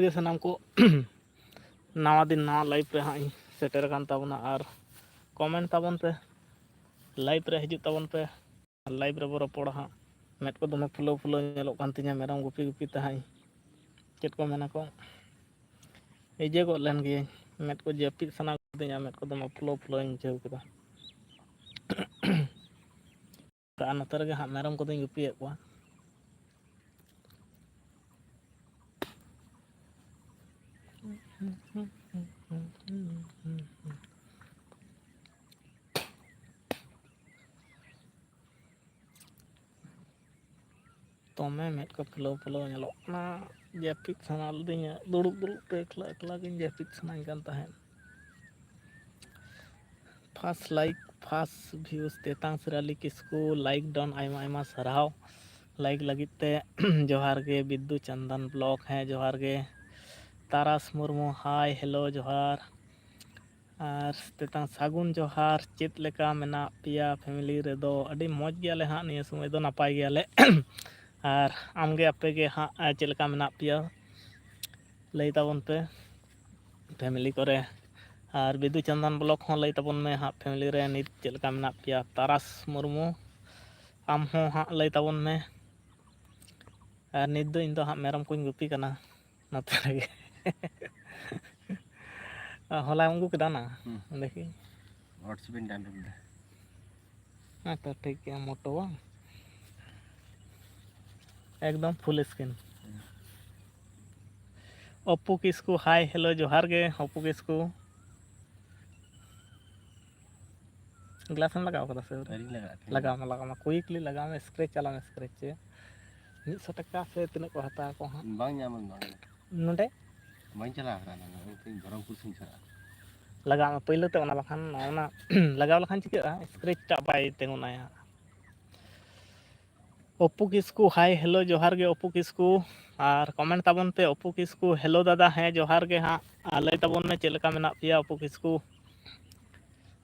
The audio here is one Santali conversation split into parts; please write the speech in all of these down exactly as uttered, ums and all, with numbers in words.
ᱜᱮ ᱥᱟᱱᱟᱢ ᱠᱚ ᱱᱟᱣᱟ ᱫᱤᱱ ᱱᱟᱣᱟ live ᱨᱮ ᱦᱟᱸᱜ ᱤᱧ ᱥᱮᱴᱮᱨ ᱟᱠᱟᱱ ᱛᱟᱵᱚᱱᱟ᱾ ᱟᱨ comment ᱛᱟᱵᱚᱱ ᱯᱮ, live ᱨᱮ ᱦᱤᱡᱩᱜ ᱛᱟᱵᱚᱱ ᱯᱮ, live ᱨᱮᱵᱚ ᱨᱚᱯᱚᱲᱟ ᱦᱟᱸᱜ᱾ ᱢᱮᱫ ᱠᱚ ᱫᱚᱢᱮ ᱯᱷᱩᱞᱟᱹᱣ ᱯᱷᱩᱞᱟᱹᱣ ᱧᱮᱞᱚᱜ ᱠᱟᱱ ᱛᱤᱧᱟᱹ ᱢᱮᱨᱚᱢ ᱜᱩᱯᱤ ᱜᱩᱯᱤ ᱛᱮ ᱦᱟᱸᱜ ᱤᱧ, ᱪᱮᱫ ᱠᱚ ᱢᱮᱱᱟ ᱠᱚ, ᱤᱭᱟᱹ ᱜᱚᱫ ᱞᱮᱱ ᱜᱤᱭᱟᱹᱧ᱾ ᱢᱮᱫ ᱠᱚ ᱡᱟᱹᱯᱤᱫ ᱥᱟᱱᱟ ᱠᱤᱫᱤᱧᱟ, ᱢᱮᱫ ᱠᱚ ᱫᱚᱢᱮ ᱯᱷᱩᱞᱟᱹᱣ ᱯᱷᱩᱞᱟᱹᱣ ᱤᱧ ᱵᱩᱡᱷᱟᱹᱣ ᱠᱮᱫᱟ᱾ ᱟᱨ ᱱᱚᱛᱮ ᱨᱮᱜᱮ ᱦᱟᱸᱜ ᱢᱮᱨᱚᱢ ᱠᱚᱫᱚᱧ ᱜᱩᱯᱤᱭᱮᱫ ᱠᱚᱣᱟ᱾ ᱫᱚᱢᱮ ᱢᱮᱫ ᱠᱚ ᱯᱷᱩᱞᱟᱹᱣ ᱯᱷᱩᱞᱟᱹᱣ ᱧᱮᱞᱚᱜ ᱠᱟᱱᱟ᱾ ᱡᱟᱹᱯᱤᱫ ᱥᱟᱱᱟ ᱞᱤᱫᱤᱧᱟ, ᱫᱩᱲᱩᱵ ᱫᱩᱲᱩᱵ ᱛᱮ ᱮᱠᱞᱟ ᱮᱠᱞᱟ ᱜᱤᱧ ᱡᱟᱹᱯᱤᱫ ᱥᱟᱱᱟᱧ ᱠᱟᱱ ᱛᱟᱦᱮᱸᱫ᱾ First like, first views, ᱛᱮᱛᱟᱝ ᱥᱤᱨᱟᱞᱤ ᱠᱤᱥᱠᱩ, like done, ᱟᱭᱢᱟ ᱟᱭᱢᱟ ᱥᱟᱨᱦᱟᱣ like ᱞᱟᱹᱜᱤᱫ ᱛᱮ᱾ ᱡᱚᱦᱟᱨ ᱜᱮ ᱵᱤᱫᱽᱫᱩ ᱪᱚᱱᱫᱚᱱ vlog, ᱦᱮᱸ ᱡᱚᱦᱟᱨ ᱜᱮ᱾ ᱛᱟᱨᱟᱥ ᱢᱩᱨᱢᱩ, hi, hello, ᱡᱚᱦᱟᱨ᱾ ᱟᱨ ᱛᱮᱛᱟᱝ ᱥᱟᱹᱜᱩᱱ ᱡᱚᱦᱟᱨ, ᱪᱮᱫ ᱞᱮᱠᱟ ᱢᱮᱱᱟᱜ ᱯᱮᱭᱟ family ᱨᱮᱫᱚ? ᱟᱹᱰᱤ ᱢᱚᱡᱽ ᱜᱮᱭᱟᱞᱮ ᱦᱟᱸᱜ, ᱱᱤᱭᱟᱹ ᱥᱚᱢᱚᱭ ᱫᱚ ᱱᱟᱯᱟᱭ ᱜᱮᱭᱟᱞᱮ᱾ ᱟᱨ ᱟᱢᱜᱮ, ᱟᱯᱮ ᱜᱮ ᱦᱟᱸᱜ, ᱪᱮᱫ ᱞᱮᱠᱟ ᱢᱮᱱᱟᱜ ᱯᱮᱭᱟ? ᱞᱟᱹᱭ ᱛᱟᱵᱚᱱ ᱯᱮ family ᱠᱚᱨᱮ᱾ ᱟᱨ ᱵᱤᱫᱩ ᱪᱚᱱᱫᱚᱱ vlog ᱦᱚᱸ ᱞᱟᱹᱭ ᱛᱟᱵᱚᱱ ᱢᱮ ᱦᱟᱸᱜ, family ᱨᱮ ᱱᱤᱛ ᱪᱮᱫ ᱞᱮᱠᱟ ᱢᱮᱱᱟᱜ ᱯᱮᱭᱟ? ᱛᱟᱨᱟᱥ ᱢᱩᱨᱢᱩ, ᱟᱢ ᱦᱚᱸ ᱦᱟᱸᱜ ᱞᱟᱹᱭ ᱛᱟᱵᱚᱱ ᱢᱮ᱾ ᱟᱨ ᱱᱤᱛ ᱫᱚ ᱤᱧ ᱫᱚ ᱦᱟᱸᱜ ᱢᱮᱨᱚᱢ ᱠᱚᱧ ᱜᱩᱯᱤ ᱠᱟᱱᱟ ᱱᱚᱛᱮ ᱨᱮᱜᱮ᱾ ᱦᱚᱞᱟᱢ ᱟᱹᱜᱩ ᱠᱮᱫᱟ ᱚᱱᱟ? ᱦᱩᱸ᱾ ᱫᱮᱠᱷᱤ᱾ WhatsApp ᱤᱧ download ᱞᱮᱫᱟ᱾ ᱦᱮᱸ ᱛᱚ, ᱴᱷᱤᱠ ᱜᱮᱭᱟ, ᱢᱚᱴᱳ ᱵᱟᱝ? ᱮᱠᱫᱚᱢ full screen᱾ ᱦᱩᱸ᱾ ᱚᱯᱩ ᱠᱤᱥᱠᱩ, hi, hello, ᱡᱚᱦᱟᱨ ᱜᱮ ᱚᱯᱩ ᱠᱤᱥᱠᱩ᱾ Glass ᱮᱢ ᱞᱟᱜᱟᱣ ᱠᱟᱫᱟ ᱥᱮ ᱟᱹᱣᱨᱤ? ᱟᱹᱣᱨᱤᱧ ᱞᱟᱜᱟᱜᱼᱟ, ᱛᱮᱦᱮᱧ ᱞᱟᱜᱟᱣ ᱫᱚ᱾ ᱢᱮ, ᱞᱟᱜᱟᱣ ᱢᱮ, quickly ᱞᱟᱜᱟᱣ ᱢᱮ, scratch ᱟᱞᱚᱢ scratch ᱦᱚᱪᱚᱭᱟ᱾ ᱢᱤᱫ ᱥᱚ ᱴᱟᱠᱟ ᱥᱮ ᱛᱤᱱᱟᱹᱜ ᱠᱚ ᱦᱟᱛᱟᱣ ᱟᱠᱚ ᱦᱟᱸᱜ? ᱵᱟᱝ ᱧᱟᱢ ᱟᱢ ᱫᱚ᱾ ᱱᱚᱰᱮ? ᱵᱟᱹᱧ ᱪᱟᱞᱟᱣ ᱟᱠᱟᱱᱟ, ᱱᱚᱜᱼᱚᱭ ᱛᱚᱧ ᱵᱚᱦᱚᱨᱚᱢᱯᱩᱨ ᱥᱮᱫ ᱤᱧ ᱪᱟᱞᱟᱜᱼᱟ᱾ ᱞᱟᱜᱟᱣ ᱢᱮ ᱯᱳᱭᱞᱳ ᱛᱮ, ᱚᱱᱟ ᱵᱟᱠᱷᱟᱱ ᱚᱱᱟ ᱞᱟᱜᱟᱣ ᱞᱮᱠᱷᱟᱱ ᱪᱤᱠᱟᱹᱜᱼᱟ, scratch ᱴᱟᱜ ᱵᱟᱭ ᱛᱤᱸᱜᱩᱱᱟ ᱦᱟᱸᱜ᱾ ᱚᱯᱩ ᱠᱤᱥᱠᱩ, hi, hello, ᱡᱚᱦᱟᱨ ᱜᱮ ᱚᱯᱩ ᱠᱤᱥᱠᱩ᱾ ᱟᱨ comment ᱛᱟᱵᱚᱱ ᱯᱮ ᱚᱯᱩ ᱠᱤᱥᱠᱩ, hello ᱫᱟᱫᱟ, ᱦᱮᱸ ᱡᱚᱦᱟᱨ ᱜᱮ ᱦᱟᱸᱜ᱾ ᱟᱨ ᱞᱟᱹᱭ ᱛᱟᱵᱚᱱ ᱢᱮ ᱪᱮᱫ ᱞᱮᱠᱟ ᱢᱮᱱᱟᱜ ᱯᱮᱭᱟ ᱚᱯᱩ ᱠᱤᱥᱠᱩ᱾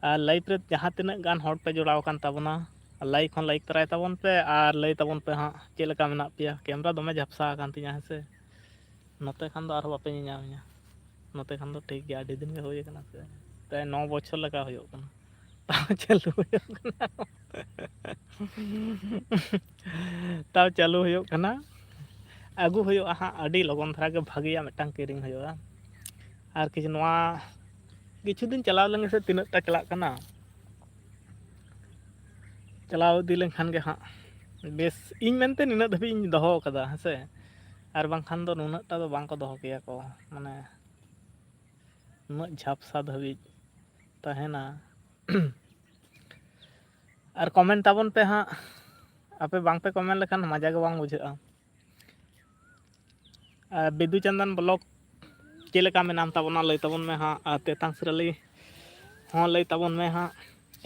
ᱟᱨ live ᱨᱮ ᱡᱟᱦᱟᱸ ᱛᱤᱱᱟᱹᱜ ᱜᱟᱱ ᱦᱚᱲ ᱯᱮ ᱡᱚᱲᱟᱣ ᱟᱠᱟᱱ ᱛᱟᱵᱚᱱᱟ, like ᱦᱚᱸ like ᱛᱚᱨᱟᱭ ᱛᱟᱵᱚᱱ ᱯᱮ ᱟᱨ ᱞᱟᱹᱭ ᱛᱟᱵᱚᱱ ᱯᱮ ᱦᱟᱸᱜ ᱪᱮᱫ ᱞᱮᱠᱟ ᱢᱮᱱᱟᱜ ᱯᱮᱭᱟ᱾ Camera ᱫᱚᱢᱮ ᱡᱷᱟᱯᱥᱟ ᱟᱠᱟᱱ ᱛᱤᱧᱟᱹ, ᱦᱮᱸ ᱥᱮ᱾ ᱱᱚᱛᱮ ᱠᱷᱟᱱ ᱫᱚ ᱟᱨᱦᱚᱸ ᱵᱟᱯᱮ ᱧᱮᱧᱟᱢᱤᱧᱟ᱾ ᱱᱚᱛᱮ ᱠᱷᱟᱱ ᱫᱚ ᱴᱷᱤᱠ ᱜᱮᱭᱟ, ᱟᱹᱰᱤ ᱫᱤᱱ ᱜᱮ ᱦᱩᱭ ᱟᱠᱟᱱᱟ ᱥᱮ, ᱯᱨᱟᱭ ᱱᱚ ᱵᱚᱪᱷᱚᱨ ᱞᱮᱠᱟ ᱦᱩᱭᱩᱜ ᱠᱟᱱᱟ᱾ ᱛᱟᱣ ᱪᱟᱹᱞᱩ ᱦᱩᱭᱩᱜ ᱠᱟᱱᱟ᱾ ᱛᱟᱣ ᱪᱟᱹᱞᱩ ᱦᱩᱭᱩᱜ ᱠᱟᱱᱟ᱾ ᱟᱹᱜᱩ ᱦᱩᱭᱩᱜᱼᱟ ᱦᱟᱸᱜ, ᱟᱹᱰᱤ ᱞᱚᱜᱚᱱ ᱫᱷᱟᱨᱟ ᱜᱮ ᱵᱷᱟᱹᱜᱤᱭᱟᱜ ᱢᱤᱫᱴᱟᱝ ᱠᱤᱨᱤᱧ ᱦᱩᱭᱩᱜᱼᱟ᱾ ᱟᱨ ᱠᱤᱪᱷᱩ ᱱᱚᱣᱟ ᱠᱤᱪᱷᱩ ᱫᱤᱱ ᱪᱟᱞᱟᱣ ᱞᱮᱱ ᱜᱮᱥᱮ ᱛᱤᱱᱟᱹᱜ ᱴᱟ ᱪᱟᱞᱟᱜ ᱠᱟᱱᱟ᱾ ᱪᱟᱞᱟᱣ ᱤᱫᱤ ᱞᱮᱱᱠᱷᱟᱱ ᱜᱮ ᱦᱟᱸᱜ ᱵᱮᱥ, ᱤᱧ ᱢᱮᱱᱛᱮ ᱱᱤᱱᱟᱹᱜ ᱫᱷᱟᱹᱵᱤᱡ ᱤᱧ ᱫᱚᱦᱚ ᱟᱠᱟᱫᱟ, ᱦᱮᱸ ᱥᱮ᱾ ᱟᱨ ᱵᱟᱝᱠᱷᱟᱱ ᱫᱚ ᱱᱩᱱᱟᱹᱜ ᱴᱟ ᱫᱚ ᱵᱟᱝ ᱠᱚ ᱫᱚᱦᱚ ᱠᱮᱭᱟ ᱠᱚ, ᱢᱟᱱᱮ ᱩᱱᱟᱹᱜ ᱡᱷᱟᱯᱥᱟ ᱫᱷᱟᱹᱵᱤᱡ ᱛᱟᱦᱮᱱᱟ᱾ ᱟᱨ comment ᱛᱟᱵᱚᱱ ᱯᱮ ᱦᱟᱸᱜ, ᱟᱯᱮ ᱵᱟᱝ ᱯᱮ comment ᱞᱮᱠᱷᱟᱱ ᱢᱟᱡᱟ ᱜᱮ ᱵᱟᱝ ᱵᱩᱡᱷᱟᱹᱜᱼᱟ᱾ ᱟᱨ ᱵᱤᱫᱩ ᱪᱟᱸᱫᱟᱱ vlog ᱪᱮᱫ ᱞᱮᱠᱟ ᱢᱮᱱᱟᱢ ᱛᱟᱵᱚᱱᱟ, ᱞᱟᱹᱭ ᱛᱟᱵᱚᱱ ᱢᱮ ᱦᱟᱸᱜ᱾ ᱟᱨ ᱛᱮᱛᱟᱝ ᱥᱤᱨᱟᱹᱞᱤ ᱦᱚᱸ ᱞᱟᱹᱭ ᱛᱟᱵᱚᱱ ᱢᱮ ᱦᱟᱸᱜ᱾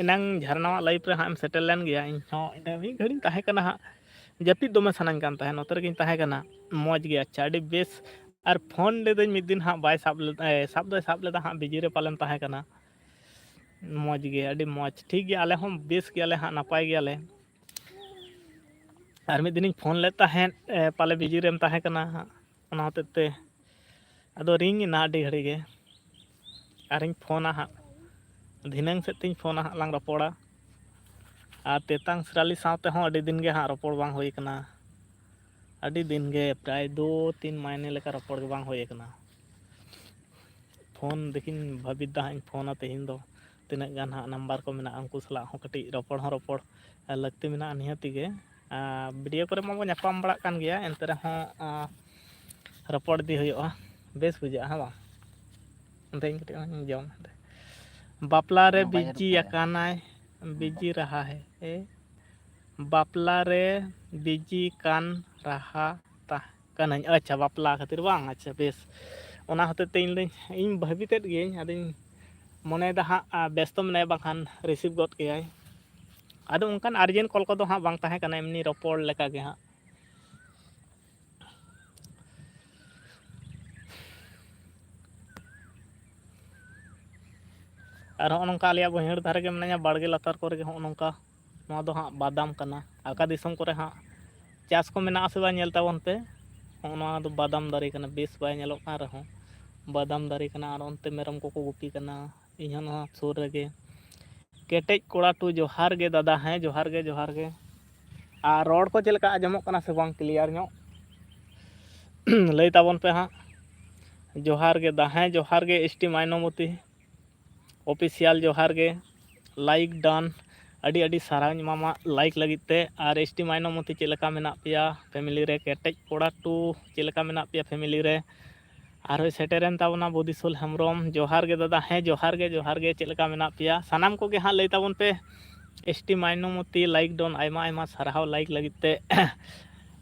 ᱮᱱᱟᱝ ᱡᱷᱟᱨᱱᱟᱣᱟᱜ live ᱨᱮ ᱦᱟᱸᱜ ᱮᱢ ᱥᱮᱴᱮᱨ ᱞᱮᱱ ᱜᱮᱭᱟ, ᱤᱧ ᱦᱚᱸ ᱤᱱᱟᱹ ᱢᱤᱫ ᱜᱷᱟᱹᱲᱤᱡ ᱤᱧ ᱛᱟᱦᱮᱸ ᱠᱟᱱᱟ ᱦᱟᱸᱜ, ᱡᱟᱹᱯᱤᱫ ᱫᱚᱢᱮ ᱥᱟᱱᱟᱧ ᱠᱟᱱ ᱛᱟᱦᱮᱸᱫ, ᱱᱚᱛᱮ ᱨᱮᱜᱮᱧ ᱛᱟᱦᱮᱸ ᱠᱟᱱᱟ᱾ ᱢᱚᱡᱽ ᱜᱮ, ᱟᱪᱪᱷᱟ, ᱟᱹᱰᱤ ᱵᱮᱥ᱾ ᱟᱨ ᱯᱷᱳᱱ ᱞᱤᱫᱟᱹᱧ ᱢᱤᱫ ᱫᱤᱱ ᱦᱟᱸᱜ, ᱵᱟᱭ ᱥᱟᱵ ᱞᱮᱫ, ᱮ, ᱥᱟᱵ ᱫᱚᱭ ᱥᱟᱵ ᱞᱮᱫᱟ ᱦᱟᱸᱜ, busy ᱨᱮ ᱯᱟᱞᱮᱢ ᱛᱟᱦᱮᱸ ᱠᱟᱱᱟ᱾ ᱢᱚᱡᱽ ᱜᱮ, ᱟᱹᱰᱤ ᱢᱚᱡᱽ, ᱴᱷᱤᱠ ᱜᱮᱭᱟ, ᱟᱞᱮ ᱦᱚᱸ ᱵᱮᱥ ᱜᱮᱭᱟᱞᱮ ᱦᱟᱸᱜ, ᱱᱟᱯᱟᱭ ᱜᱮᱭᱟᱞᱮ᱾ ᱟᱨ ᱢᱤᱫ ᱫᱤᱱᱤᱧ ᱯᱷᱳᱱ ᱞᱮᱫ ᱛᱟᱦᱮᱸᱫ, ᱮ, ᱯᱟᱞᱮ busy ᱨᱮᱢ ᱛᱟᱦᱮᱸ ᱠᱟᱱᱟ ᱦᱟᱸᱜ, ᱚᱱᱟ ᱦᱚᱛᱮᱡ ᱛᱮ ᱟᱫᱚ ring ᱮᱱᱟ ᱟᱹᱰᱤ ᱜᱷᱟᱹᱲᱤ ᱜᱮ᱾ ᱟᱨᱤᱧ ᱯᱷᱳᱱᱟ ᱦᱟᱸᱜ, ᱫᱷᱤᱱᱟᱹᱝ ᱥᱮᱫ ᱛᱤᱧ ᱯᱷᱳᱱᱟ ᱦᱟᱸᱜ, ᱞᱟᱝ ᱨᱚᱯᱚᱲᱟ᱾ ᱟᱨ ᱛᱮᱛᱟᱝ ᱥᱤᱨᱟᱞᱤ ᱥᱟᱶ ᱛᱮᱦᱚᱸ ᱟᱹᱰᱤ ᱫᱤᱱ ᱜᱮ ᱦᱟᱸᱜ ᱨᱚᱯᱚᱲ ᱵᱟᱝ ᱦᱩᱭ ᱠᱟᱱᱟ, ᱟᱹᱰᱤ ᱫᱤᱱ ᱜᱮ, ᱯᱨᱟᱭ ᱫᱩ ᱛᱤᱱ ᱢᱟᱭᱱᱮ ᱞᱮᱠᱟ ᱨᱚᱯᱚᱲ ᱜᱮ ᱵᱟᱝ ᱦᱩᱭ ᱠᱟᱱᱟ᱾ ᱯᱷᱳᱱ ᱫᱮᱠᱷᱤᱧ ᱵᱷᱟᱹᱵᱤᱛ ᱫᱟ ᱦᱟᱸᱜ ᱤᱧ ᱯᱷᱳᱱᱟ ᱛᱮᱦᱮᱧ ᱫᱚ, ᱛᱤᱱᱟᱹᱜ ᱜᱟᱱ ᱦᱟᱸᱜ number ᱠᱚ ᱢᱮᱱᱟᱜᱼᱟ, ᱩᱱᱠᱩ ᱥᱟᱞᱟᱜ ᱦᱚᱸ ᱠᱟᱹᱴᱤᱡ ᱨᱚᱯᱚᱲ ᱦᱚᱸ ᱨᱚᱯᱚᱲ ᱞᱟᱹᱠᱛᱤ ᱢᱮᱱᱟᱜᱼᱟ ᱱᱤᱦᱟᱹᱛᱤ ᱜᱮ᱾ ᱟᱨ video ᱠᱚᱨᱮ ᱢᱟᱵᱚ ᱧᱟᱯᱟᱢ ᱵᱟᱲᱟᱜ ᱠᱟᱱ ᱜᱮᱭᱟ, ᱮᱱᱛᱮ ᱨᱮᱦᱚᱸ, ᱟᱸ, ᱨᱚᱯᱚᱲ ᱤᱫᱤ ᱦᱩᱭᱩᱜᱼᱟ, ᱵᱮᱥ ᱵᱩᱡᱷᱟᱹᱜᱼᱟ, ᱦᱮᱸ ᱵᱟᱝ? ᱚᱱᱛᱮᱧ ᱠᱟᱹᱴᱤᱡ ᱚᱱᱟᱧ ᱡᱚᱢ ᱦᱟᱸᱰᱮ᱾ ᱵᱟᱯᱞᱟ ᱨᱮ ᱵᱟᱭ busy ᱨᱚᱯᱚᱲᱟ᱾ ᱟᱠᱟᱱᱟᱭ, busy ᱨᱟᱦᱟ ᱦᱮ, ᱮ? ᱵᱟᱯᱞᱟ ᱨᱮ busy ᱠᱟᱱ ᱨᱟᱦᱟ ᱛᱟ-, ᱠᱟᱹᱱᱟᱹᱧ᱾ ᱟᱪᱪᱷᱟ, ᱵᱟᱯᱞᱟ ᱠᱷᱟᱹᱛᱤᱨ ᱵᱟᱝ? ᱟᱪᱪᱷᱟ, ᱵᱮᱥ᱾ ᱚᱱᱟ ᱦᱚᱛᱮᱡ ᱛᱮ ᱤᱧ ᱫᱚᱧ, ᱤᱧ ᱵᱷᱟᱹᱵᱤᱛᱮᱫ ᱜᱤᱭᱟᱹᱧ, ᱟᱫᱚᱧ ᱢᱚᱱᱮᱭᱮᱫᱟ ᱦᱟᱸᱜ, ᱟ, ᱵᱮᱥᱛᱚ ᱢᱮᱱᱟᱭᱟ, ᱵᱟᱝᱠᱷᱟᱱ receive ᱜᱚᱫ ᱠᱮᱭᱟᱭ᱾ ᱟᱫᱚ ᱚᱱᱠᱟᱱ urgent call ᱠᱚᱫᱚ ᱦᱟᱸᱜ ᱵᱟᱝ ᱛᱟᱦᱮᱸ ᱠᱟᱱᱟ, ᱮᱢᱱᱤ ᱨᱚᱯᱚᱲ ᱞᱮᱠᱟ ᱜᱮ ᱦᱟᱸᱜ᱾ ᱟᱨ ᱦᱚᱸᱜᱼᱚ ᱱᱚᱝᱠᱟ ᱟᱞᱮᱭᱟᱜ ᱵᱟᱹᱭᱦᱟᱹᱲ ᱫᱷᱟᱨᱮ ᱜᱮ ᱢᱮᱱᱟᱧᱟ, ᱵᱟᱲᱜᱮ ᱞᱟᱛᱟᱨ ᱠᱚᱨᱮ ᱜᱮ ᱦᱚᱸᱜᱼᱚ ᱱᱚᱝᱠᱟ, ᱱᱚᱣᱟ ᱫᱚ ᱦᱟᱸᱜ ᱵᱟᱫᱟᱢ ᱠᱟᱱᱟ᱾ ᱟᱠᱟ ᱫᱤᱥᱚᱢ ᱠᱚᱨᱮ ᱦᱟᱸᱜ ᱪᱟᱥ ᱠᱚ ᱢᱮᱱᱟᱜᱼᱟ ᱥᱮ ᱵᱟᱝ, ᱧᱮᱞ ᱛᱟᱵᱚᱱ ᱯᱮ᱾ ᱱᱚᱜᱼᱚ ᱱᱚᱣᱟ ᱫᱚ ᱵᱟᱫᱟᱢ ᱫᱟᱨᱮ ᱠᱟᱱᱟ, ᱵᱮᱥ ᱵᱟᱭ ᱧᱮᱞᱚᱜ ᱠᱟᱱ ᱨᱮᱦᱚᱸ ᱵᱟᱫᱟᱢ ᱫᱟᱨᱮ ᱠᱟᱱᱟ᱾ ᱟᱨ ᱚᱱᱛᱮ ᱢᱮᱨᱚᱢ ᱠᱚᱠᱚ ᱜᱩᱯᱤ ᱠᱟᱱᱟ, ᱤᱧ ᱦᱚᱸ ᱱᱚᱣᱟ ᱥᱩᱨ ᱨᱮᱜᱮ᱾ ᱠᱮᱴᱮᱡ ᱠᱚᱲᱟ ᱴᱩ, ᱡᱚᱦᱟᱨ ᱜᱮ ᱫᱟᱫᱟ᱾ ᱦᱮᱸ, ᱡᱚᱦᱟᱨ ᱜᱮ, ᱡᱚᱦᱟᱨ ᱜᱮ᱾ ᱟᱨ ᱨᱚᱲ ᱠᱚ ᱪᱮᱫ ᱞᱮᱠᱟ ᱟᱸᱡᱚᱢᱚᱜ ᱠᱟᱱᱟ ᱥᱮ ᱵᱟᱝ ᱠᱞᱤᱭᱟᱨ ᱧᱚᱜ? ᱞᱟᱹᱭ ᱛᱟᱵᱚᱱ ᱯᱮ ᱦᱟᱸᱜ᱾ ᱡᱚᱦᱟᱨ ᱜᱮ ᱫᱟ, ᱦᱮᱸ, ᱡᱚᱦᱟᱨ ᱜᱮ ᱮᱥ ᱴᱤ ᱢᱟᱭᱱᱚᱢᱚᱛᱤ ᱚᱯᱷᱤᱥᱤᱭᱟᱞ, ᱡᱚᱦᱟᱨ ᱜᱮ᱾ ᱞᱟᱭᱤᱠ ᱰᱟᱱ, ᱟᱹᱰᱤ ᱟᱹᱰᱤ ᱥᱟᱨᱦᱟᱣᱤᱧ ᱮᱢᱟᱢᱟ ᱞᱟᱭᱤᱠ ᱞᱟᱹᱜᱤᱫ ᱛᱮ᱾ ᱟᱨ ᱮᱥ ᱴᱤ ᱢᱟᱭᱱᱚᱢᱚᱛᱤ, ᱪᱮᱫ ᱞᱮᱠᱟ ᱢᱮᱱᱟᱜ ᱯᱮᱭᱟ ᱯᱷᱮᱢᱤᱞᱤ ᱨᱮ? ᱠᱮᱴᱮᱡ ᱠᱚᱲᱟ ᱴᱩ, ᱪᱮᱫ ᱞᱮᱠᱟ ᱢᱮᱱᱟᱜ ᱯᱮᱭᱟ ᱯᱷᱮᱢᱤᱞᱤ ᱨᱮ? ᱟᱨᱦᱚᱸᱭ ᱥᱮᱴᱮᱨᱮᱱ ᱛᱟᱵᱚᱱᱟ ᱵᱚᱫᱤᱥᱚᱞ ᱦᱮᱢᱵᱨᱚᱢ, ᱡᱚᱦᱟᱨ ᱜᱮ ᱫᱟᱫᱟ᱾ ᱦᱮᱸ, ᱡᱚᱦᱟᱨ ᱜᱮ, ᱡᱚᱦᱟᱨ ᱜᱮ᱾ ᱪᱮᱫ ᱞᱮᱠᱟ ᱢᱮᱱᱟᱜ ᱯᱮᱭᱟ ᱥᱟᱱᱟᱢ ᱠᱚᱜᱮ ᱦᱟᱸᱜ? ᱞᱟᱹᱭ ᱛᱟᱵᱚᱱ ᱯᱮ᱾ ᱮᱥ ᱴᱤ ᱢᱟᱭᱱᱚᱢᱚᱛᱤ ᱞᱟᱭᱤᱠ ᱰᱚᱱ, ᱟᱭᱢᱟ ᱟᱭᱢᱟ ᱥᱟᱨᱦᱟᱣ ᱞᱟᱭᱤᱠ ᱞᱟᱹᱜᱤᱫ ᱛᱮ᱾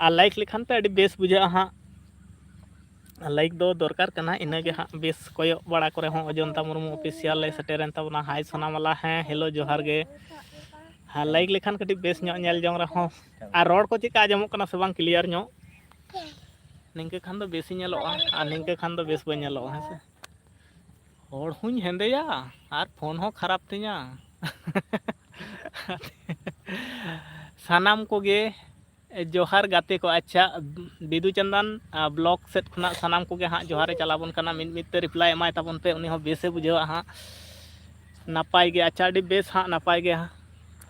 ᱟᱨ ᱞᱟᱭᱤᱠ ᱞᱮᱠᱷᱟᱱ ᱯᱮ ᱟᱹᱰᱤ ᱵᱮᱥ ᱵᱩᱡᱷᱟᱹᱜᱼᱟ ᱦᱟᱸᱜ᱾ ᱞᱟᱭᱤᱠ ᱫᱚ ᱫᱚᱨᱠᱟᱨ ᱠᱟᱱᱟ, ᱤᱱᱟᱹᱜᱮ ᱦᱟᱸᱜ ᱵᱮᱥ᱾ ᱠᱚᱭᱚᱜ ᱵᱟᱲᱟ ᱠᱚᱨᱮ ᱦᱚᱸ ᱚᱡᱚᱱᱛᱟ ᱢᱩᱨᱢᱩ ᱚᱯᱷᱤᱥᱤᱭᱟᱞ ᱞᱮ ᱥᱮᱴᱮᱨᱮᱱ ᱛᱟᱵᱚᱱᱟ᱾ ᱦᱟᱭ ᱥᱚᱱᱟᱢᱟᱞᱟ, ᱦᱮᱸ, ᱦᱮᱞᱳ, ᱡᱚᱦᱟᱨ ᱜᱮ᱾ ᱦᱮᱸ, ᱞᱟᱭᱤᱠ ᱞᱮᱠᱷᱟᱱ ᱠᱟᱹᱴᱤᱡ ᱵᱮᱥ ᱧᱚᱜ ᱧᱮᱞ ᱡᱚᱝ ᱨᱮᱦᱚᱸ᱾ ᱟᱨ ᱨᱚᱲ ᱠᱚ ᱪᱮᱫᱠᱟ ᱟᱸᱡᱚᱢᱚᱜ ᱠᱟᱱᱟ ᱥᱮ ᱵᱟᱝ ᱠᱞᱤᱭᱟᱨ ᱧᱚᱜ? ᱱᱤᱝᱠᱟᱹ ᱠᱷᱟᱱ ᱫᱚ ᱵᱮᱥᱤᱧ ᱧᱮᱞᱚᱜᱼᱟ, ᱟᱨ ᱱᱤᱝᱠᱟᱹ ᱠᱷᱟᱱ ᱫᱚ ᱵᱮᱥ ᱵᱟᱹᱧ ᱧᱮᱞᱚᱜᱼᱟ, ᱦᱮᱸ ᱥᱮ? ᱦᱚᱲ ᱦᱚᱸᱧ ᱦᱮᱸᱫᱮᱭᱟ ᱟᱨ ᱯᱷᱳᱱ ᱦᱚᱸ ᱠᱷᱟᱨᱟᱯ ᱛᱤᱧᱟ᱾ ᱥᱟᱱᱟᱢ ᱠᱚᱜᱮ ᱡᱚᱦᱟᱨ ᱜᱟᱛᱮ ᱠᱚ᱾ ᱟᱪᱪᱷᱟ, ᱵᱤᱫᱩ ᱪᱟᱸᱫᱟᱱ, ᱟ, ᱵᱞᱚᱜ ᱥᱮᱫ ᱠᱷᱚᱱᱟᱜ ᱥᱟᱱᱟᱢ ᱠᱚᱜᱮ ᱦᱟᱸᱜ ᱡᱚᱦᱟᱨ ᱮ ᱪᱟᱞ ᱟᱵᱚᱱ ᱠᱟᱱᱟ᱾ ᱢᱤᱫ ᱢᱤᱫ ᱛᱮ ᱨᱤᱯᱞᱟᱭ ᱮᱢᱟᱭ ᱛᱟᱵᱚᱱ ᱯᱮ, ᱩᱱᱤ ᱦᱚᱸ ᱵᱮᱥᱮ ᱵᱩᱡᱷᱟᱹᱣᱟ ᱦᱟᱸᱜ᱾ ᱱᱟᱯᱟᱭ ᱜᱮ, ᱟᱪᱪᱷᱟ, ᱟᱹᱰᱤ ᱵᱮᱥ ᱦᱟᱸᱜ, ᱱᱟᱯᱟᱭ ᱜᱮ ᱦᱟᱸᱜ᱾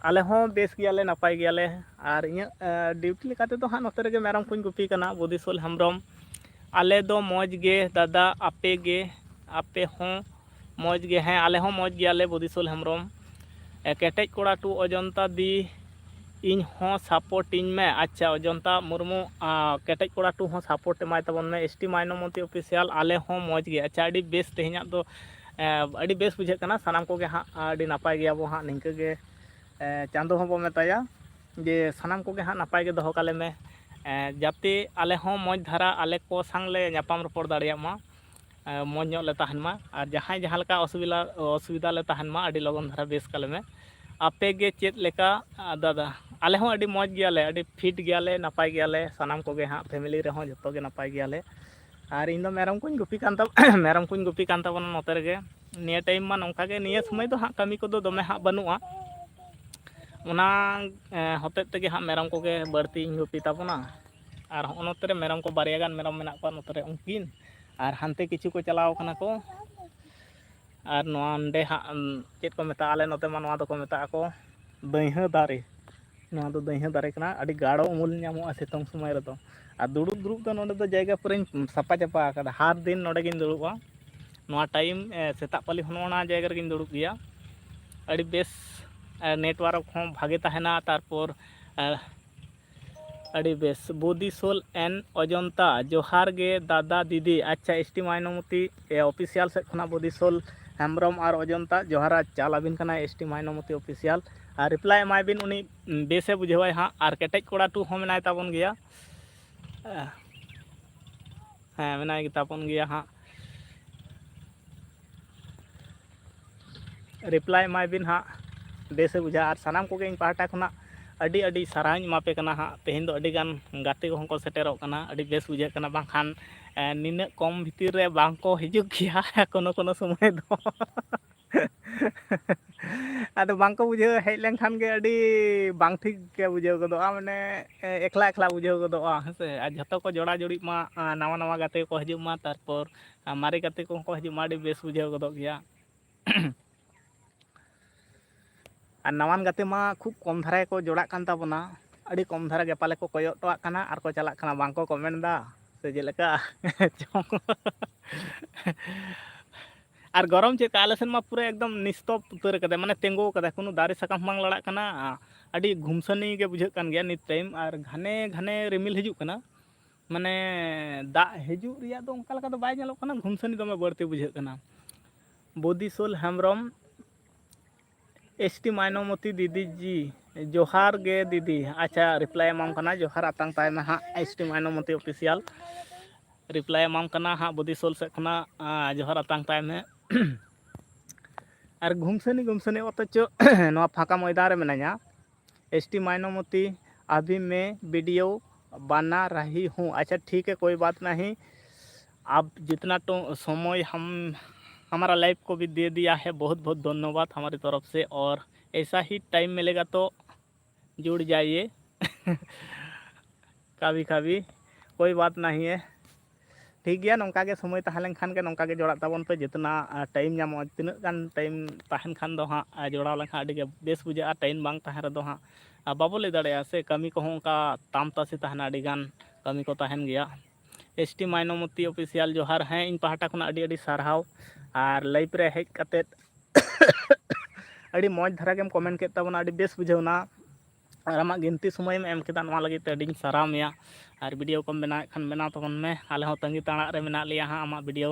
ᱟᱞᱮ ᱦᱚᱸ ᱵᱮᱥ ᱜᱮᱭᱟᱞᱮ, ᱱᱟᱯᱟᱭ ᱜᱮᱭᱟᱞᱮ᱾ ᱟᱨ ᱤᱧᱟᱹᱜ, ᱮ, ᱰᱤᱭᱩᱴᱤ ᱞᱮᱠᱟ ᱛᱮᱫᱚ ᱦᱟᱸᱜ ᱱᱚᱛᱮ ᱨᱮᱜᱮ ᱢᱮᱨᱚᱢ ᱠᱚᱧ ᱜᱩᱯᱤ ᱠᱟᱱᱟ, ᱵᱚᱫᱤᱥᱚᱞ ᱦᱮᱢᱵᱨᱚᱢ᱾ ᱟᱞᱮ ᱫᱚ ᱢᱚᱡᱽ ᱜᱮ ᱫᱟᱫᱟ, ᱟᱯᱮ ᱜᱮ, ᱟᱯᱮ ᱦᱚᱸ ᱢᱚᱡᱽ ᱜᱮ? ᱦᱮᱸ, ᱟᱞᱮ ᱦᱚᱸ ᱢᱚᱡᱽ ᱜᱮᱭᱟᱞᱮ, ᱵᱚᱫᱤᱥᱚᱞ ᱦᱮᱢᱵᱨᱚᱢ᱾ ᱮ, ᱠᱮᱴᱮᱡ ᱠᱚᱲᱟ ᱴᱩ ᱚᱡᱚᱱᱛᱟ ᱫᱤ, ᱤᱧ ᱦᱚᱸ ᱥᱟᱯᱳᱨᱴ ᱤᱧ ᱢᱮ᱾ ᱟᱪᱪᱷᱟ, ᱚᱡᱚᱱᱛᱟ ᱢᱩᱨᱢᱩ, ᱟ, ᱠᱮᱴᱮᱡ ᱠᱚᱲᱟ ᱴᱩ ᱦᱚᱸ ᱥᱟᱯᱳᱨᱴ ᱮᱢᱟᱭ ᱛᱟᱵᱚᱱ ᱢᱮ᱾ ᱮᱥ ᱴᱤ ᱢᱟᱭᱱᱚᱢᱚᱛᱤ ᱚᱯᱷᱤᱥᱤᱭᱟᱞ, ᱟᱞᱮ ᱦᱚᱸ ᱢᱚᱡᱽ ᱜᱮ᱾ ᱟᱪᱪᱷᱟ, ᱟᱹᱰᱤ ᱵᱮᱥ᱾ ᱛᱮᱦᱮᱧᱟᱜ ᱫᱚ, ᱮ, ᱟᱹᱰᱤ ᱵᱮᱥ ᱵᱩᱡᱷᱟᱹᱜ ᱠᱟᱱᱟ᱾ ᱥᱟᱱᱟᱢ ᱠᱚᱜᱮ ᱦᱟᱸᱜ ᱟᱹᱰᱤ ᱱᱟᱯᱟᱭ ᱜᱮᱭᱟᱵᱚ ᱦᱟᱸᱜ᱾ ᱱᱤᱝᱠᱟᱹ ᱜᱮ, ᱮ, ᱪᱟᱸᱫᱚ ᱦᱚᱸᱵᱚ ᱢᱮᱛᱟᱭᱟ ᱡᱮ ᱥᱟᱱᱟᱢ ᱠᱚᱜᱮ ᱦᱟᱸᱜ ᱱᱟᱯᱟᱭ ᱜᱮ ᱫᱚᱦᱚ ᱠᱟᱞᱮ ᱢᱮ, ᱮ, ᱡᱟᱛᱮ ᱟᱞᱮ ᱦᱚᱸ ᱢᱚᱡᱽ ᱫᱷᱟᱨᱟ ᱟᱞᱮ ᱠᱚ ᱥᱟᱝ ᱞᱮ ᱧᱟᱯᱟᱢ ᱨᱚᱯᱚᱲ ᱫᱟᱲᱮᱭᱟᱜ ᱢᱟ, ᱮ, ᱢᱚᱡᱽ ᱧᱚᱜ ᱞᱮ ᱛᱟᱦᱮᱱ ᱢᱟ᱾ ᱟᱨ ᱡᱟᱦᱟᱸᱭ ᱡᱟᱦᱟᱸ ᱞᱮᱠᱟ ᱚᱥᱩᱵᱤᱫᱷᱟ, ᱚᱥᱩᱵᱤᱫᱷᱟ ᱞᱮ ᱛᱟᱦᱮᱱ ᱢᱟ, ᱟᱹᱰᱤ ᱞᱚᱜᱚᱱ ᱫᱷᱟᱨᱟ ᱵᱮᱥ ᱠᱟᱞᱮ ᱢᱮ᱾ ᱟᱯᱮ ᱜᱮ ᱪᱮᱫ ᱞᱮᱠᱟ, ᱟ, ᱫᱟᱫᱟ? ᱟᱞᱮ ᱦᱚᱸ ᱟᱹᱰᱤ ᱢᱚᱡᱽ ᱜᱮᱭᱟᱞᱮ, ᱟᱹᱰᱤ ᱯᱷᱤᱴ ᱜᱮᱭᱟᱞᱮ, ᱱᱟᱯᱟᱭ ᱜᱮᱭᱟᱞᱮ᱾ ᱥᱟᱱᱟᱢ ᱠᱚᱜᱮ ᱦᱟᱸᱜ ᱯᱷᱮᱢᱤᱞᱤ ᱨᱮᱦᱚᱸ ᱡᱚᱛᱚ ᱜᱮ ᱱᱟᱯᱟᱭ ᱜᱮᱭᱟᱞᱮ᱾ ᱟᱨ ᱤᱧ ᱫᱚ ᱢᱮᱨᱚᱢ ᱠᱚᱧ ᱜᱩᱯᱤ ᱠᱟᱱ ᱛᱟᱵ-, ᱢᱮᱨᱚᱢ ᱠᱚᱧ ᱜᱩᱯᱤ ᱠᱟᱱ ᱛᱟᱵᱚᱱᱟ ᱱᱚᱛᱮ ᱨᱮᱜᱮ᱾ ᱱᱤᱭᱟᱹ ᱴᱟᱭᱤᱢ ᱢᱟ ᱱᱚᱝᱠᱟ ᱜᱮ, ᱱᱤᱭᱟᱹ ᱥᱚᱢᱚᱭ ᱫᱚ ᱦᱟᱸᱜ ᱠᱟᱹᱢᱤ ᱠᱚᱫᱚ ᱫᱚᱢᱮ ᱦᱟᱸᱜ ᱵᱟᱹᱱᱩᱜᱼᱟ᱾ ᱚᱱᱟ, ᱮ, ᱦᱚᱛᱮᱡ ᱛᱮᱜᱮ ᱦᱟᱸᱜ ᱢᱮᱨᱚᱢ ᱠᱚᱜᱮ ᱵᱟᱹᱲᱛᱤᱧ ᱜᱩᱯᱤ ᱛᱟᱵᱚᱱᱟ᱾ ᱟᱨ ᱦᱚᱸᱜᱼᱚ ᱱᱚᱛᱮ ᱨᱮ ᱢᱮᱨᱚᱢ ᱠᱚ ᱵᱟᱨᱭᱟ ᱜᱟᱱ ᱢᱮᱨᱚᱢ ᱢᱮᱱᱟᱜ ᱠᱚᱣᱟ ᱱᱚᱛᱮ ᱨᱮ ᱩᱱᱠᱤᱱ, ᱟᱨ ᱦᱟᱱᱛᱮ ᱠᱤᱪᱷᱩ ᱠᱚ ᱪᱟᱞᱟᱣ ᱠᱟᱱᱟ ᱠᱚ᱾ ᱟᱨ ᱱᱚᱣᱟ ᱱᱚᱸᱰᱮ ᱦᱟᱸᱜ, ᱩᱢ, ᱪᱮᱫ ᱠᱚ ᱢᱮᱛᱟᱜᱼᱟ, ᱟᱞᱮ ᱱᱚᱛᱮ ᱢᱟ ᱱᱚᱣᱟ ᱫᱚᱠᱚ ᱢᱮᱛᱟᱜᱼᱟ ᱠᱚ ᱫᱟᱹᱭᱦᱟᱹ ᱫᱟᱨᱮ᱾ ᱱᱚᱣᱟ ᱫᱚ ᱫᱟᱹᱭᱦᱟᱹ ᱫᱟᱨᱮ ᱠᱟᱱᱟ, ᱟᱹᱰᱤ ᱜᱟᱲᱚ ᱩᱢᱩᱞ ᱧᱟᱢᱚᱜᱼᱟ ᱥᱤᱛᱩᱝ ᱥᱚᱢᱚᱭ ᱨᱮᱫᱚ᱾ ᱟᱨ ᱫᱩᱲᱩᱵ ᱫᱩᱲᱩᱵ ᱫᱚ ᱱᱚᱸᱰᱮ ᱫᱚ ᱡᱟᱭᱜᱟ ᱯᱩᱨᱟᱹᱧ ᱥᱟᱯᱷᱟ ᱪᱟᱯᱟ ᱟᱠᱟᱫᱟ, ᱦᱟᱨ ᱫᱤᱱ ᱱᱚᱸᱰᱮ ᱜᱤᱧ ᱫᱩᱲᱩᱵᱼᱟ᱾ ᱱᱚᱣᱟ ᱴᱟᱭᱤᱢ, ᱮ, ᱥᱮᱛᱟᱜ ᱯᱟᱹᱞᱤ ᱦᱚᱸ ᱱᱚᱜᱼᱚ ᱱᱚᱣᱟ ᱡᱟᱭᱜᱟ ᱨᱮᱜᱤᱧ ᱫᱩᱲᱩᱵ ᱜᱮᱭᱟ᱾ ᱟᱹᱰᱤ ᱵᱮᱥ, ᱮ, ᱱᱮᱴᱣᱟᱨᱠ ᱦᱚᱸ ᱵᱷᱟᱜᱮ ᱛᱟᱦᱮᱱᱟ, ᱛᱟᱨᱯᱚᱨ, ᱮ, ᱟᱹᱰᱤ ᱵᱮᱥ᱾ ᱵᱳᱫᱤᱥᱳᱞ and ᱚᱡᱚᱱᱛᱟ, ᱡᱚᱦᱟᱨ ᱜᱮ ᱫᱟᱫᱟ ᱫᱤᱫᱤ᱾ ᱟᱪᱪᱷᱟ, ᱮᱥ ᱴᱤ ᱢᱟᱭᱱᱚᱢᱚᱛᱤ, ᱮ, ᱚᱯᱷᱤᱥᱤᱭᱟᱞ ᱥᱮᱫ ᱠᱷᱚᱱᱟᱜ ᱵᱳᱫᱤᱥᱳᱞ ᱦᱮᱢᱵᱨᱚᱢ ᱟᱨ ᱚᱡᱚᱱᱛᱟ ᱡᱚᱦᱟᱨ ᱟᱨ ᱪᱟᱞ ᱟᱹᱵᱤᱱ ᱠᱟᱱᱟ, ᱮᱥ ᱴᱤ ᱢᱟᱭᱱᱚᱢᱚᱛᱤ ᱚᱯᱷᱤᱥᱤᱭᱟᱞ᱾ ᱟᱨ ᱨᱤᱯᱞᱟᱭ ᱮᱢᱟᱭ ᱵᱤᱱ, ᱩᱱᱤ ᱵᱮᱥᱮ ᱵᱩᱡᱷᱟᱹᱣᱟᱭ ᱦᱟᱸᱜ᱾ ᱟᱨ ᱠᱮᱴᱮᱡ ᱠᱚᱲᱟ ᱴᱩ ᱦᱚᱸ ᱢᱮᱱᱟᱭ ᱛᱟᱵᱚᱱ ᱜᱮᱭᱟ᱾ ᱦᱮᱸ, ᱢᱮᱱᱟᱭ ᱜᱮ ᱛᱟᱵᱚᱱ ᱜᱮᱭᱟ ᱦᱟᱸᱜ᱾ ᱨᱤᱯᱞᱟᱭ ᱮᱢᱟᱭ ᱵᱤᱱ ᱦᱟᱸᱜ, ᱵᱮᱥᱮ ᱵᱩᱡᱷᱟᱹᱜᱼᱟ᱾ ᱟᱨ ᱥᱟᱱᱟᱢ ᱠᱚᱜᱮ ᱤᱧ ᱯᱟᱦᱴᱟ ᱠᱷᱚᱱᱟᱜ ᱟᱹᱰᱤ ᱟᱹᱰᱤ ᱥᱟᱨᱦᱟᱣᱤᱧ ᱮᱢᱟ ᱯᱮ ᱠᱟᱱᱟ ᱦᱟᱸᱜ᱾ ᱛᱮᱦᱮᱧ ᱫᱚ ᱟᱹᱰᱤ ᱜᱟᱱ ᱜᱟᱛᱮ ᱠᱚᱦᱚᱸ ᱠᱚ ᱥᱮᱴᱮᱨᱚᱜ ᱠᱟᱱᱟ, ᱟᱹᱰᱤ ᱵᱮᱥ ᱵᱩᱡᱷᱟᱹᱜ ᱠᱟᱱᱟ, ᱵᱟᱝᱠᱷᱟᱱ, ᱮ, ᱱᱤᱱᱟᱹᱜ ᱠᱚᱢ ᱵᱷᱤᱛᱤᱨ ᱨᱮ ᱵᱟᱝ ᱠᱚ ᱦᱤᱡᱩᱜ ᱜᱮᱭᱟ ᱠᱳᱱᱳ ᱠᱳᱱᱳ ᱥᱚᱢᱚᱭ ᱫᱚ᱾ ᱟᱫᱚ ᱵᱟᱝ ᱠᱚ ᱵᱩᱡᱷᱟᱹᱣ ᱦᱮᱡ ᱞᱮᱱᱠᱷᱟᱱ ᱜᱮ ᱟᱹᱰᱤ ᱵᱟᱝ ᱴᱷᱤᱠ ᱜᱮ ᱵᱩᱡᱷᱟᱹᱣ ᱜᱚᱫᱚᱜᱼᱟ, ᱢᱟᱱᱮ, ᱮ, ᱮᱠᱞᱟ ᱮᱠᱞᱟ ᱵᱩᱡᱷᱟᱹᱣ ᱜᱚᱫᱚᱜᱼᱟ, ᱦᱮᱸ ᱥᱮ? ᱟᱨ ᱡᱷᱚᱛᱚ ᱠᱚ ᱡᱚᱲᱟ ᱡᱩᱲᱤᱜ ᱢᱟ, ᱟ, ᱱᱟᱣᱟ ᱱᱟᱣᱟ ᱜᱟᱛᱮ ᱠᱚ ᱦᱤᱡᱩᱜ ᱢᱟ, ᱛᱟᱨᱯᱚᱨ, ᱟ, ᱢᱟᱨᱮ ᱜᱟᱛᱮ ᱠᱚᱦᱚᱸ ᱠᱚ ᱦᱤᱡᱩᱜ ᱢᱟ, ᱟᱹᱰᱤ ᱵᱮᱥ ᱵᱩᱡᱷᱟᱹᱣ ᱜᱚᱫᱚᱜ ᱜᱮᱭᱟ᱾ ᱟᱨ ᱱᱟᱣᱟᱱ ᱜᱟᱛᱮ ᱢᱟ ᱠᱷᱩᱵ ᱠᱚᱢ ᱫᱷᱟᱨᱟ ᱜᱮᱠᱚ ᱡᱚᱲᱟᱜ ᱠᱟᱱ ᱛᱟᱵᱚᱱᱟ, ᱟᱹᱰᱤ ᱠᱚᱢ ᱫᱷᱟᱨᱟ ᱜᱮ ᱯᱟᱞᱮ ᱠᱚ ᱠᱚᱭᱚᱜ ᱦᱚᱴᱚᱣᱟᱜ ᱠᱟᱱᱟ ᱟᱨ ᱠᱚ ᱪᱟᱞᱟᱜ ᱠᱟᱱᱟ, ᱵᱟᱝ ᱠᱚ ᱠᱚᱢᱮᱱᱴ ᱮᱫᱟ ᱥᱮ ᱪᱮᱫ ᱞᱮᱠᱟ ᱪᱚᱝ᱾ ᱟᱨ ᱜᱚᱨᱚᱢ ᱪᱮᱫ ᱞᱮᱠᱟ? ᱟᱞᱮ ᱥᱮᱱ ᱢᱟ ᱯᱩᱨᱟᱹ ᱮᱠᱫᱚᱢ ᱱᱤᱥᱛᱚᱯ ᱩᱛᱟᱹᱨ ᱠᱟᱫᱟᱭ, ᱢᱟᱱᱮ ᱛᱤᱸᱜᱩ ᱠᱟᱫᱟᱭ, ᱠᱳᱱᱳ ᱫᱟᱨᱮ ᱥᱟᱠᱟᱢ ᱵᱟᱝ ᱞᱟᱲᱟᱜ ᱠᱟᱱᱟ᱾ ᱟᱹᱰᱤ ᱜᱷᱩᱢᱥᱟᱹᱱᱤ ᱜᱮ ᱵᱩᱡᱷᱟᱹᱜ ᱠᱟᱱ ᱜᱮᱭᱟ ᱱᱤᱛ ᱴᱟᱭᱤᱢ, ᱟᱨ ᱜᱷᱟᱱᱮ ᱜᱷᱟᱱᱮ ᱨᱤᱢᱤᱞ ᱦᱤᱡᱩᱜ ᱠᱟᱱᱟ, ᱢᱟᱱᱮ ᱫᱟᱜ ᱦᱤᱡᱩᱜ ᱨᱮᱭᱟᱜ ᱫᱚ ᱚᱱᱠᱟ ᱞᱮᱠᱟ ᱫᱚ ᱵᱟᱭ ᱧᱮᱞᱚᱜ ᱠᱟᱱᱟ, ᱜᱷᱩᱢᱥᱟᱹᱱᱤ ᱫᱚᱢᱮ ᱵᱟᱹᱲᱛᱤ ᱵᱩᱡᱷᱟᱹᱜ ᱠᱟᱱᱟ᱾ ᱵᱳᱫᱤᱥᱳᱞ ᱦᱮᱢᱵᱨᱚᱢ, ᱮᱥ ᱴᱤ ᱢᱟᱭᱱᱚᱢᱚᱛᱤ ᱫᱤᱫᱤ ᱡᱤ, ᱡᱚᱦᱟᱨ ᱜᱮ ᱫᱤᱫᱤ᱾ ᱟᱪᱪᱷᱟ, ᱨᱤᱯᱞᱟᱭ ᱮᱢᱟᱢ ᱠᱟᱱᱟ, ᱡᱚᱦᱟᱨ ᱟᱛᱟᱝ ᱛᱟᱭ ᱢᱮ ᱦᱟᱸᱜ, ᱮᱥ ᱴᱤ ᱢᱟᱭᱱᱚᱢᱚᱛᱤ ᱚᱯᱷᱤᱥᱤᱭᱟᱞ᱾ ᱨᱤᱯᱞᱟᱭ ᱮᱢᱟᱢ ᱠᱟᱱᱟ ᱦᱟᱸᱜ ᱵᱳᱫᱤᱥᱳᱞ ᱥᱮᱫ ᱠᱷᱚᱱᱟᱜ, ᱟ, ᱡᱚᱦᱟᱨ ᱟᱛᱟᱝ ᱛᱟᱭ ᱢᱮ᱾ ᱟᱨ ᱜᱷᱩᱢᱥᱟᱹᱱᱤ ᱜᱷᱩᱢᱥᱟᱹᱱᱤ ᱚᱛᱚᱪᱚ ᱱᱚᱣᱟ ᱯᱷᱟᱸᱠᱟ ᱢᱚᱭᱫᱟᱱ ᱨᱮ ᱢᱮᱱᱟᱧᱟ᱾ एस टी माइनोमती, अभी मैं वीडियो बना रही हूँ। अच्छा, ठीक है, कोई बात नहीं। आप जितना तो समय हम, हमारा लाइफ को भी दे दिया है, बहुत बहुत धन्यवाद हमारी तरफ से, और ऐसा ही टाइम मिलेगा तो जुड़ जाइए। कभी कभी कोई बात नहीं है। ᱴᱷᱤᱠ ᱜᱮᱭᱟ, ᱱᱚᱝᱠᱟ ᱜᱮ ᱥᱚᱢᱚᱭ ᱛᱟᱦᱮᱸ ᱞᱮᱱᱠᱷᱟᱱ ᱜᱮ ᱱᱚᱝᱠᱟ ᱜᱮ ᱡᱚᱲᱟᱜ ᱛᱟᱵᱚᱱ ᱯᱮ, ᱡᱮᱛᱱᱟ ᱴᱟᱭᱤᱢ ᱧᱟᱢᱚᱜᱼᱟ, ᱛᱤᱱᱟᱹᱜ ᱜᱟᱱ ᱴᱟᱭᱤᱢ ᱛᱟᱦᱮᱱ ᱠᱷᱟᱱ ᱫᱚ ᱦᱟᱸᱜ ᱡᱚᱲᱟᱣ ᱞᱮᱱᱠᱷᱟᱱ ᱟᱹᱰᱤ ᱜᱮ ᱵᱮᱥ ᱵᱩᱡᱷᱟᱹᱜᱼᱟ᱾ ᱴᱟᱭᱤᱢ ᱵᱟᱝ ᱛᱟᱦᱮᱸ ᱨᱮᱫᱚ ᱦᱟᱸᱜ ᱟᱨ ᱵᱟᱵᱚ ᱞᱟᱹᱭ ᱫᱟᱲᱮᱭᱟᱜᱼᱟ ᱥᱮ, ᱠᱟᱹᱢᱤ ᱠᱚᱦᱚᱸ ᱚᱱᱠᱟ ᱛᱟᱢ ᱛᱟᱥᱮ ᱛᱟᱦᱮᱱᱟ, ᱟᱹᱰᱤ ᱜᱟᱱ ᱠᱟᱹᱢᱤ ᱠᱚ ᱛᱟᱦᱮᱱ ᱜᱮᱭᱟ᱾ ᱮᱥ ᱴᱤ ᱢᱟᱭᱱᱚᱢᱚᱛᱤ ᱚᱯᱷᱤᱥᱤᱭᱟᱞ ᱡᱚᱦᱟᱨ, ᱦᱮᱸ, ᱤᱧ ᱯᱟᱦᱴᱟ ᱠᱷᱚᱱᱟᱜ ᱟᱹᱰᱤ ᱟᱹᱰᱤ ᱥᱟᱨᱦᱟᱣ᱾ ᱟᱨ ᱞᱟᱭᱤᱵᱷ ᱨᱮ ᱦᱮᱡ ᱠᱟᱛᱮᱫ ᱟᱹᱰᱤ ᱢᱚᱡᱽ ᱫᱷᱟᱨᱟ ᱜᱮᱢ ᱠᱚᱢᱮᱱᱴ ᱠᱮᱫ ᱛᱟᱵᱚᱱᱟ, ᱟᱹᱰᱤ ᱵᱮᱥ ᱵᱩᱡᱷᱟᱹᱣ ᱮᱱᱟ᱾ ᱟᱨ ᱟᱢᱟᱜ ᱜᱤᱱᱛᱤ ᱥᱚᱢᱚᱭᱮᱢ ᱮᱢ ᱠᱮᱫᱟ, ᱱᱚᱣᱟ ᱞᱟᱹᱜᱤᱫ ᱛᱮ ᱟᱹᱰᱤᱧ ᱥᱟᱨᱦᱟᱣ ᱢᱮᱭᱟ᱾ ᱟᱨ ᱵᱷᱤᱰᱤᱭᱳ ᱠᱚᱢ ᱵᱮᱱᱟᱣᱮᱫ ᱠᱷᱟᱱ ᱵᱮᱱᱟᱣ ᱛᱟᱵᱚᱱ ᱢᱮ, ᱟᱞᱮ ᱦᱚᱸ ᱛᱟᱺᱜᱤ ᱛᱟᱲᱟᱜ ᱨᱮ ᱢᱮᱱᱟᱜ ᱞᱮᱭᱟ ᱦᱟᱸᱜ ᱟᱢᱟᱜ ᱵᱷᱤᱰᱤᱭᱳ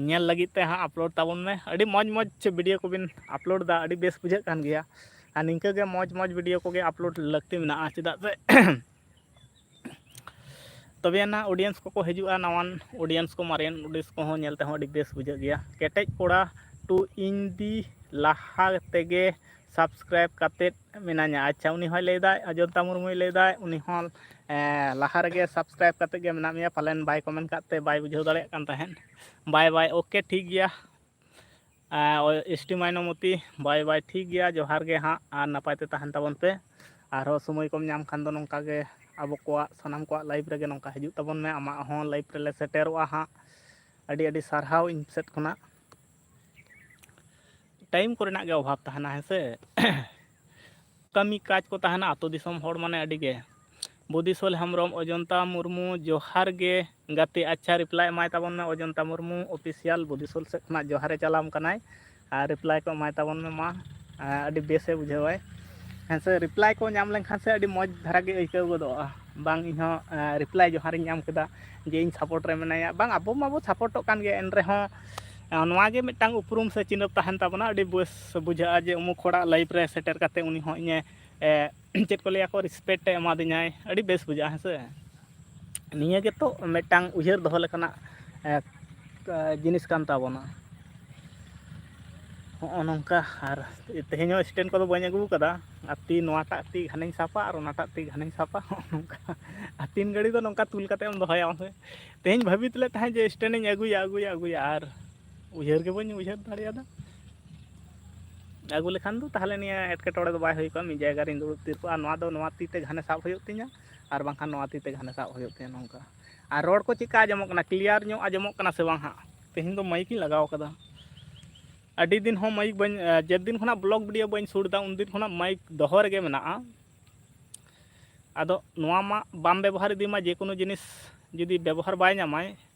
ᱧᱮᱞ ᱞᱟᱹᱜᱤᱫ ᱛᱮ ᱦᱟᱸᱜ᱾ ᱟᱯᱞᱳᱰ ᱛᱟᱵᱚᱱ ᱢᱮ, ᱟᱹᱰᱤ ᱢᱚᱡᱽ ᱢᱚᱡᱽ ᱵᱷᱤᱰᱤᱭᱳ ᱠᱚᱵᱤᱱ ᱟᱯᱞᱳᱰ ᱮᱫᱟ, ᱟᱹᱰᱤ ᱵᱮᱥ ᱵᱩᱡᱷᱟᱹᱜ ᱠᱟᱱ ᱜᱮᱭᱟ᱾ ᱟᱨ ᱱᱤᱝᱠᱟᱹ ᱜᱮ ᱢᱚᱡᱽ ᱢᱚᱡᱽ ᱵᱷᱤᱰᱤᱭᱳ ᱠᱚᱜᱮ ᱟᱯᱞᱳᱰ ᱞᱟᱹᱠᱛᱤ ᱢᱮᱱᱟᱜᱼᱟ, ᱪᱮᱫᱟᱜ ᱥᱮ ᱛᱚᱵᱮ ᱟᱱᱟᱜ ᱚᱰᱤᱭᱮᱱᱥ ᱠᱚᱠᱚ ᱦᱤᱡᱩᱜᱼᱟ, ᱱᱟᱣᱟᱱ ᱚᱰᱤᱭᱮᱱᱥ ᱠᱚ, ᱢᱟᱨᱮᱱ ᱚᱰᱤᱭᱮᱱᱥ ᱠᱚᱦᱚᱸ ᱧᱮᱞ ᱛᱮᱦᱚᱸ ᱟᱹᱰᱤ ᱵᱮᱥ ᱵᱩᱡᱷᱟᱹᱜ ᱜᱮᱭᱟ᱾ ᱠᱮᱴᱮᱡ ᱠᱚᱲᱟ ᱴᱩ ᱤᱧ ᱫᱤ ᱞᱟᱦᱟ ᱛᱮᱜᱮ ᱥᱟᱵᱥᱠᱨᱟᱭᱤᱵ ᱠᱟᱛᱮᱫ ᱢᱮᱱᱟᱧᱟ᱾ ᱟᱪᱪᱷᱟ, ᱩᱱᱤ ᱦᱚᱸᱭ ᱞᱟᱹᱭᱫᱟ, ᱚᱡᱚᱱᱛᱟ ᱢᱩᱨᱢᱩᱭ ᱞᱟᱹᱭᱫᱟ, ᱩᱱᱤ ᱦᱚᱸ ᱮᱸ, ᱞᱟᱦᱟ ᱨᱮᱜᱮ ᱥᱟᱵᱥᱠᱨᱟᱭᱤᱵ ᱠᱟᱛᱮᱫ ᱜᱮ ᱢᱮᱱᱟᱜ ᱢᱮᱭᱟ, ᱯᱟᱞᱮᱱ ᱵᱟᱭ ᱠᱚᱢᱮᱱᱴ ᱠᱟᱜ ᱛᱮ ᱵᱟᱭ ᱵᱩᱡᱷᱟᱹᱣ ᱫᱟᱲᱮᱭᱟᱜ ᱠᱟᱱ ᱛᱟᱦᱮᱸᱫ᱾ ᱵᱟᱭ ᱵᱟᱭ, ᱳᱠᱮ, ᱴᱷᱤᱠ ᱜᱮᱭᱟ᱾ ᱮᱸ, ᱳᱭ ᱮᱥ ᱴᱤ ᱢᱟᱭᱱᱚᱢᱚᱛᱤ, ᱵᱟᱭ ᱵᱟᱭ, ᱴᱷᱤᱠ ᱜᱮᱭᱟ, ᱡᱚᱦᱟᱨ ᱜᱮ ᱦᱟᱸᱜ, ᱟᱨ ᱱᱟᱯᱟᱭ ᱛᱮ ᱛᱟᱦᱮᱱ ᱛᱟᱵᱚᱱ ᱯᱮ᱾ ᱟᱨᱦᱚᱸ ᱥᱚᱢᱚᱭ ᱠᱚᱢ ᱧᱟᱢ ᱠᱷᱟᱱ ᱫᱚ ᱱᱚᱝᱠᱟ ᱜᱮ ᱟᱵᱚ ᱠᱚᱣᱟᱜ, ᱥᱟᱱᱟᱢ ᱠᱚᱣᱟᱜ ᱞᱟᱭᱤᱵᱷ ᱨᱮᱜᱮ ᱱᱚᱝᱠᱟ ᱦᱤᱡᱩᱜ ᱛᱟᱵᱚᱱ ᱢᱮ, ᱟᱢᱟᱜ ᱦᱚᱸ ᱞᱟᱭᱤᱵᱷ ᱨᱮᱞᱮ ᱥᱮᱴᱮᱨᱚᱜᱼᱟ ᱦᱟᱸᱜ᱾ ᱟᱹᱰᱤ ᱟᱹᱰᱤ ᱥᱟᱨᱦᱟᱣ ᱤᱧ ᱥᱮᱫ ᱠᱷᱚᱱᱟᱜ᱾ ᱴᱟᱭᱤᱢ ᱠᱚᱨᱮᱱᱟᱜ ᱜᱮ ᱚᱵᱷᱟᱵᱽ ᱛᱟᱦᱮᱱᱟ, ᱦᱮᱸ ᱥᱮ᱾ ᱠᱟᱹᱢᱤ ᱠᱟᱡᱽ ᱠᱚ ᱛᱟᱦᱮᱱᱟ ᱟᱹᱛᱩ ᱫᱤᱥᱚᱢ ᱦᱚᱲ ᱢᱟᱱᱮ ᱟᱹᱰᱤ ᱜᱮ᱾ ᱵᱩᱫᱤᱥᱚᱞ ᱦᱮᱢᱵᱨᱚᱢ, ᱚᱡᱚᱱᱛᱟ ᱢᱩᱨᱢᱩ, ᱡᱚᱦᱟᱨ ᱜᱮ ᱜᱟᱛᱮ᱾ ᱟᱪᱪᱷᱟ, ᱨᱤᱯᱞᱟᱭ ᱮᱢᱟᱭ ᱛᱟᱵᱚᱱ ᱢᱮ, ᱚᱡᱚᱱᱛᱟ ᱢᱩᱨᱢᱩ ᱚᱯᱷᱤᱥᱤᱭᱟᱞ ᱵᱩᱫᱤᱥᱚᱞ ᱥᱮᱫ ᱠᱷᱚᱱᱟᱜ ᱡᱚᱦᱟᱨᱮ ᱪᱟᱞᱟᱢ ᱠᱟᱱᱟᱭ᱾ ᱟᱨ ᱨᱤᱯᱞᱟᱭ ᱠᱚ ᱮᱢᱟᱭ ᱛᱟᱵᱚᱱ ᱢᱮ ᱢᱟ, ᱟᱹᱰᱤ ᱵᱮᱥᱮ ᱵᱩᱡᱷᱟᱹᱣᱟᱭ᱾ ᱦᱮᱸ ᱥᱮ, ᱨᱤᱯᱞᱟᱭ ᱠᱚ ᱧᱟᱢ ᱞᱮᱱᱠᱷᱟᱱ ᱥᱮ ᱟᱹᱰᱤ ᱢᱚᱡᱽ ᱫᱷᱟᱨᱟ ᱜᱮ ᱟᱹᱭᱠᱟᱹᱣ ᱜᱚᱫᱚᱜᱼᱟ᱾ ᱵᱟᱝ, ᱤᱧ ᱦᱚᱸ ᱨᱤᱯᱞᱟᱭ ᱡᱚᱦᱟᱨᱤᱧ ᱧᱟᱢ ᱠᱮᱫᱟ ᱡᱮ ᱤᱧ ᱥᱟᱯᱳᱨᱴ ᱨᱮ ᱢᱮᱱᱟᱭᱟ᱾ ᱵᱟᱝ, ᱟᱵᱚ ᱢᱟᱵᱚ ᱥᱟᱯᱳᱨᱴᱚᱜ ᱠᱟᱱ ᱜᱮᱭᱟ, ᱮᱱ ᱨᱮᱦᱚᱸ ᱱᱚᱣᱟ ᱜᱮ ᱢᱤᱫᱴᱟᱝ ᱩᱯᱨᱩᱢ ᱥᱮ ᱪᱤᱱᱦᱟᱹᱯ ᱛᱟᱦᱮᱱ ᱛᱟᱵᱚᱱᱟ᱾ ᱟᱹᱰᱤ ᱵᱮᱥ ᱵᱩᱡᱷᱟᱹᱜᱼᱟ ᱡᱮ ᱩᱢᱩᱠ ᱦᱚᱲᱟᱜ ᱞᱟᱭᱤᱵᱷ ᱨᱮ ᱥᱮᱴᱮᱨ ᱠᱟᱛᱮ ᱩᱱᱤ ᱦᱚᱸ ᱤᱧᱮ, ᱮ, ᱪᱮᱫ ᱠᱚ ᱞᱟᱹᱭᱟ ᱠᱚ, ᱨᱮᱥᱯᱮᱠᱴ ᱮ ᱮᱢᱟᱫᱤᱧᱟᱭ᱾ ᱟᱹᱰᱤ ᱵᱮᱥ ᱵᱩᱡᱷᱟᱹᱜᱼᱟ, ᱦᱮᱸ ᱥᱮ᱾ ᱱᱤᱭᱟᱹ ᱜᱮᱛᱚ ᱢᱤᱫᱴᱟᱝ ᱩᱭᱦᱟᱹᱨ ᱫᱚᱦᱚ ᱞᱮᱠᱟᱱᱟᱜ, ᱮ, ᱡᱤᱱᱤᱥ ᱠᱟᱱ ᱛᱟᱵᱚᱱᱟ᱾ ᱦᱚᱸᱜᱼᱚ ᱱᱚᱝᱠᱟ᱾ ᱟᱨ ᱛᱮᱦᱮᱧ ᱦᱚᱸ ᱥᱴᱮᱱᱰ ᱠᱚᱫᱚ ᱵᱟᱹᱧ ᱟᱹᱜᱩ ᱟᱠᱟᱫᱟ᱾ ᱟᱨ ᱛᱤ ᱱᱚᱣᱟᱴᱟᱜ ᱛᱤ ᱜᱷᱟᱱᱮᱧ ᱥᱟᱵᱟ ᱟᱨ ᱚᱱᱟᱴᱟᱜ ᱛᱤ ᱜᱷᱟᱱᱮᱧ ᱥᱟᱵᱟ, ᱦᱚᱸᱜᱼᱚ ᱱᱚᱝᱠᱟ᱾ ᱟᱨ ᱛᱤᱱ ᱜᱷᱟᱹᱲᱤ ᱫᱚ ᱱᱚᱝᱠᱟ ᱛᱩᱞ ᱠᱟᱛᱮ ᱮᱢ ᱫᱚᱦᱚᱭᱟ ᱢᱟᱥᱮ? ᱛᱮᱦᱮᱧ ᱵᱷᱟᱹᱵᱤᱛ ᱞᱮᱫ ᱛᱟᱦᱮᱸᱫ ᱡᱮ ᱥᱴᱮᱱᱰ ᱤᱧ ᱟᱹᱜᱩᱭᱟ, ᱟᱹᱜᱩᱭᱟ, ᱟᱹᱜᱩᱭᱟ, ᱟᱨ ᱩᱭᱦᱟᱹᱨ ᱜᱮ ᱵᱟᱹᱧ ᱩᱭᱦᱟᱹᱨ ᱫᱟᱲᱮᱭᱟᱫᱟ᱾ ᱟᱹᱜᱩ ᱞᱮᱠᱷᱟᱱ ᱫᱚ ᱛᱟᱦᱚᱞᱮ ᱱᱤᱭᱟᱹ ᱮᱴᱠᱮᱴᱚᱬᱮ ᱫᱚ ᱵᱟᱭ ᱦᱩᱭ ᱠᱚᱜᱼᱟ, ᱢᱤᱫ ᱡᱟᱭᱜᱟ ᱨᱤᱧ ᱫᱩᱲᱩᱵ ᱛᱷᱤᱨ ᱠᱚᱜᱼᱟ᱾ ᱱᱚᱣᱟ ᱫᱚ ᱱᱚᱣᱟ ᱛᱤ ᱛᱮ ᱜᱷᱟᱱᱮ ᱥᱟᱵ ᱦᱩᱭᱩᱜ ᱛᱤᱧᱟ, ᱟᱨ ᱵᱟᱝᱠᱷᱟᱱ ᱱᱚᱣᱟ ᱛᱤ ᱛᱮ ᱜᱷᱟᱱᱮ ᱥᱟᱵ ᱦᱩᱭᱩᱜ ᱛᱤᱧᱟᱹ ᱱᱚᱝᱠᱟ᱾ ᱟᱨ ᱨᱚᱲ ᱠᱚ ᱪᱮᱫᱠᱟ ᱟᱸᱡᱚᱢᱚᱜ ᱠᱟᱱᱟ, ᱠᱞᱤᱭᱟᱨ ᱧᱚᱜ ᱟᱸᱡᱚᱢᱚᱜ ᱠᱟᱱᱟ ᱥᱮ ᱵᱟᱝ ᱦᱟᱸᱜ? ᱛᱮᱦᱮᱧ ᱫᱚ ᱢᱟᱭᱤᱠ ᱤᱧ ᱞᱟᱜᱟᱣ ᱠᱟᱫᱟ᱾ ᱟᱹᱰᱤ ᱫᱤᱱ ᱦᱚᱸ ᱢᱟᱭᱤᱠ ᱵᱟᱹᱧ, ᱡᱮᱫ ᱫᱤᱱ ᱠᱷᱚᱱᱟᱜ ᱵᱞᱚᱜ ᱵᱷᱤᱰᱤᱭᱳ ᱵᱟᱹᱧ ᱥᱩᱴ ᱮᱫᱟ, ᱩᱱᱫᱤᱱ ᱠᱷᱚᱱᱟᱜ ᱢᱟᱭᱤᱠ ᱫᱚᱦᱚ ᱨᱮᱜᱮ ᱢᱮᱱᱟᱜᱼᱟ᱾ ᱟᱫᱚ ᱱᱚᱣᱟ ᱢᱟ ᱵᱟᱢ ᱵᱮᱵᱚᱦᱟᱨ ᱤᱫᱤ ᱢᱟ, ᱡᱮ ᱠᱳᱱᱳ ᱡᱤᱱᱤᱥ ᱡᱩᱫᱤ ᱵᱮᱵᱚᱦᱟᱨ ᱵᱟᱭ ᱧᱟᱢᱟᱭ,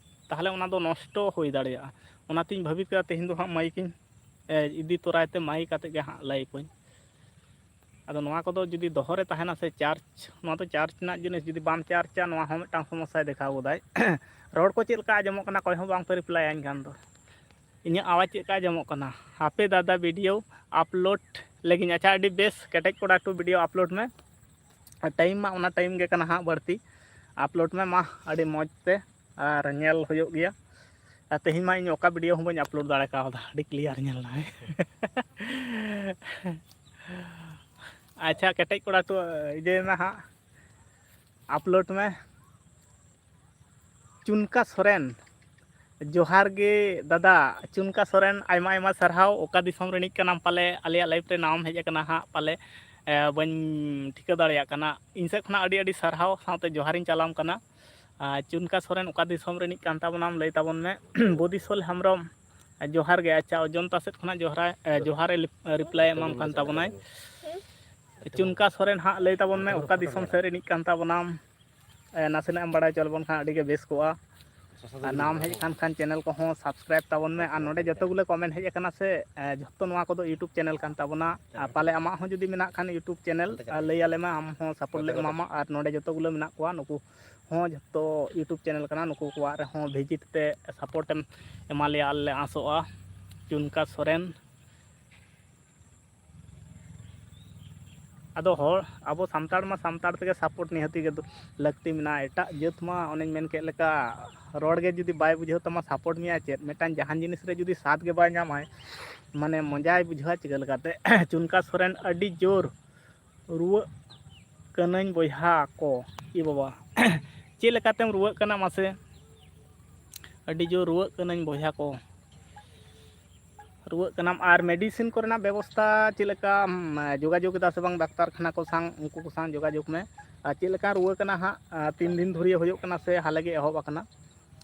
ᱛᱟᱦᱚᱞᱮ ᱚᱱᱟ ᱫᱚ ᱱᱚᱥᱴᱚ ᱦᱩᱭ ᱫᱟᱲᱮᱭᱟᱜᱼᱟ᱾ ᱚᱱᱟᱛᱤᱧ ᱵᱷᱟᱹᱵᱤᱛ ᱠᱮᱫᱟ ᱛᱮᱦᱮᱧ ᱫᱚ ᱦᱟᱸᱜ ᱢᱟᱭᱤᱠ ᱤᱧ, ᱮ, ᱤᱫᱤ ᱛᱚᱨᱟᱭ ᱛᱮ ᱢᱟᱭᱤᱠ ᱟᱛᱮᱫ ᱜᱮ ᱦᱟᱸᱜ ᱞᱟᱭᱤᱵᱷ ᱟᱹᱧ᱾ ᱟᱫᱚ ᱱᱚᱣᱟ ᱠᱚᱫᱚ ᱡᱩᱫᱤ ᱫᱚᱦᱚ ᱨᱮ ᱛᱟᱦᱮᱱᱟ ᱥᱮ ᱪᱟᱨᱡᱽ, ᱱᱚᱣᱟ ᱫᱚ ᱪᱟᱨᱡᱽ ᱨᱮᱱᱟᱜ ᱡᱤᱱᱤᱥ, ᱡᱩᱫᱤ ᱵᱟᱢ ᱪᱟᱨᱡᱟ, ᱱᱚᱣᱟ ᱦᱚᱸ ᱢᱤᱫᱴᱟᱝ ᱥᱚᱢᱚᱥᱥᱟᱭ ᱫᱮᱠᱷᱟᱣ ᱜᱚᱫᱟᱭ᱾ ᱨᱚᱲ ᱠᱚ ᱪᱮᱫ ᱞᱮᱠᱟ ᱟᱸᱡᱚᱢᱚᱜ ᱠᱟᱱᱟ, ᱚᱠᱚᱭ ᱦᱚᱸ ᱵᱟᱝ ᱯᱮ ᱨᱤᱯᱞᱟᱭ ᱟᱹᱧ ᱠᱟᱱ ᱫᱚ᱾ ᱤᱧᱟᱹᱜ ᱟᱣᱟᱡᱽ ᱪᱮᱫ ᱞᱮᱠᱟ ᱟᱸᱡᱚᱢᱚᱜ ᱠᱟᱱᱟ? ᱦᱟᱯᱮ ᱫᱟᱫᱟ, ᱵᱷᱤᱰᱤᱭᱳ ᱟᱯᱞᱳᱰ ᱞᱟᱹᱜᱤᱫ᱾ ᱟᱪᱪᱷᱟ, ᱟᱹᱰᱤ ᱵᱮᱥ, ᱠᱮᱴᱮᱡ ᱠᱚᱲᱟ ᱴᱩ ᱵᱷᱤᱰᱤᱭᱳ ᱟᱯᱞᱳᱰ ᱢᱮ᱾ ᱟᱨ ᱴᱟᱭᱤᱢ ᱢᱟ ᱚᱱᱟ ᱴᱟᱭᱤᱢ ᱜᱮ ᱠᱟᱱᱟ ᱦᱟᱸᱜ ᱵᱟᱹᱲᱛᱤ᱾ ᱟᱯᱞᱳᱰ ᱢᱮ ᱢᱟ ᱟᱹᱰᱤ ᱢᱚᱡᱽ ᱛᱮ, ᱟᱨ ᱧᱮᱞ ᱦᱩᱭᱩᱜ ᱜᱮᱭᱟ᱾ ᱟᱨ ᱛᱮᱦᱮᱧ ᱢᱟ ᱤᱧ ᱚᱠᱟ ᱵᱷᱤᱰᱤᱭᱳ ᱦᱚᱸ ᱵᱟᱹᱧ ᱟᱯᱞᱳᱰ ᱫᱟᱲᱮ ᱠᱟᱣᱫᱟ, ᱟᱹᱰᱤ ᱠᱞᱤᱭᱟᱨ ᱧᱮᱞ ᱮᱱᱟ᱾ ᱟᱪᱪᱷᱟ, ᱠᱮᱴᱮᱡ ᱠᱚᱲᱟ ᱴᱩ ᱤᱭᱟᱹᱭ ᱢᱮ ᱦᱟᱸᱜ, ᱟᱯᱞᱳᱰ ᱢᱮ᱾ ᱪᱩᱱᱠᱟ ᱥᱚᱨᱮᱱ, ᱡᱚᱦᱟᱨ ᱜᱮ ᱫᱟᱫᱟ᱾ ᱪᱩᱱᱠᱟ ᱥᱚᱨᱮᱱ, ᱟᱭᱢᱟ ᱟᱭᱢᱟ ᱥᱟᱨᱦᱟᱣ᱾ ᱚᱠᱟ ᱫᱤᱥᱚᱢ ᱨᱤᱱᱤᱡ ᱠᱟᱱᱟᱢ ᱯᱟᱞᱮ? ᱟᱞᱮᱭᱟᱜ ᱞᱟᱭᱤᱵᱷ ᱨᱮ ᱱᱟᱣᱟᱢ ᱦᱮᱡ ᱟᱠᱟᱱᱟ ᱦᱟᱸᱜ ᱯᱟᱞᱮ, ᱮ, ᱵᱟᱹᱧ ᱴᱷᱤᱠᱟᱹ ᱫᱟᱲᱮᱭᱟᱜ ᱠᱟᱱᱟ᱾ ᱤᱧ ᱥᱮᱫ ᱠᱷᱚᱱᱟᱜ ᱟᱹᱰᱤ ᱟᱹᱰᱤ ᱥᱟᱨᱦᱟᱣ, ᱥᱟᱶᱛᱮ ᱡᱚᱦᱟᱨᱤᱧ ᱪᱟᱞᱟᱢ ᱠᱟᱱᱟ᱾ ᱟᱨ ᱪᱩᱱᱠᱟ ᱥᱚᱨᱮᱱ, ᱚᱠᱟ ᱫᱤᱥᱚᱢ ᱨᱤᱱᱤᱡ ᱠᱟᱱ ᱛᱟᱵᱚᱱᱟᱢ, ᱞᱟᱹᱭ ᱛᱟᱵᱚᱱ ᱢᱮ᱾ ᱵᱳᱫᱤᱥᱚᱞ ᱦᱮᱢᱵᱨᱚᱢ, ᱡᱚᱦᱟᱨ ᱜᱮ᱾ ᱟᱪᱪᱷᱟ, ᱚᱡᱚᱱᱛᱟ ᱥᱮᱫ ᱠᱷᱚᱱᱟᱜ ᱡᱚᱦᱟᱨ, ᱮ, ᱡᱚᱦᱟᱨᱮ ᱞᱤᱯ-, ᱨᱤᱯᱞᱟᱭ ᱮᱢᱟᱢ ᱠᱟᱱ ᱛᱟᱵᱚᱱᱟᱭ᱾ ᱪᱩᱱᱠᱟ ᱥᱚᱨᱮᱱ ᱦᱟᱸᱜ, ᱞᱟᱹᱭ ᱛᱟᱵᱚᱱ ᱢᱮ, ᱚᱠᱟ ᱫᱤᱥᱚᱢ ᱥᱮᱫ ᱨᱤᱱᱤᱡ ᱠᱟᱱ ᱛᱟᱵᱚᱱᱟᱢ? ᱮ, ᱱᱟᱥᱮᱱᱟᱜ ᱮᱢ ᱵᱟᱲᱟᱭ ᱦᱚᱪᱚ ᱞᱮᱵᱚᱱ ᱠᱷᱟᱱ ᱟᱹᱰᱤ ᱜᱮ ᱵᱮᱥ ᱠᱚᱜᱼᱟ᱾ ᱟᱨ ᱱᱟᱣᱟᱢ ᱦᱮᱡ ᱟᱠᱟᱱ ᱠᱷᱟᱱ ᱪᱮᱱᱮᱞ ᱠᱚᱦᱚᱸ ᱥᱟᱵᱥᱠᱨᱟᱭᱤᱵᱽ ᱛᱟᱵᱚᱱ ᱢᱮ᱾ ᱟᱨ ᱱᱚᱰᱮ ᱡᱚᱛᱚ ᱜᱩᱞᱟᱹ ᱠᱚᱢᱮᱱᱴ ᱦᱮᱡ ᱟᱠᱟᱱᱟ ᱥᱮ, ᱮ, ᱡᱷᱚᱛᱚ ᱱᱚᱣᱟ ᱠᱚᱫᱚ ᱤᱭᱩᱴᱩᱵᱽ ᱪᱮᱱᱮᱞ ᱠᱟᱱ ᱛᱟᱵᱚᱱᱟ᱾ ᱟᱨ ᱯᱟᱞᱮ ᱟᱢᱟᱜ ᱦᱚᱸ ᱡᱩᱫᱤ ᱢᱮᱱᱟᱜ ᱠᱷᱟᱱ ᱤᱭᱩᱴᱩᱵᱽ ᱪᱮᱱᱮᱞ, ᱟᱨ ᱞᱟᱹᱭ ᱟᱞᱮ ᱢᱮ, ᱟᱢ ᱦᱚᱸ ᱥᱟᱯᱳᱨᱴ ᱞᱮ ᱮᱢᱟᱢᱟ᱾ ᱟᱨ ᱱᱚᱰᱮ ᱡᱚᱛᱚ ᱜᱩᱞᱟᱹ ᱢᱮᱱᱟᱜ ᱠᱚᱣᱟ, ᱱᱩᱠᱩ ᱦᱚᱸ ᱡᱷᱚᱛᱚ ᱤᱭᱩᱴᱩᱵᱽ ᱪᱮᱱᱮᱞ ᱠᱟᱱᱟ, ᱱᱩᱠᱩ ᱠᱚᱣᱟᱜ ᱨᱮᱦᱚᱸ ᱵᱷᱤᱡᱤᱴ ᱛᱮ ᱥᱟᱯᱳᱨᱴ ᱮᱢ ᱮᱢᱟ ᱞᱮᱭᱟ, ᱟᱞᱮ ᱞᱮ ᱟᱸᱥᱚᱜᱼᱟ᱾ ᱪᱩᱱᱠᱟ ᱥᱚᱨᱮᱱ᱾ ᱟᱫᱚ ᱦᱚᱲ, ᱟᱵᱚ ᱥᱟᱱᱛᱟᱲ ᱢᱟ ᱥᱟᱱᱛᱟᱲ ᱛᱮᱜᱮ ᱥᱟᱯᱳᱨᱴ ᱱᱤᱦᱟᱹᱛᱤ ᱜᱮ ᱫᱚ ᱞᱟᱹᱠᱛᱤ ᱢᱮᱱᱟᱜᱼᱟ᱾ ᱮᱴᱟᱜ ᱡᱟᱹᱛ ᱢᱟ ᱚᱱᱮᱧ ᱢᱮᱱ ᱠᱮᱫ ᱞᱮᱠᱟ, ᱨᱚᱲ ᱜᱮ ᱡᱩᱫᱤ ᱵᱟᱭ ᱵᱩᱡᱷᱟᱹᱣ ᱛᱟᱢᱟ, ᱥᱟᱯᱳᱨᱴ ᱢᱮᱭᱟ ᱪᱮᱫ? ᱢᱤᱫᱴᱟᱝ ᱡᱟᱦᱟᱱ ᱡᱤᱱᱤᱥ ᱨᱮ ᱡᱩᱫᱤ ᱥᱟᱫ ᱜᱮ ᱵᱟᱭ ᱧᱟᱢᱟᱭ, ᱢᱟᱱᱮ ᱢᱚᱡᱟᱭ ᱵᱩᱡᱷᱟᱹᱣᱟ ᱪᱤᱠᱟᱹ ᱞᱮᱠᱟᱛᱮ? ᱪᱩᱱᱠᱟ ᱥᱚᱨᱮᱱ, ᱟᱹᱰᱤ ᱡᱳᱨ ᱨᱩᱣᱟᱹᱜ ᱠᱟᱹᱱᱟᱹᱧ ᱵᱚᱭᱦᱟ ᱠᱚ᱾ ᱤ ᱵᱟᱵᱟ, ᱪᱮᱫ ᱞᱮᱠᱟᱛᱮᱢ ᱨᱩᱣᱟᱹᱜ ᱠᱟᱱᱟ ᱢᱟᱥᱮ? ᱟᱹᱰᱤ ᱡᱳᱨ ᱨᱩᱣᱟᱹᱜ ᱠᱟᱹᱱᱟᱹᱧ ᱵᱚᱭᱦᱟ ᱠᱚ᱾ ᱨᱩᱣᱟᱹᱜ ᱠᱟᱱᱟᱢ ᱟᱨ medicine ᱠᱚᱨᱮᱱᱟᱜ ᱵᱮᱵᱚᱥᱛᱟ ᱪᱮᱫ ᱞᱮᱠᱟᱢ, ᱮ, ᱡᱳᱜᱟᱡᱳᱜᱽ ᱮᱫᱟ ᱥᱮ ᱵᱟᱝ ᱰᱟᱠᱛᱟᱨ ᱠᱷᱟᱱᱟ ᱠᱚ ᱥᱟᱶ, ᱩᱱᱠᱩ ᱠᱚ ᱥᱟᱶ ᱡᱳᱜᱟᱡᱳᱜᱽ ᱢᱮ᱾ ᱟᱨ ᱪᱮᱫ ᱞᱮᱠᱟᱱ ᱨᱩᱣᱟᱹ ᱠᱟᱱᱟ ᱦᱟᱸᱜ, ᱟᱨ ᱛᱤᱱ ᱫᱤᱱ ᱫᱷᱩᱨᱭᱟᱹ ᱦᱩᱭᱩᱜ ᱠᱟᱱᱟ ᱥᱮ ᱦᱟᱞᱮ ᱜᱮ ᱮᱦᱚᱵ ᱟᱠᱟᱱᱟ?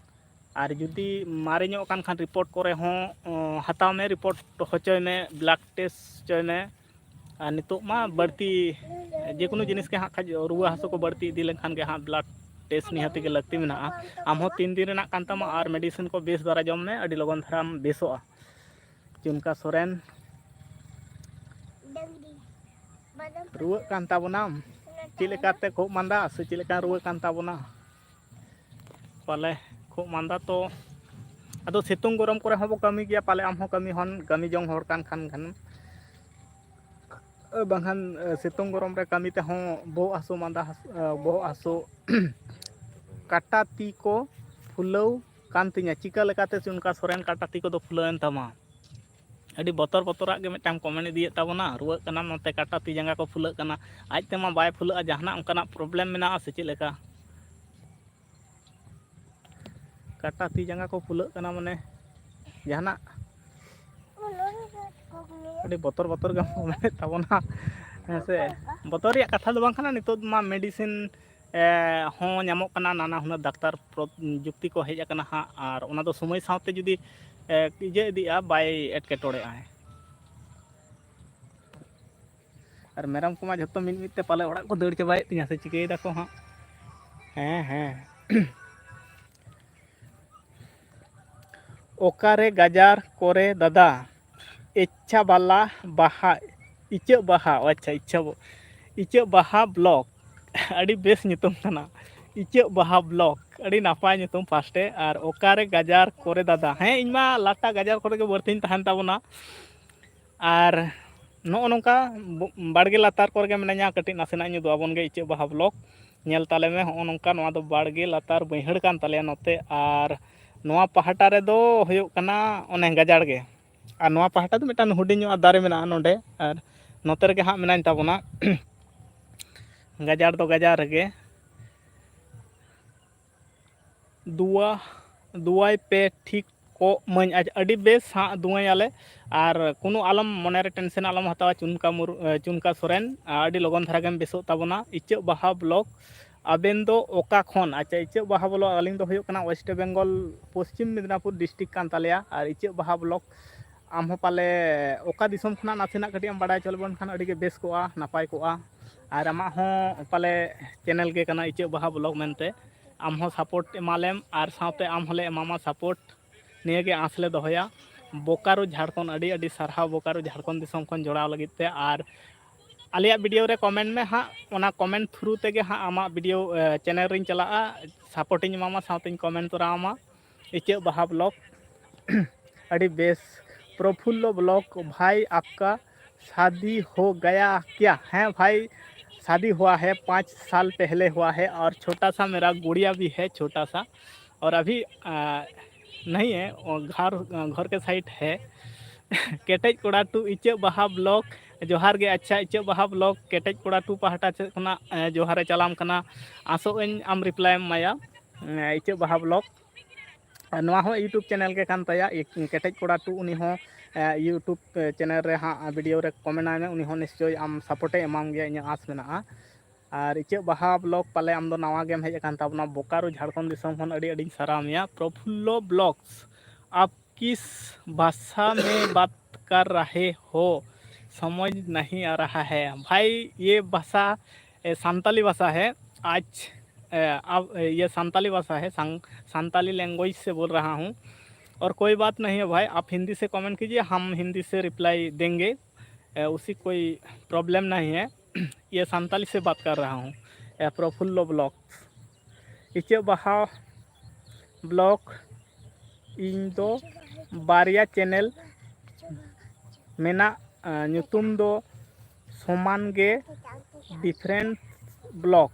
ᱟᱨ ᱡᱩᱫᱤ ᱢᱟᱨᱮ ᱧᱚᱜ ᱠᱟᱱ ᱠᱷᱟᱱ report ᱠᱚᱨᱮ ᱦᱚᱸ, ᱚ, ᱦᱟᱛᱟᱣ ᱢᱮ, report ᱦᱚᱪᱚᱭ ᱢᱮ, blood test ᱦᱚᱪᱚᱭ ᱢᱮ᱾ ᱟᱨ ᱱᱤᱛᱚᱜ ᱢᱟ ᱵᱟᱹᱲᱛᱤ ᱡᱮᱠᱳᱱᱳ ᱡᱤᱱᱤᱥ ᱜᱮ ᱦᱟᱸᱜ ᱠᱷᱟᱡ ᱨᱩᱣᱟᱹ ᱦᱟᱹᱥᱩ ᱠᱚ ᱵᱟᱹᱲᱛᱤ ᱤᱫᱤ ᱞᱮᱱᱠᱷᱟᱱ ᱜᱮ ᱦᱟᱸᱜ blood test ᱱᱤᱦᱟᱹᱛ ᱜᱮ ᱞᱟᱹᱠᱛᱤ ᱢᱮᱱᱟᱜᱼᱟ᱾ ᱟᱢ ᱦᱚᱸ ᱛᱤᱱ ᱫᱤᱱ ᱨᱮᱱᱟᱜ ᱠᱟᱱ ᱛᱟᱢᱟ ᱟᱨ medicine ᱠᱚ ᱵᱮᱥ ᱫᱷᱟᱨᱟ ᱡᱚᱢ ᱢᱮ, ᱟᱹᱰᱤ ᱞᱚᱜᱚᱱ ᱫᱷᱟᱨᱟᱢ ᱵᱮᱥᱚᱜᱼᱟ᱾ ᱪᱩᱱᱠᱟ ᱥᱚᱨᱮᱱ, ᱨᱩᱣᱟᱹᱜ ᱠᱟᱱ ᱛᱟᱵᱚᱱᱟᱢ? ᱪᱮᱫ ᱞᱮᱠᱟᱛᱮ ᱠᱷᱩᱜ ᱢᱟᱸᱫᱟ ᱥᱮ ᱪᱮᱫ ᱞᱮᱠᱟ ᱨᱩᱣᱟᱹ ᱠᱟᱱ ᱛᱟᱵᱚᱱᱟ? ᱯᱟᱞᱮ ᱠᱷᱩᱜ ᱢᱟᱸᱫᱟ ᱛᱚ, ᱟᱫᱚ ᱥᱤᱛᱩᱝ ᱜᱚᱨᱚᱢ ᱠᱚᱨᱮ ᱦᱚᱸᱵᱚ ᱠᱟᱹᱢᱤ ᱜᱮᱭᱟ, ᱯᱟᱞᱮ ᱟᱢ ᱦᱚᱸ ᱠᱟᱹᱢᱤ ᱦᱚᱸ, ᱠᱟᱹᱢᱤ ᱡᱚᱝ ᱦᱚᱲ ᱠᱟᱱ ᱠᱷᱟᱱ ᱠᱷᱟᱱ, ᱵᱟᱝᱠᱷᱟᱱ, ᱮ, ᱥᱤᱛᱩᱝ ᱜᱚᱨᱚᱢ ᱨᱮ ᱠᱟᱹᱢᱤ ᱛᱮᱦᱚᱸ ᱵᱚᱦᱚᱜ ᱦᱟᱹᱥᱩ, ᱢᱟᱸᱫᱟ ᱦᱟᱹᱥᱩ, ᱮ, ᱵᱚᱦᱚᱜ ᱦᱟᱹᱥᱩ, ᱠᱟᱴᱟ ᱛᱤ ᱠᱚ ᱯᱷᱩᱞᱟᱹᱣ ᱠᱟᱱ ᱛᱤᱧᱟ᱾ ᱪᱤᱠᱟᱹ ᱞᱮᱠᱟᱛᱮ ᱪᱚ ᱚᱱᱠᱟ ᱥᱚᱨᱮᱱ ᱠᱟᱴᱟ ᱛᱤ ᱠᱚᱫᱚ ᱯᱷᱩᱞᱟᱹᱣᱮᱱ ᱛᱟᱢᱟ? ᱟᱹᱰᱤ ᱵᱚᱛᱚᱨ ᱵᱚᱛᱚᱨᱟᱜ ᱜᱮ ᱢᱤᱫᱴᱟᱝ comment ᱤᱫᱤᱭᱮᱫ ᱛᱟᱵᱚᱱᱟ, ᱨᱩᱣᱟᱹᱜ ᱠᱟᱱᱟᱢ, ᱱᱚᱛᱮ ᱠᱟᱴᱟ ᱛᱤ ᱡᱟᱸᱜᱟ ᱠᱚ ᱯᱷᱩᱞᱟᱹᱜ ᱠᱟᱱᱟ᱾ ᱟᱡ ᱛᱮᱢᱟ ᱵᱟᱭ ᱯᱷᱩᱞᱟᱹᱜᱼᱟ, ᱡᱟᱦᱟᱱᱟᱜ ᱚᱱᱠᱟᱱᱟᱜ problem ᱢᱮᱱᱟᱜᱼᱟ ᱥᱮ ᱪᱮᱫ ᱞᱮᱠᱟ? ᱠᱟᱴᱟ ᱛᱤ ᱡᱟᱸᱜᱟ ᱠᱚ ᱯᱷᱩᱞᱟᱹᱜ ᱠᱟᱱᱟ, ᱢᱟᱱᱮ ᱡᱟᱦᱟᱱᱟᱜ ᱟᱹᱰᱤ ᱵᱚᱛᱚᱨ ᱵᱚᱛᱚᱨ ᱜᱮᱢ ᱢᱮᱱᱮᱫ ᱛᱟᱵᱚᱱᱟ, ᱦᱮᱸ ᱥᱮ? ᱵᱚᱛᱚᱨ ᱨᱮᱭᱟᱜ ᱠᱟᱛᱷᱟ ᱫᱚ ᱵᱟᱝ ᱠᱟᱱᱟ, ᱱᱤᱛᱚᱜ ᱢᱟ medicine, ᱮ, ᱦᱚᱸ ᱧᱟᱢᱚᱜ ᱠᱟᱱᱟ, ᱱᱟᱱᱟ ᱦᱩᱱᱟᱹᱨ ᱰᱟᱠᱛᱟᱨ ᱯᱨᱚ-, ᱡᱩᱠᱛᱤ ᱠᱚ ᱦᱮᱡ ᱟᱠᱟᱱᱟ ᱦᱟᱸᱜ, ᱟᱨ ᱚᱱᱟ ᱫᱚ ᱥᱚᱢᱚᱭ ᱥᱟᱶᱛᱮ ᱡᱩᱫᱤ, ᱮ, ᱤᱭᱟᱹ ᱤᱫᱤᱜᱼᱟ, ᱵᱟᱭ ᱮᱴᱠᱮᱴᱚᱬᱮᱜᱼᱟᱭ᱾ ᱟᱨ ᱢᱮᱨᱚᱢ ᱠᱚᱢᱟ ᱡᱷᱚᱛᱚ ᱢᱤᱫ ᱢᱤᱫ ᱛᱮ ᱯᱟᱞᱮ ᱚᱲᱟᱜ ᱠᱚ ᱫᱟᱹᱲ ᱪᱟᱵᱟᱭᱮᱫ ᱛᱤᱧᱟ ᱥᱮ ᱪᱤᱠᱟᱹᱭ ᱫᱟᱠᱚ ᱦᱟᱸᱜ? ᱦᱮᱸ, ᱦᱮᱸ᱾ ᱚᱠᱟᱨᱮ ᱜᱟᱡᱟᱲ ᱠᱚᱨᱮ ᱫᱟᱫᱟ? ᱤᱪᱪᱷᱟ ᱵᱟᱞᱟ ᱵᱟᱦᱟ, ᱤᱪᱟᱹᱜ ᱵᱟᱦᱟ, ᱚ ᱟᱪᱪᱷᱟ, ᱤᱪᱪᱷᱟ ᱵᱚ-, ᱤᱪᱟᱹᱜ ᱵᱟᱦᱟ block᱾ ᱟᱹᱰᱤ ᱵᱮᱥ ᱧᱩᱛᱩᱢ ᱠᱟᱱᱟ, ᱤᱪᱟᱹᱜ ᱵᱟᱦᱟ block᱾ ᱟᱹᱰᱤ ᱱᱟᱯᱟᱭ ᱧᱩᱛᱩᱢ first ᱮ᱾ ᱟᱨ ᱚᱠᱟᱨᱮ ᱜᱟᱡᱟᱲ ᱠᱚᱨᱮ ᱫᱟᱫᱟ? ᱦᱮᱸ, ᱤᱧ ᱢᱟ ᱞᱟᱴᱟ ᱜᱟᱡᱟᱲ ᱠᱚᱨᱮ ᱜᱮ ᱵᱟᱹᱲᱛᱤᱧ ᱛᱟᱦᱮᱱ ᱛᱟᱵᱚᱱᱟ᱾ ᱟᱨ ᱱᱚᱜᱼᱚ ᱱᱚᱝᱠᱟ ᱵᱚ-, ᱵᱟᱲᱜᱮ ᱞᱟᱛᱟᱨ ᱠᱚᱨᱮ ᱜᱮ ᱢᱤᱱᱟᱹᱧᱟ, ᱠᱟᱹᱴᱤᱡ ᱱᱟᱥᱮᱱᱟᱜ ᱤᱧ ᱩᱫᱩᱜ ᱟᱵᱚᱱ ᱜᱮ ᱤᱪᱟᱹᱜ ᱵᱟᱦᱟ block᱾ ᱧᱮᱞ ᱛᱟᱞᱮ ᱢᱮ, ᱦᱚᱸᱜᱼᱚ ᱱᱚᱝᱠᱟ, ᱱᱚᱣᱟ ᱫᱚ ᱵᱟᱲᱜᱮ ᱞᱟᱛᱟᱨ ᱵᱟᱹᱭᱦᱟᱹᱲ ᱠᱟᱱ ᱛᱟᱞᱮᱭᱟ ᱱᱚᱛᱮ, ᱟᱨ ᱱᱚᱣᱟ ᱯᱟᱦᱴᱟ ᱨᱮᱫᱚ ᱦᱩᱭᱩᱜ ᱠᱟᱱᱟ ᱚᱱᱮ ᱜᱟᱡᱟᱲ ᱜᱮ, ᱟᱨ ᱱᱚᱣᱟ ᱯᱟᱦᱴᱟ ᱫᱚ ᱢᱤᱫᱴᱟᱝ ᱦᱩᱰᱤᱧ ᱧᱚᱜ ᱫᱟᱨᱮ ᱢᱮᱱᱟᱜᱼᱟ ᱱᱚᱰᱮ, ᱟᱨ ᱱᱚᱛᱮ ᱨᱮᱜᱮ ᱦᱟᱸᱜ ᱢᱮᱱᱟᱧ ᱛᱟᱵᱚᱱᱟ᱾ ᱜᱟᱡᱟᱲ ᱫᱚ ᱜᱟᱡᱟᱲ ᱨᱮᱜᱮ᱾ ᱫᱩᱣᱟ, ᱫᱩᱣᱟᱭ ᱯᱮ ᱴᱷᱤᱠ ᱠᱚᱜ ᱢᱟᱹᱧ᱾ ᱟᱪ-, ᱟᱹᱰᱤ ᱵᱮᱥ ᱦᱟᱸᱜ ᱫᱩᱣᱟᱹᱭᱟᱞᱮ᱾ ᱟᱨ ᱠᱳᱱᱳ ᱟᱞᱚᱢ ᱢᱚᱱᱮ ᱨᱮ ᱴᱮᱱᱥᱮᱱ ᱟᱞᱚᱢ ᱦᱟᱛᱟᱣᱟ ᱪᱩᱱᱠᱟ ᱢᱩᱨ-, ᱮ, ᱪᱩᱱᱠᱟ ᱥᱚᱨᱮᱱ, ᱟᱹᱰᱤ ᱞᱚᱜᱚᱱ ᱫᱷᱟᱨᱟ ᱜᱮᱢ ᱵᱮᱥᱚᱜ ᱛᱟᱵᱚᱱᱟ᱾ ᱤᱪᱟᱹᱜ ᱵᱟᱦᱟ ᱵᱞᱚᱜ, ᱟᱵᱮᱱ ᱫᱚ ᱚᱠᱟ ᱠᱷᱚᱱ? ᱟᱪᱪᱷᱟ, ᱤᱪᱟᱹᱜ ᱵᱟᱦᱟ ᱵᱞᱚᱜ, ᱟᱹᱞᱤᱧ ᱫᱚ ᱦᱩᱭᱩᱜ ᱠᱟᱱᱟ ᱳᱭᱮᱥᱴ ᱵᱮᱝᱜᱚᱞ, ᱯᱚᱥᱪᱤᱢ ᱢᱮᱫᱽᱱᱟᱯᱩᱨ ᱰᱤᱥᱴᱨᱤᱠᱴ ᱠᱟᱱ ᱛᱟᱞᱮᱭᱟ᱾ ᱟᱨ ᱤᱪᱟᱹᱜ ᱵᱟᱦᱟ ᱵᱞᱚᱜ, ᱟᱢ ᱦᱚᱸ ᱯᱟᱞᱮ ᱚᱠᱟ ᱫᱤᱥᱚᱢ ᱠᱷᱚᱱᱟᱜ ᱱᱟᱥᱮᱱᱟᱜ ᱠᱟᱹᱴᱤᱡ ᱮᱢ ᱵᱟᱲᱟᱭ ᱦᱚᱪᱚ ᱞᱮᱵᱚᱱ ᱠᱷᱟᱱ ᱟᱹᱰᱤ ᱜᱮ ᱵᱮᱥ ᱠᱚᱜᱼᱟ, ᱱᱟᱯᱟᱭ ᱠᱚᱜᱼᱟ᱾ ᱟᱨ ᱟᱢᱟᱜ ᱦᱚᱸ ᱯᱟᱞᱮ ᱪᱮᱱᱮᱞ ᱜᱮ ᱠᱟᱱᱟ ᱤᱪᱟᱹᱜ ᱵᱟᱦᱟ ᱵᱞᱚᱜ ᱢᱮᱱᱛᱮ, ᱟᱢ ᱦᱚᱸ ᱥᱟᱯᱳᱨᱴ ᱮᱢᱟᱞᱮᱢ ᱟᱨ ᱥᱟᱶᱛᱮ ᱟᱢ ᱦᱚᱸᱞᱮ ᱮᱢᱟᱢᱟ ᱥᱟᱯᱳᱨᱴ᱾ ᱱᱤᱭᱟᱹ ᱜᱮ ᱟᱸᱥ ᱞᱮ ᱫᱚᱦᱚᱭᱟ᱾ ᱵᱳᱠᱟᱨᱳ ᱡᱷᱟᱲᱠᱷᱚᱸᱰ, ᱟᱹᱰᱤ ᱟᱹᱰᱤ ᱥᱟᱨᱦᱟᱣ ᱵᱳᱠᱟᱨᱳ ᱡᱷᱟᱲᱠᱷᱚᱸᱰ ᱫᱤᱥᱚᱢ ᱠᱷᱚᱱ ᱡᱚᱲᱟᱣ ᱞᱟᱹᱜᱤᱫ ᱛᱮ᱾ ᱟᱨ ᱟᱞᱮᱭᱟᱜ ᱵᱷᱤᱰᱤᱭᱳ ᱨᱮ ᱠᱚᱢᱮᱱᱴ ᱢᱮ ᱦᱟᱸᱜ, ᱚᱱᱟ ᱠᱚᱢᱮᱱᱴ ᱛᱷᱨᱩ ᱛᱮᱜᱮ ᱦᱟᱸᱜ ᱟᱢᱟᱜ ᱵᱷᱤᱰᱤᱭᱳ, ᱮ, ᱪᱮᱱᱮᱞ ᱨᱤᱧ ᱪᱟᱞᱟᱜᱼᱟ, ᱥᱟᱯᱳᱨᱴ ᱤᱧ ᱮᱢᱟᱢᱟ, ᱥᱟᱶᱛᱮᱧ ᱠᱚᱢᱮᱱᱴ ᱛᱚᱨᱟ ᱟᱢᱟ᱾ ᱤᱪᱟᱹᱜ ᱵᱟᱦᱟ ᱵᱞᱚᱜ, ᱟᱹᱰᱤ ᱵᱮᱥ᱾ ᱯᱨᱚᱯᱷᱩᱞᱞᱚ ᱵᱞᱚᱜ, ᱵᱷᱟᱭ ᱟᱯᱠᱟ शादी हो गया क्या? हैं भाई, शादी हुआ है, पाँच साल पहले हुआ है और छोटा सा मेरा गुड़िया भी है, छोटा सा, और अभी, आ, नहीं है, वो घर, घर के साइड है। ᱠᱮᱴᱮᱡ ᱠᱚᱲᱟ ᱴᱩ ᱤᱪᱟᱹᱜ ᱵᱟᱦᱟ ᱵᱞᱚᱜ, ᱡᱚᱦᱟᱨ ᱜᱮ᱾ ᱟᱪᱪᱷᱟ, ᱤᱪᱟᱹᱜ ᱵᱟᱦᱟ ᱵᱞᱚᱜ ᱠᱮᱴᱮᱡ ᱠᱚᱲᱟ ᱴᱩ ᱯᱟᱦᱴᱟ ᱥᱮᱫ ᱠᱷᱚᱱᱟᱜ, ᱮ, ᱡᱚᱦᱟᱨ ᱮ ᱪᱟᱞᱟᱢ ᱠᱟᱱᱟ᱾ ᱟᱥᱚᱜ ᱟᱹᱧ ᱟᱢ ᱨᱤᱯᱞᱟᱭ ᱮᱢ ᱮᱢᱟᱭᱟ, ᱮ, ᱤᱪᱟᱹᱜ ᱵᱟᱦᱟ ᱵᱞᱚᱜ᱾ ᱟᱨ ᱱᱚᱣᱟ ᱦᱚᱸ YouTube ᱪᱮᱱᱮᱞ ᱜᱮ ᱠᱟᱱ ᱛᱟᱭᱟ, ᱤ-, ᱠᱮᱴᱮᱡ ᱠᱚᱲᱟ ᱴᱩ᱾ ᱩᱱᱤ ᱦᱚᱸ, ᱮ, YouTube ᱪᱮᱱᱮᱞ ᱨᱮ ᱦᱟᱸᱜ ᱵᱷᱤᱰᱤᱭᱳ ᱨᱮ ᱠᱚᱢᱮᱱᱴ ᱟᱭ ᱢᱮ, ᱩᱱᱤ ᱦᱚᱸ ᱱᱤᱥᱪᱳᱭ ᱟᱢ ᱥᱟᱯᱳᱨᱴᱮ ᱮᱢᱟᱢ ᱜᱮᱭᱟ, ᱤᱧᱟᱹᱜ ᱟᱸᱥ ᱢᱮᱱᱟᱜᱼᱟ᱾ ᱟᱨ ᱤᱪᱟᱹᱜ ᱵᱟᱦᱟ ᱵᱞᱚᱜ, ᱯᱟᱞᱮ ᱟᱢ ᱫᱚ ᱱᱟᱣᱟ ᱜᱮᱢ ᱦᱮᱡ ᱟᱠᱟᱱ ᱛᱟᱵᱚᱱᱟ, ᱵᱳᱠᱟᱨᱳ ᱡᱷᱟᱲᱠᱷᱚᱸᱰ ᱫᱤᱥᱚᱢ ᱠᱷᱚᱱ ᱟᱹᱰᱤ ᱟᱹᱰᱤᱧ ᱥᱟᱨᱦᱟᱣ ᱢᱮᱭᱟ᱾ ᱯᱨᱚᱯᱷᱩᱞᱞᱚ ᱵᱞᱚᱜᱥ, आप किस भाषा में बात कर रहे हो, समझ नहीं आ रहा है। भाई, ये भाषा, ए, संताली भाषा है। आज, ए, अब, ए, ये संताली भाषा है, सं-, संताली लैंग्वेज से बोल रहा हूँ। और कोई बात नहीं है भाई, आप हिंदी से कमेंट कीजिए, हम हिंदी से रिप्लाई देंगे। ए, उसी कोई प्रॉब्लम नहीं है। ये संताली से बात कर रहा हूँ। ए, ᱯᱨᱚᱯᱷᱩᱞᱞᱚ ᱵᱞᱚᱜ, ᱤᱪᱟᱹᱜ ᱵᱟᱦᱟ ᱵᱞᱚᱜ, ᱤᱧ ᱫᱚ ᱵᱟᱨᱭᱟ ᱪᱮᱱᱮᱞ ᱢᱮᱱᱟᱜ, ᱟ, ᱧᱩᱛᱩᱢ ᱫᱚ ᱥᱚᱢᱟᱱ ᱜᱮ, ᱰᱤᱯᱷᱟᱨᱮᱱᱴ ᱵᱞᱚᱜ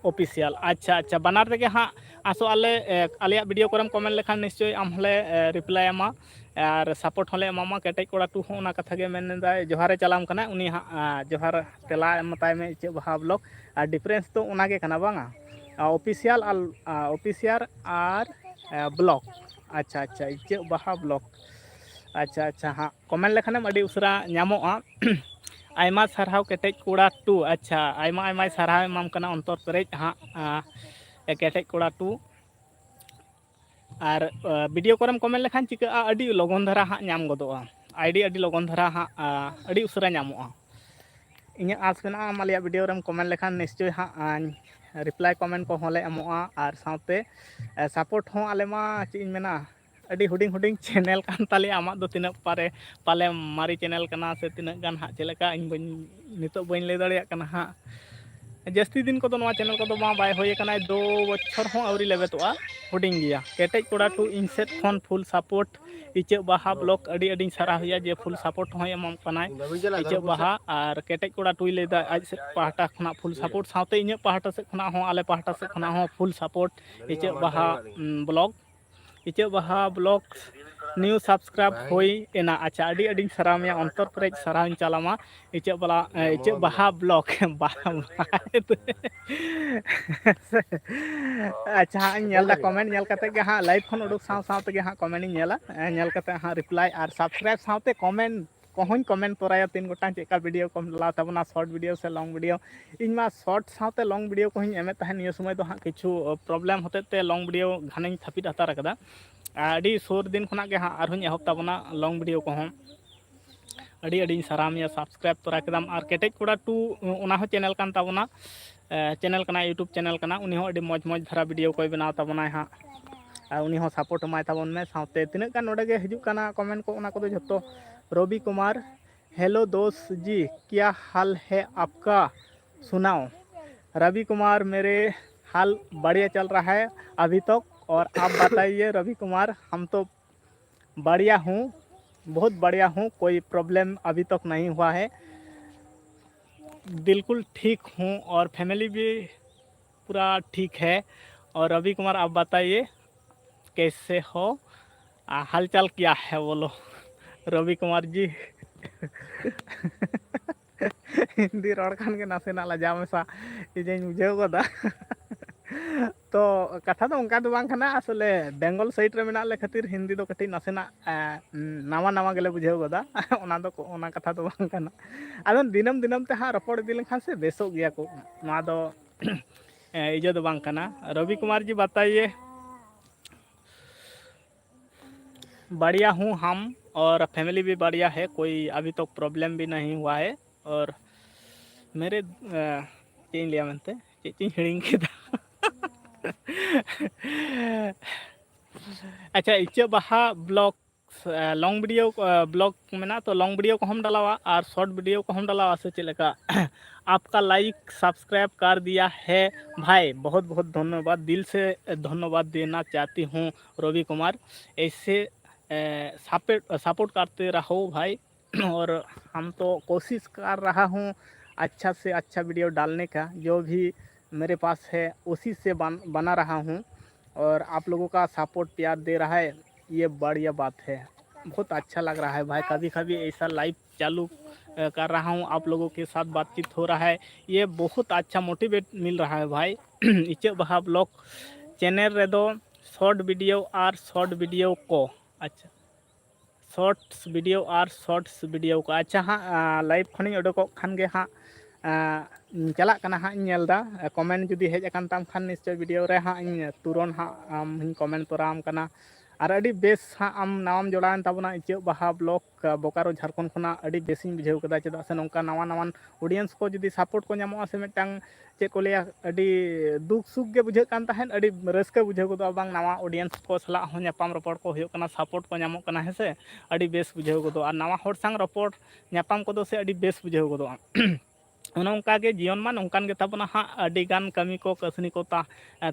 ᱚᱯᱷᱤᱥᱤᱭᱟᱞ᱾ ᱟᱪᱪᱷᱟ, ᱟᱪᱪᱷᱟ, ᱵᱟᱱᱟᱨ ᱨᱮᱜᱮ ᱦᱟᱸᱜ ᱟᱥᱚᱜ ᱟᱞᱮ, ᱮ, ᱟᱞᱮᱭᱟᱜ ᱵᱷᱤᱰᱤᱭᱳ ᱠᱚᱨᱮᱢ ᱠᱚᱢᱮᱱᱴ ᱞᱮᱠᱷᱟᱱ ᱱᱤᱥᱪᱳᱭ ᱟᱢ ᱦᱚᱸᱞᱮ, ᱮ, ᱨᱤᱯᱞᱟᱭ ᱟᱢᱟ ᱟᱨ ᱥᱟᱯᱳᱨᱴ ᱦᱚᱸᱞᱮ ᱮᱢᱟᱢᱟ᱾ ᱠᱮᱴᱮᱡ ᱠᱚᱲᱟ ᱴᱩ ᱦᱚᱸ ᱚᱱᱟ ᱠᱟᱛᱷᱟ ᱜᱮ ᱢᱮᱱ ᱮᱫᱟᱭ, ᱡᱚᱦᱟᱨᱮ ᱪᱟᱞᱟᱢ ᱠᱟᱱᱟ, ᱩᱱᱤ ᱦᱟᱸᱜ, ᱟ, ᱡᱚᱦᱟᱨ ᱛᱮᱞᱟ ᱮᱢ ᱢᱮᱛᱟᱭ ᱢᱮ, ᱤᱪᱟᱹᱜ ᱵᱟᱦᱟ ᱵᱞᱚᱜ᱾ ᱟᱨ ᱰᱤᱯᱷᱟᱨᱮᱱᱥ ᱫᱚ ᱚᱱᱟ ᱜᱮ ᱠᱟᱱᱟ ᱵᱟᱝᱟ, ᱟ, ᱚᱯᱷᱤᱥᱤᱭᱟᱞ ᱟᱨ, ᱟ, ᱚᱯᱷᱤᱥᱤᱭᱟᱞ ᱟᱨ, ᱟ, ᱵᱞᱚᱜ᱾ ᱟᱪᱪᱷᱟ ᱟᱪᱪᱷᱟ, ᱤᱪᱟᱹᱜ ᱵᱟᱦᱟ ᱵᱞᱚᱜᱽ᱾ ᱟᱪᱪᱷᱟ ᱟᱪᱪᱷᱟ, ᱦᱟᱸᱜ ᱠᱚᱢᱮᱱᱴ ᱞᱮᱠᱷᱟᱱᱮᱢ ᱟᱹᱰᱤ ᱩᱥᱟᱹᱨᱟ ᱧᱟᱢᱚᱜᱼᱟ᱾ ᱟᱭᱢᱟ ᱥᱟᱨᱦᱟᱣ ᱠᱮᱴᱮᱡ ᱠᱚᱲᱟ ᱴᱩ᱾ ᱟᱪᱪᱷᱟ, ᱟᱭᱢᱟ ᱟᱭᱢᱟᱭ ᱥᱟᱨᱦᱟᱣ ᱮᱢᱟᱢ ᱠᱟᱱᱟ ᱚᱱᱛᱚᱨ ᱯᱮᱨᱮᱡ ᱦᱟᱸᱜ, ᱟᱸ, ᱠᱮᱴᱮᱡ ᱠᱚᱲᱟ ᱴᱩ᱾ ᱟᱨ ᱵᱷᱤᱰᱤᱭᱳ ᱠᱚᱨᱮᱢ ᱠᱚᱢᱮᱱᱴ ᱞᱮᱠᱷᱟᱱ ᱪᱤᱠᱟᱹᱜᱼᱟ, ᱟᱹᱰᱤ ᱞᱚᱜᱚᱱ ᱫᱷᱟᱨᱟ ᱦᱟᱸᱜ ᱧᱟᱢ ᱜᱚᱫᱚᱜᱼᱟ, ᱟᱭᱰᱤ ᱟᱹᱰᱤ ᱞᱚᱜᱚᱱ ᱫᱷᱟᱨᱟ ᱦᱟᱸᱜ, ᱟᱸ, ᱟᱹᱰᱤ ᱩᱥᱟᱹᱨᱟ ᱧᱟᱢᱚᱜᱼᱟ᱾ ᱤᱧᱟᱹᱜ ᱟᱸᱥ ᱢᱮᱱᱟᱜᱼᱟ, ᱟᱢ ᱟᱞᱮᱭᱟᱜ ᱵᱷᱤᱰᱤᱭᱳ ᱨᱮᱢ ᱠᱚᱢᱮᱱᱴ ᱞᱮᱠᱷᱟᱱ ᱱᱤᱥᱪᱳᱭ ᱦᱟᱸᱜ ᱨᱤᱯᱞᱟᱭ ᱠᱚᱢᱮᱱᱴ ᱠᱚᱦᱚᱸ ᱞᱮ ᱮᱢᱚᱜᱼᱟ᱾ ᱟᱨ ᱥᱟᱶᱛᱮ ᱥᱟᱯᱳᱨᱴ ᱦᱚᱸ ᱟᱞᱮ ᱢᱟ ᱪᱮᱫ ᱤᱧ ᱢᱮᱱᱟ, ᱟᱹᱰᱤ ᱦᱩᱰᱤᱧ ᱦᱩᱰᱤᱧ ᱪᱮᱱᱮᱞ ᱠᱟᱱ ᱛᱟᱞᱮᱭᱟ᱾ ᱟᱢᱟᱜ ᱫᱚ ᱛᱤᱱᱟᱹᱜ ᱯᱟᱨᱮ ᱯᱟᱞᱮ ᱢᱟᱨᱮ ᱪᱮᱱᱮᱞ ᱠᱟᱱᱟ ᱥᱮ ᱛᱤᱱᱟᱹᱜ ᱜᱟᱱ ᱦᱟᱸᱜ ᱪᱮᱫ ᱞᱮᱠᱟ, ᱤᱧ ᱵᱟᱹᱧ, ᱱᱤᱛᱚᱜ ᱵᱟᱹᱧ ᱞᱟᱹᱭ ᱫᱟᱲᱮᱭᱟᱜ ᱠᱟᱱᱟ ᱦᱟᱸᱜ᱾ ᱡᱟᱹᱥᱛᱤ ᱫᱤᱱ ᱠᱚᱫᱚ ᱱᱚᱣᱟ ᱪᱮᱱᱮᱞ ᱠᱚᱫᱚ ᱢᱟ ᱵᱟᱭ ᱦᱩᱭ ᱟᱠᱟᱱᱟ, ᱫᱩ ᱵᱚᱪᱷᱚᱨ ᱦᱚᱸ ᱟᱹᱣᱨᱤ ᱞᱮᱵᱮᱫᱚᱜᱼᱟ, ᱦᱩᱰᱤᱧ ᱜᱮᱭᱟ᱾ ᱠᱮᱴᱮᱡ ᱠᱚᱲᱟ ᱴᱩ ᱤᱧ ᱥᱮᱫ ᱠᱷᱚᱱ ᱯᱷᱩᱞ ᱥᱟᱯᱳᱨᱴ᱾ ᱤᱪᱟᱹᱜ ᱵᱟᱦᱟ ᱵᱞᱚᱜᱽ ᱟᱹᱰᱤ ᱟᱹᱰᱤᱧ ᱥᱟᱨᱦᱟᱣᱮᱭᱟ ᱡᱮ ᱯᱷᱩᱞ ᱥᱟᱯᱳᱨᱴ ᱦᱚᱸᱭ ᱮᱢᱟᱢ ᱠᱟᱱᱟᱭ᱾ ᱤᱪᱟᱹᱜ ᱵᱟᱦᱟ ᱟᱨ ᱠᱮᱴᱮᱡ ᱠᱚᱲᱟ ᱴᱩᱭ ᱞᱟᱹᱭᱫᱟ ᱟᱡ ᱥᱮᱫ ᱯᱟᱦᱴᱟ ᱠᱷᱚᱱᱟᱜ ᱯᱷᱩᱞ ᱥᱟᱯᱳᱨᱴ, ᱥᱟᱶᱛᱮ ᱤᱧᱟᱹᱜ ᱯᱟᱦᱴᱟ ᱥᱮᱫ ᱠᱷᱚᱱᱟᱜ ᱦᱚᱸ, ᱟᱞᱮ ᱯᱟᱦᱴᱟ ᱥᱮᱫ ᱠᱷᱚᱱᱟᱜ ᱦᱚᱸ ᱯᱷᱩᱞ ᱥᱟᱯᱳᱨᱴ᱾ ᱤᱪᱟᱹᱜ ᱵᱟᱦᱟ ᱵᱞᱚᱜᱽ, ᱤᱪᱟᱹᱜ ᱵᱟᱦᱟ ᱵᱞᱚᱜᱽ ᱱᱤᱭᱩ ᱥᱟᱵᱥᱠᱨᱟᱭᱤᱵ ᱦᱩᱭ ᱮᱱᱟ᱾ ᱟᱪᱪᱷᱟ, ᱟᱹᱰᱤ ᱟᱹᱰᱤᱧ ᱥᱟᱨᱦᱟᱣ ᱢᱮᱭᱟ, ᱚᱱᱛᱚᱨ ᱯᱮᱨᱮᱡ ᱥᱟᱨᱦᱟᱣ ᱤᱧ ᱪᱟᱞᱟᱢᱟ᱾ ᱤᱪᱟᱹᱜ ᱵᱟᱞᱟ, ᱤᱪᱟᱹᱜ ᱵᱟᱦᱟ ᱵᱞᱚᱜᱽ, ᱵᱟᱦᱟ, ᱵᱟᱦᱟ᱾ ᱟᱪᱪᱷᱟ, ᱦᱟᱸᱜ ᱤᱧ ᱧᱮᱞ ᱮᱫᱟ, ᱠᱚᱢᱮᱱᱴ ᱧᱮᱞ ᱠᱟᱛᱮ ᱜᱮ ᱦᱟᱸᱜ, ᱞᱟᱭᱤᱵᱷ ᱠᱷᱚᱱ ᱩᱰᱩᱠ ᱥᱟᱶ ᱥᱟᱶ ᱛᱮᱜᱮ ᱦᱟᱸᱜ ᱠᱚᱢᱮᱱᱴ ᱤᱧ ᱧᱮᱞᱟ᱾ ᱧᱮᱞ ᱠᱟᱛᱮ ᱦᱟᱸᱜ ᱨᱤᱯᱞᱟᱭ ᱟᱨ ᱥᱟᱵᱥᱠᱨᱟᱭᱤᱵ ᱥᱟᱶᱛᱮ ᱠᱚᱢᱮᱱᱴ ᱠᱚᱦᱚᱸᱧ ᱠᱚᱢᱮᱱᱴ ᱛᱚᱨᱟᱭᱟ, ᱛᱤᱱ ᱜᱚᱴᱟᱝ ᱪᱮᱫ ᱞᱮᱠᱟ ᱵᱷᱤᱰᱤᱭᱳ ᱠᱚᱢ ᱰᱟᱞᱟᱣ ᱛᱟᱵᱚᱱᱟ, ᱥᱚᱨᱴ ᱵᱷᱤᱰᱤᱭᱳ ᱥᱮ ᱞᱚᱝ ᱵᱷᱤᱰᱤᱭᱳ᱾ ᱤᱧ ᱢᱟ ᱥᱚᱨᱴ ᱥᱟᱶᱛᱮ ᱞᱚᱝ ᱵᱷᱤᱰᱤᱭᱳ ᱠᱚᱦᱚᱸᱧ ᱮᱢᱮᱫ ᱛᱟᱦᱮᱸᱫ, ᱱᱤᱭᱟᱹ ᱥᱚᱢᱚᱭ ᱫᱚ ᱦᱟᱸᱜ ᱠᱤᱪᱷᱩ ᱯᱨᱚᱵᱞᱮᱢ ᱦᱚᱛᱮᱡ ᱛᱮ ᱞᱚᱝ ᱵᱷᱤᱰᱤᱭᱳ ᱜᱷᱟᱱᱮᱧ ᱛᱷᱟᱯᱤᱫ ᱦᱟᱛᱟᱲ ᱟᱠᱟᱫᱟ᱾ ᱟᱹᱰᱤ ᱥᱩᱨ ᱫᱤᱱ ᱠᱷᱚᱱᱟᱜ ᱜᱮ ᱦᱟᱸᱜ ᱟᱨᱦᱚᱸᱧ ᱮᱦᱚᱵ ᱛᱟᱵᱚᱱᱟ ᱞᱚᱝ ᱵᱷᱤᱰᱤᱭᱳ ᱠᱚᱦᱚᱸ᱾ ᱟᱹᱰᱤ ᱟᱹᱰᱤᱧ ᱥᱟᱨᱦᱟᱣ ᱢᱮᱭᱟ, ᱥᱟᱵᱥᱠᱨᱟᱭᱤᱵ ᱛᱚᱨᱟ ᱠᱮᱫᱟᱢ᱾ ᱟᱨ ᱠᱮᱴᱮᱡ ᱠᱚᱲᱟ ᱴᱩ, ᱚᱱᱟ ᱦᱚᱸ ᱪᱮᱱᱮᱞ ᱠᱟᱱ ᱛᱟᱵᱚᱱᱟ, ᱪᱮᱱᱮᱞ ᱠᱟᱱᱟ, ᱤᱭᱩᱴᱩᱵᱽ ᱪᱮᱱᱮᱞ ᱠᱟᱱᱟ᱾ ᱩᱱᱤ ᱦᱚᱸ ᱟᱹᱰᱤ ᱢᱚᱡᱽ ᱢᱚᱡᱽ ᱫᱷᱟᱨᱟ ᱵᱷᱤᱰᱤᱭᱳ ᱠᱚᱭ ᱵᱮᱱᱟᱣ ᱛᱟᱵᱚᱱᱟᱭ ᱦᱟᱸᱜ᱾ ᱟᱨ ᱩᱱᱤ ᱦᱚᱸ ᱥᱟᱯᱳᱨᱴ ᱮᱢᱟᱭ ᱛᱟᱵᱚᱱ ᱢᱮ᱾ ᱥᱟᱶᱛᱮ ᱛᱤᱱᱟᱹᱜ ᱜᱟᱱ ᱱᱚᱰᱮ ᱜᱮ ᱦᱤᱡᱩᱜ ᱠᱟᱱᱟ ᱠᱚᱢᱮᱱᱴ ᱠᱚ, ᱚᱱᱟ ᱠᱚᱫᱚ ᱡᱷᱚᱛᱚ ᱨᱚᱵᱤ ᱠᱩᱢᱟᱨ, हेलो दोस्त जी, क्या हाल है आपका? सुनाओ। रवि कुमार, मेरे हाल बढ़िया चल रहा है अभी तक, और आप बताइए रवि कुमार। हम तो बढ़िया हूँ, बहुत बढ़िया हूँ, कोई प्रॉब्लम अभी तक नहीं हुआ है, बिल्कुल ठीक हूँ और फैमिली भी पूरा ठीक है। और रवि कुमार, आप बताइए कैसे हो? आ, हालचाल क्या है बोलो रवि कुमार जी। ᱦᱤᱱᱫᱤ ᱨᱚᱲ ᱠᱷᱟᱱ ᱜᱮ ᱱᱟᱥᱮᱱᱟᱜ ᱞᱟᱡᱟᱣ ᱢᱮᱥᱟ ᱤᱧᱤᱧ ᱵᱩᱡᱷᱟᱹᱣ ᱜᱚᱫᱟ᱾ ᱛᱚ ᱠᱟᱛᱷᱟ ᱫᱚ ᱚᱱᱠᱟ ᱫᱚ ᱵᱟᱝ ᱠᱟᱱᱟ, ᱟᱥᱚᱞᱮ ᱵᱮᱝᱜᱚᱞ ᱥᱟᱭᱤᱰ ᱨᱮ ᱢᱮᱱᱟᱜ ᱞᱮ ᱠᱷᱟᱹᱛᱤᱨ ᱦᱤᱱᱫᱤ ᱫᱚ ᱠᱟᱹᱴᱤᱡ ᱱᱟᱥᱮᱱᱟᱜ ᱮ, ᱱᱟᱣᱟ ᱱᱟᱣᱟ ᱜᱮᱞᱮ ᱵᱩᱡᱷᱟᱹᱣ ᱜᱚᱫᱟ᱾ ᱚᱱᱟ ᱫᱚ ᱠᱚ- ᱚᱱᱟ ᱠᱟᱛᱷᱟ ᱫᱚ ᱵᱟᱝ ᱠᱟᱱᱟ᱾ ᱟᱫᱚ ᱫᱤᱱᱟᱹᱢ ᱫᱤᱱᱟᱹᱢ ᱛᱮ ᱦᱟᱸᱜ ᱨᱚᱯᱚᱲ ᱤᱫᱤ ᱞᱮᱱᱠᱷᱟᱱ ᱥᱮ ᱵᱮᱥᱚᱜ ᱜᱮᱭᱟ ᱠᱚ, ᱱᱚᱣᱟ ᱫᱚ ᱮ, ᱤᱭᱟᱹ ᱫᱚ ᱵᱟᱝ ᱠᱟᱱᱟ᱾ ᱨᱚᱵᱤ ᱠᱩᱢᱟᱨ ᱡᱤ ᱵᱟᱛᱟᱭᱮ, बढ़िया हूँ हम, और फैमिली भी बढ़िया है, कोई अभी तक प्रॉब्लम भी नहीं हुआ है। और मेरे अ, ᱪᱮᱫ ᱤᱧ ᱞᱟᱹᱭᱟ ᱢᱮᱱᱛᱮ, ᱪᱮᱫ ᱪᱚᱧ ᱦᱤᱲᱤᱧ ᱠᱮᱫᱟ᱾ ᱟᱪᱪᱷᱟ, ᱤᱪᱟᱹᱜ ᱵᱟᱦᱟ ᱵᱞᱚᱜ, ᱞᱚᱝ ᱵᱷᱤᱰᱤᱭᱳ ᱵᱞᱚᱜ ᱢᱮᱱᱟᱜᱼᱟ, ᱛᱚ ᱞᱚᱝ ᱵᱷᱤᱰᱤᱭᱳ ᱠᱚᱦᱚᱸᱢ ᱰᱟᱞᱟᱣᱟ ᱟᱨ ᱥᱚᱨᱴ ᱵᱷᱤᱰᱤᱭᱳ ᱠᱚᱦᱚᱸᱢ ᱰᱟᱞᱟᱣᱟ ᱥᱮ ᱪᱮᱫ ᱞᱮᱠᱟ? आपका लाइक सब्सक्राइब कर दिया है भाई, बहुत बहुत धन्यवाद, दिल से धन्यवाद देना चाहती हूँ रवि कुमार। ऐसे सपोर्ट करते रहो भाई। और हम तो कोशिश कर रहा हूँ अच्छा से अच्छा वीडियो डालने का, जो भी मेरे पास है उसी से बन बना रहा हूँ। और आप लोगों का सपोर्ट प्यार दे रहा है, ये बढ़िया बात है। बहुत अच्छा लग रहा है भाई। कभी कभी ऐसा लाइव चालू अ, कर रहा हूँ, आप लोगों के साथ बातचीत हो रहा है, ये बहुत अच्छा मोटिवेट मिल रहा है भाई। ᱤᱪᱟᱹᱜ ᱵᱟᱦᱟ ᱵᱞᱚᱜ ᱪᱮᱱᱮᱞ ᱨᱮᱫᱚ ᱥᱚᱨᱴ ᱵᱷᱤᱰᱤᱭᱳ ᱟᱨ ᱥᱚᱨᱴ ᱵᱷᱤᱰᱤᱭᱳ ᱠᱚ, ᱟᱪᱪᱷᱟ, ᱥᱚᱨᱴᱥ ᱵᱷᱤᱰᱤᱭᱳ ᱟᱨ ᱥᱚᱨᱴᱥ ᱵᱷᱤᱰᱤᱭᱳ ᱠᱚ᱾ ᱟᱪᱪᱷᱟ ᱦᱟᱸᱜ, ᱞᱟᱭᱤᱵᱷ ᱠᱷᱚᱱᱤᱧ ᱩᱰᱩᱠᱚᱜ ᱠᱷᱟᱱ ᱜᱮ ᱦᱟᱸᱜ ᱪᱟᱞᱟᱜ ᱠᱟᱱᱟ ᱦᱟᱸᱜ, ᱤᱧ ᱧᱮᱞ ᱮᱫᱟ ᱠᱚᱢᱮᱱᱴ ᱡᱩᱫᱤ ᱦᱮᱡ ᱟᱠᱟᱱ ᱛᱟᱢ ᱠᱷᱟᱱ ᱱᱤᱥᱪᱚᱭ ᱵᱷᱤᱰᱤᱭᱳ ᱨᱮ ᱦᱟᱸᱜ ᱤᱧ ᱛᱩᱨᱚᱱ ᱦᱟᱸᱜ ᱟᱢ ᱦᱚᱸᱧ ᱠᱚᱢᱮᱱᱴ ᱛᱚᱨᱟᱣᱟᱢ ᱠᱟᱱᱟ᱾ ᱟᱨ ᱟᱹᱰᱤ ᱵᱮᱥ ᱦᱟᱸᱜ ᱟᱢ ᱱᱟᱣᱟᱢ ᱡᱚᱲᱟᱣᱮᱱ ᱛᱟᱵᱚᱱᱟ ᱤᱪᱟᱹᱜ ᱵᱟᱦᱟ ᱵᱞᱚᱜ ᱵᱳᱠᱟᱨᱳ ᱡᱷᱟᱲᱠᱷᱚᱸᱰ ᱠᱷᱚᱱᱟᱜ, ᱟᱹᱰᱤ ᱵᱮᱥᱤᱧ ᱵᱩᱡᱷᱟᱹᱣ ᱠᱮᱫᱟ᱾ ᱪᱮᱫᱟᱜ ᱥᱮ ᱱᱚᱝᱠᱟ ᱱᱟᱣᱟ ᱱᱟᱣᱟᱱ ᱚᱰᱤᱭᱮᱱᱥ ᱠᱚ ᱡᱩᱫᱤ ᱥᱟᱯᱳᱨᱴ ᱠᱚ ᱧᱟᱢᱚᱜᱼᱟ ᱥᱮ ᱢᱤᱫᱴᱟᱝ ᱪᱮᱫ ᱠᱚ ᱞᱟᱹᱭᱟ, ᱟᱹᱰᱤ ᱫᱩᱠ ᱥᱩᱠ ᱜᱮ ᱵᱩᱡᱷᱟᱹᱜ ᱠᱟᱱ ᱛᱟᱦᱮᱸᱫ, ᱟᱹᱰᱤ ᱨᱟᱹᱥᱠᱟᱹ ᱵᱩᱡᱷᱟᱹᱣ ᱜᱚᱫᱚᱜᱼᱟ, ᱵᱟᱝ ᱱᱟᱣᱟ ᱚᱰᱤᱭᱮᱱᱥ ᱠᱚ ᱥᱟᱞᱟᱜ ᱦᱚᱸ ᱧᱟᱯᱟᱢ ᱨᱚᱯᱚᱲ ᱠᱚ ᱦᱩᱭᱩᱜ ᱠᱟᱱᱟ, ᱥᱟᱯᱳᱨᱴ ᱠᱚ ᱧᱟᱢᱚᱜ ᱠᱟᱱᱟ, ᱦᱮᱸ ᱥᱮ, ᱟᱹᱰᱤ ᱵᱮᱥ ᱵᱩᱡᱷᱟᱹᱣ ᱜᱚᱫᱚᱜᱼᱟ᱾ ᱟᱨ ᱱᱟᱣᱟ ᱦᱚᱲ ᱥᱟᱝ ᱨᱚᱯᱚᱲ ᱧᱟᱯᱟᱢ ᱠᱚᱫᱚ ᱥᱮ ᱟᱹᱰᱤ ᱵᱮᱥ ᱵᱩᱡᱷᱟᱹᱣ ᱜᱚᱫᱚᱜᱼᱟ᱾ ᱚᱱᱮ ᱚᱱᱠᱟ ᱜᱮ ᱡᱤᱭᱚᱱ ᱢᱟ ᱱᱚᱝᱠᱟᱱ ᱜᱮ ᱛᱟᱵᱚᱱᱟ ᱦᱟᱸᱜ, ᱟᱹᱰᱤ ᱜᱟᱱ ᱠᱟᱹᱢᱤ ᱠᱚ ᱠᱟᱹᱥᱱᱤ ᱠᱚ ᱛᱟ-,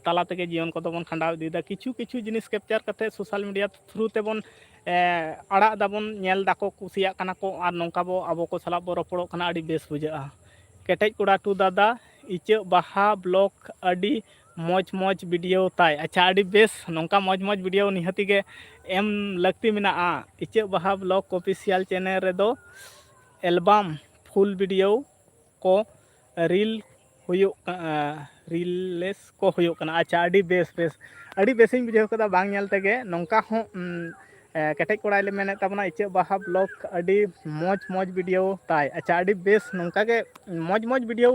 ᱛᱟᱞᱟ ᱛᱮᱜᱮ ᱡᱤᱭᱚᱱ ᱠᱚᱫᱚ ᱵᱚᱱ ᱠᱷᱟᱸᱰᱟᱣ ᱤᱫᱤᱭᱮᱫᱟ᱾ ᱠᱤᱪᱷᱩ ᱠᱤᱪᱷᱩ ᱡᱤᱱᱤᱥ ᱠᱮᱯᱪᱟᱨ ᱠᱟᱛᱮ ᱥᱳᱥᱟᱞ ᱢᱤᱰᱤᱭᱟ ᱛᱷᱨᱩ ᱛᱮᱵᱚᱱ ᱮ, ᱟᱲᱟᱜ ᱫᱟᱵᱚᱱ, ᱧᱮᱞ ᱫᱟᱠᱚ, ᱠᱩᱥᱤᱭᱟᱜ ᱠᱟᱱᱟ ᱠᱚ, ᱟᱨ ᱱᱚᱝᱠᱟ ᱵᱚ ᱟᱵᱚ ᱠᱚ ᱥᱟᱞᱟᱜ ᱵᱚ ᱨᱚᱯᱚᱲᱚᱜ ᱠᱟᱱᱟ, ᱟᱹᱰᱤ ᱵᱮᱥ ᱵᱩᱡᱷᱟᱹᱜᱼᱟ᱾ ᱠᱮᱴᱮᱡ ᱠᱚᱲᱟ ᱴᱩ ᱫᱟᱫᱟ, ᱤᱪᱟᱹᱜ ᱵᱟᱦᱟ ᱵᱞᱚᱜ ᱟᱹᱰᱤ ᱢᱚᱡᱽ ᱢᱚᱡᱽ ᱵᱷᱤᱰᱤᱭᱳ ᱛᱟᱭ᱾ ᱟᱪᱪᱷᱟ, ᱟᱹᱰᱤ ᱵᱮᱥ, ᱱᱚᱝᱠᱟ ᱢᱚᱡᱽ ᱢᱚᱡᱽ ᱵᱷᱤᱰᱤᱭᱳ ᱱᱤᱦᱟᱹᱛᱤ ᱜᱮ ᱮᱢ ᱞᱟᱹᱠᱛᱤ ᱢᱮᱱᱟᱜᱼᱟ᱾ ᱤᱪᱟᱹᱜ ᱵᱟᱦᱟ ᱵᱞᱚᱜ ᱚᱯᱷᱤᱥᱤᱭᱟᱞ ᱪᱮᱱᱮᱞ ᱨᱮᱫᱚ ᱮᱞᱵᱟᱢ ᱯᱷᱩᱞ ᱵᱷᱤᱰᱤᱭᱳ ᱠᱚ ᱨᱤᱞ ᱦᱩᱭᱩᱜ ᱠᱟ-, ᱟᱸ, reels ᱠᱚ ᱦᱩᱭᱩᱜ ᱠᱟᱱᱟ᱾ ᱟᱪᱪᱷᱟ, ᱟᱹᱰᱤ ᱵᱮᱥ, ᱵᱮᱥ, ᱟᱹᱰᱤ ᱵᱮᱥᱤᱧ ᱵᱩᱡᱷᱟᱹᱣ ᱠᱮᱫᱟ᱾ ᱵᱟᱝ ᱧᱮᱞ ᱛᱮᱜᱮ ᱱᱚᱝᱠᱟ ᱦᱚᱸ, ᱩᱸ, ᱮ, ᱠᱮᱴᱮᱡ ᱠᱚᱲᱟᱭ ᱞᱮ ᱢᱮᱱᱮᱫ ᱛᱟᱵᱚᱱᱟ, ᱤᱪᱟᱹᱜ ᱵᱟᱦᱟ vlog ᱟᱹᱰᱤ ᱢᱚᱡᱽ, ᱢᱚᱡᱽ video ᱛᱟᱭ᱾ ᱟᱪᱪᱷᱟ, ᱟᱹᱰᱤ ᱵᱮᱥ, ᱱᱚᱝᱠᱟ ᱜᱮ ᱢᱚᱡᱽ, ᱢᱚᱡᱽ video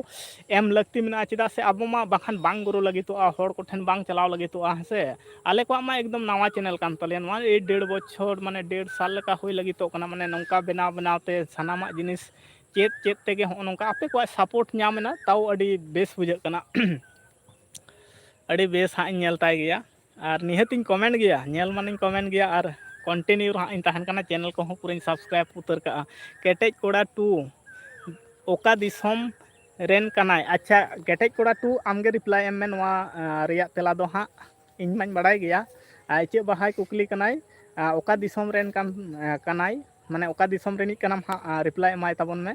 ᱮᱢ ᱞᱟᱹᱠᱛᱤ ᱢᱮᱱᱟᱜᱼᱟ, ᱪᱮᱫᱟᱜ ᱥᱮ ᱟᱵᱚ ᱢᱟ ᱵᱟᱠᱷᱟᱱ ᱵᱟᱝ grow ᱞᱟᱹᱜᱤᱫᱚᱜᱼᱟ, ᱦᱚᱲ ᱠᱚᱴᱷᱮᱱ ᱵᱟᱝ ᱪᱟᱞᱟᱣ ᱞᱟᱹᱜᱤᱫᱚᱜᱼᱟ, ᱦᱮᱸ ᱥᱮ᱾ ᱟᱞᱮ ᱠᱚᱣᱟᱜ ᱢᱟ ᱮᱠᱫᱚᱢ ᱱᱟᱣᱟ channel ᱠᱟᱱ ᱛᱟᱞᱮᱭᱟ, ᱱᱚᱣᱟ ᱮᱭ ᱰᱮᱲ ᱵᱚᱪᱷᱚᱨ, ᱢᱟᱱᱮ ᱰᱮᱲ ᱥᱟᱞ ᱞᱮᱠᱟ ᱦᱩᱭ ᱞᱟᱹᱜᱤᱫᱚᱜ ᱠᱟᱱᱟ, ᱢᱟᱱᱮ ᱱᱚᱝᱠᱟ ᱵᱮᱱᱟᱣ, ᱵᱮᱱᱟᱣ ᱛᱮ ᱥᱟᱱᱟᱢᱟᱜ ᱡᱤᱱᱤᱥ ᱪᱮᱫ, ᱪᱮᱫ ᱛᱮᱜᱮ ᱦᱚᱸᱜᱼᱚ ᱱᱚᱝᱠᱟ ᱟᱯᱮ ᱠᱚᱣᱟᱜ support ᱧᱟᱢ ᱮᱱᱟ, ᱛᱟᱣ ᱟᱹᱰᱤ ᱵᱮᱥ ᱵᱩᱡᱷᱟᱹᱜ ᱠᱟᱱᱟ᱾ ᱟᱹᱰᱤ ᱵᱮᱥ ᱦᱟᱸᱜ ᱤᱧ ᱧᱮᱞ ᱛᱟᱭ ᱜᱮᱭᱟ, ᱟᱨ ᱱᱤᱦᱟᱹᱛ ᱤᱧ comment ᱜᱮᱭᱟ, ᱧᱮᱞ ᱢᱟᱱᱮᱧ comment ᱜᱮᱭᱟ, ᱟᱨ continue ᱨᱮ ᱦᱟᱸᱜ ᱤᱧ ᱛᱟᱦᱮᱱ ᱠᱟᱱᱟ, channel ᱠᱚᱦᱚᱸ ᱯᱩᱨᱟᱹᱧ subscribe ᱩᱛᱟᱹᱨ ᱠᱟᱜᱼᱟ᱾ ᱠᱮᱴᱮᱡ ᱠᱚᱲᱟ two ᱚᱠᱟ ᱫᱤᱥᱚᱢ ᱨᱮᱱ ᱠᱟᱱᱟᱭ? ᱟᱪᱪᱷᱟ, ᱠᱮᱴᱮᱡ ᱠᱚᱲᱟ two ᱟᱢᱜᱮ reply ᱮᱢ ᱢᱮ ᱱᱚᱣᱟ, ᱟᱸ, ᱨᱮᱭᱟᱜ ᱛᱮᱞᱟ ᱫᱚ ᱦᱟᱸᱜ᱾ ᱤᱧ ᱢᱟᱧ ᱵᱟᱲᱟᱭ ᱜᱮᱭᱟ, ᱟᱨ ᱤᱪᱟᱹᱜ ᱵᱟᱦᱟᱭ ᱠᱩᱠᱞᱤ ᱠᱟᱱᱟᱭ, ᱟᱸ, ᱚᱠᱟ ᱫᱤᱥᱚᱢ ᱨᱮᱱ ᱠᱟᱱ, ᱟᱸ, ᱠᱟᱱᱟᱭ, ᱢᱟᱱᱮ ᱚᱠᱟ ᱫᱤᱥᱚᱢ ᱨᱤᱱᱤᱡ ᱠᱟᱱᱟᱢ ᱦᱟᱸᱜ, ᱟᱸ, reply ᱮᱢᱟᱭ ᱛᱟᱵᱚᱱ ᱢᱮ᱾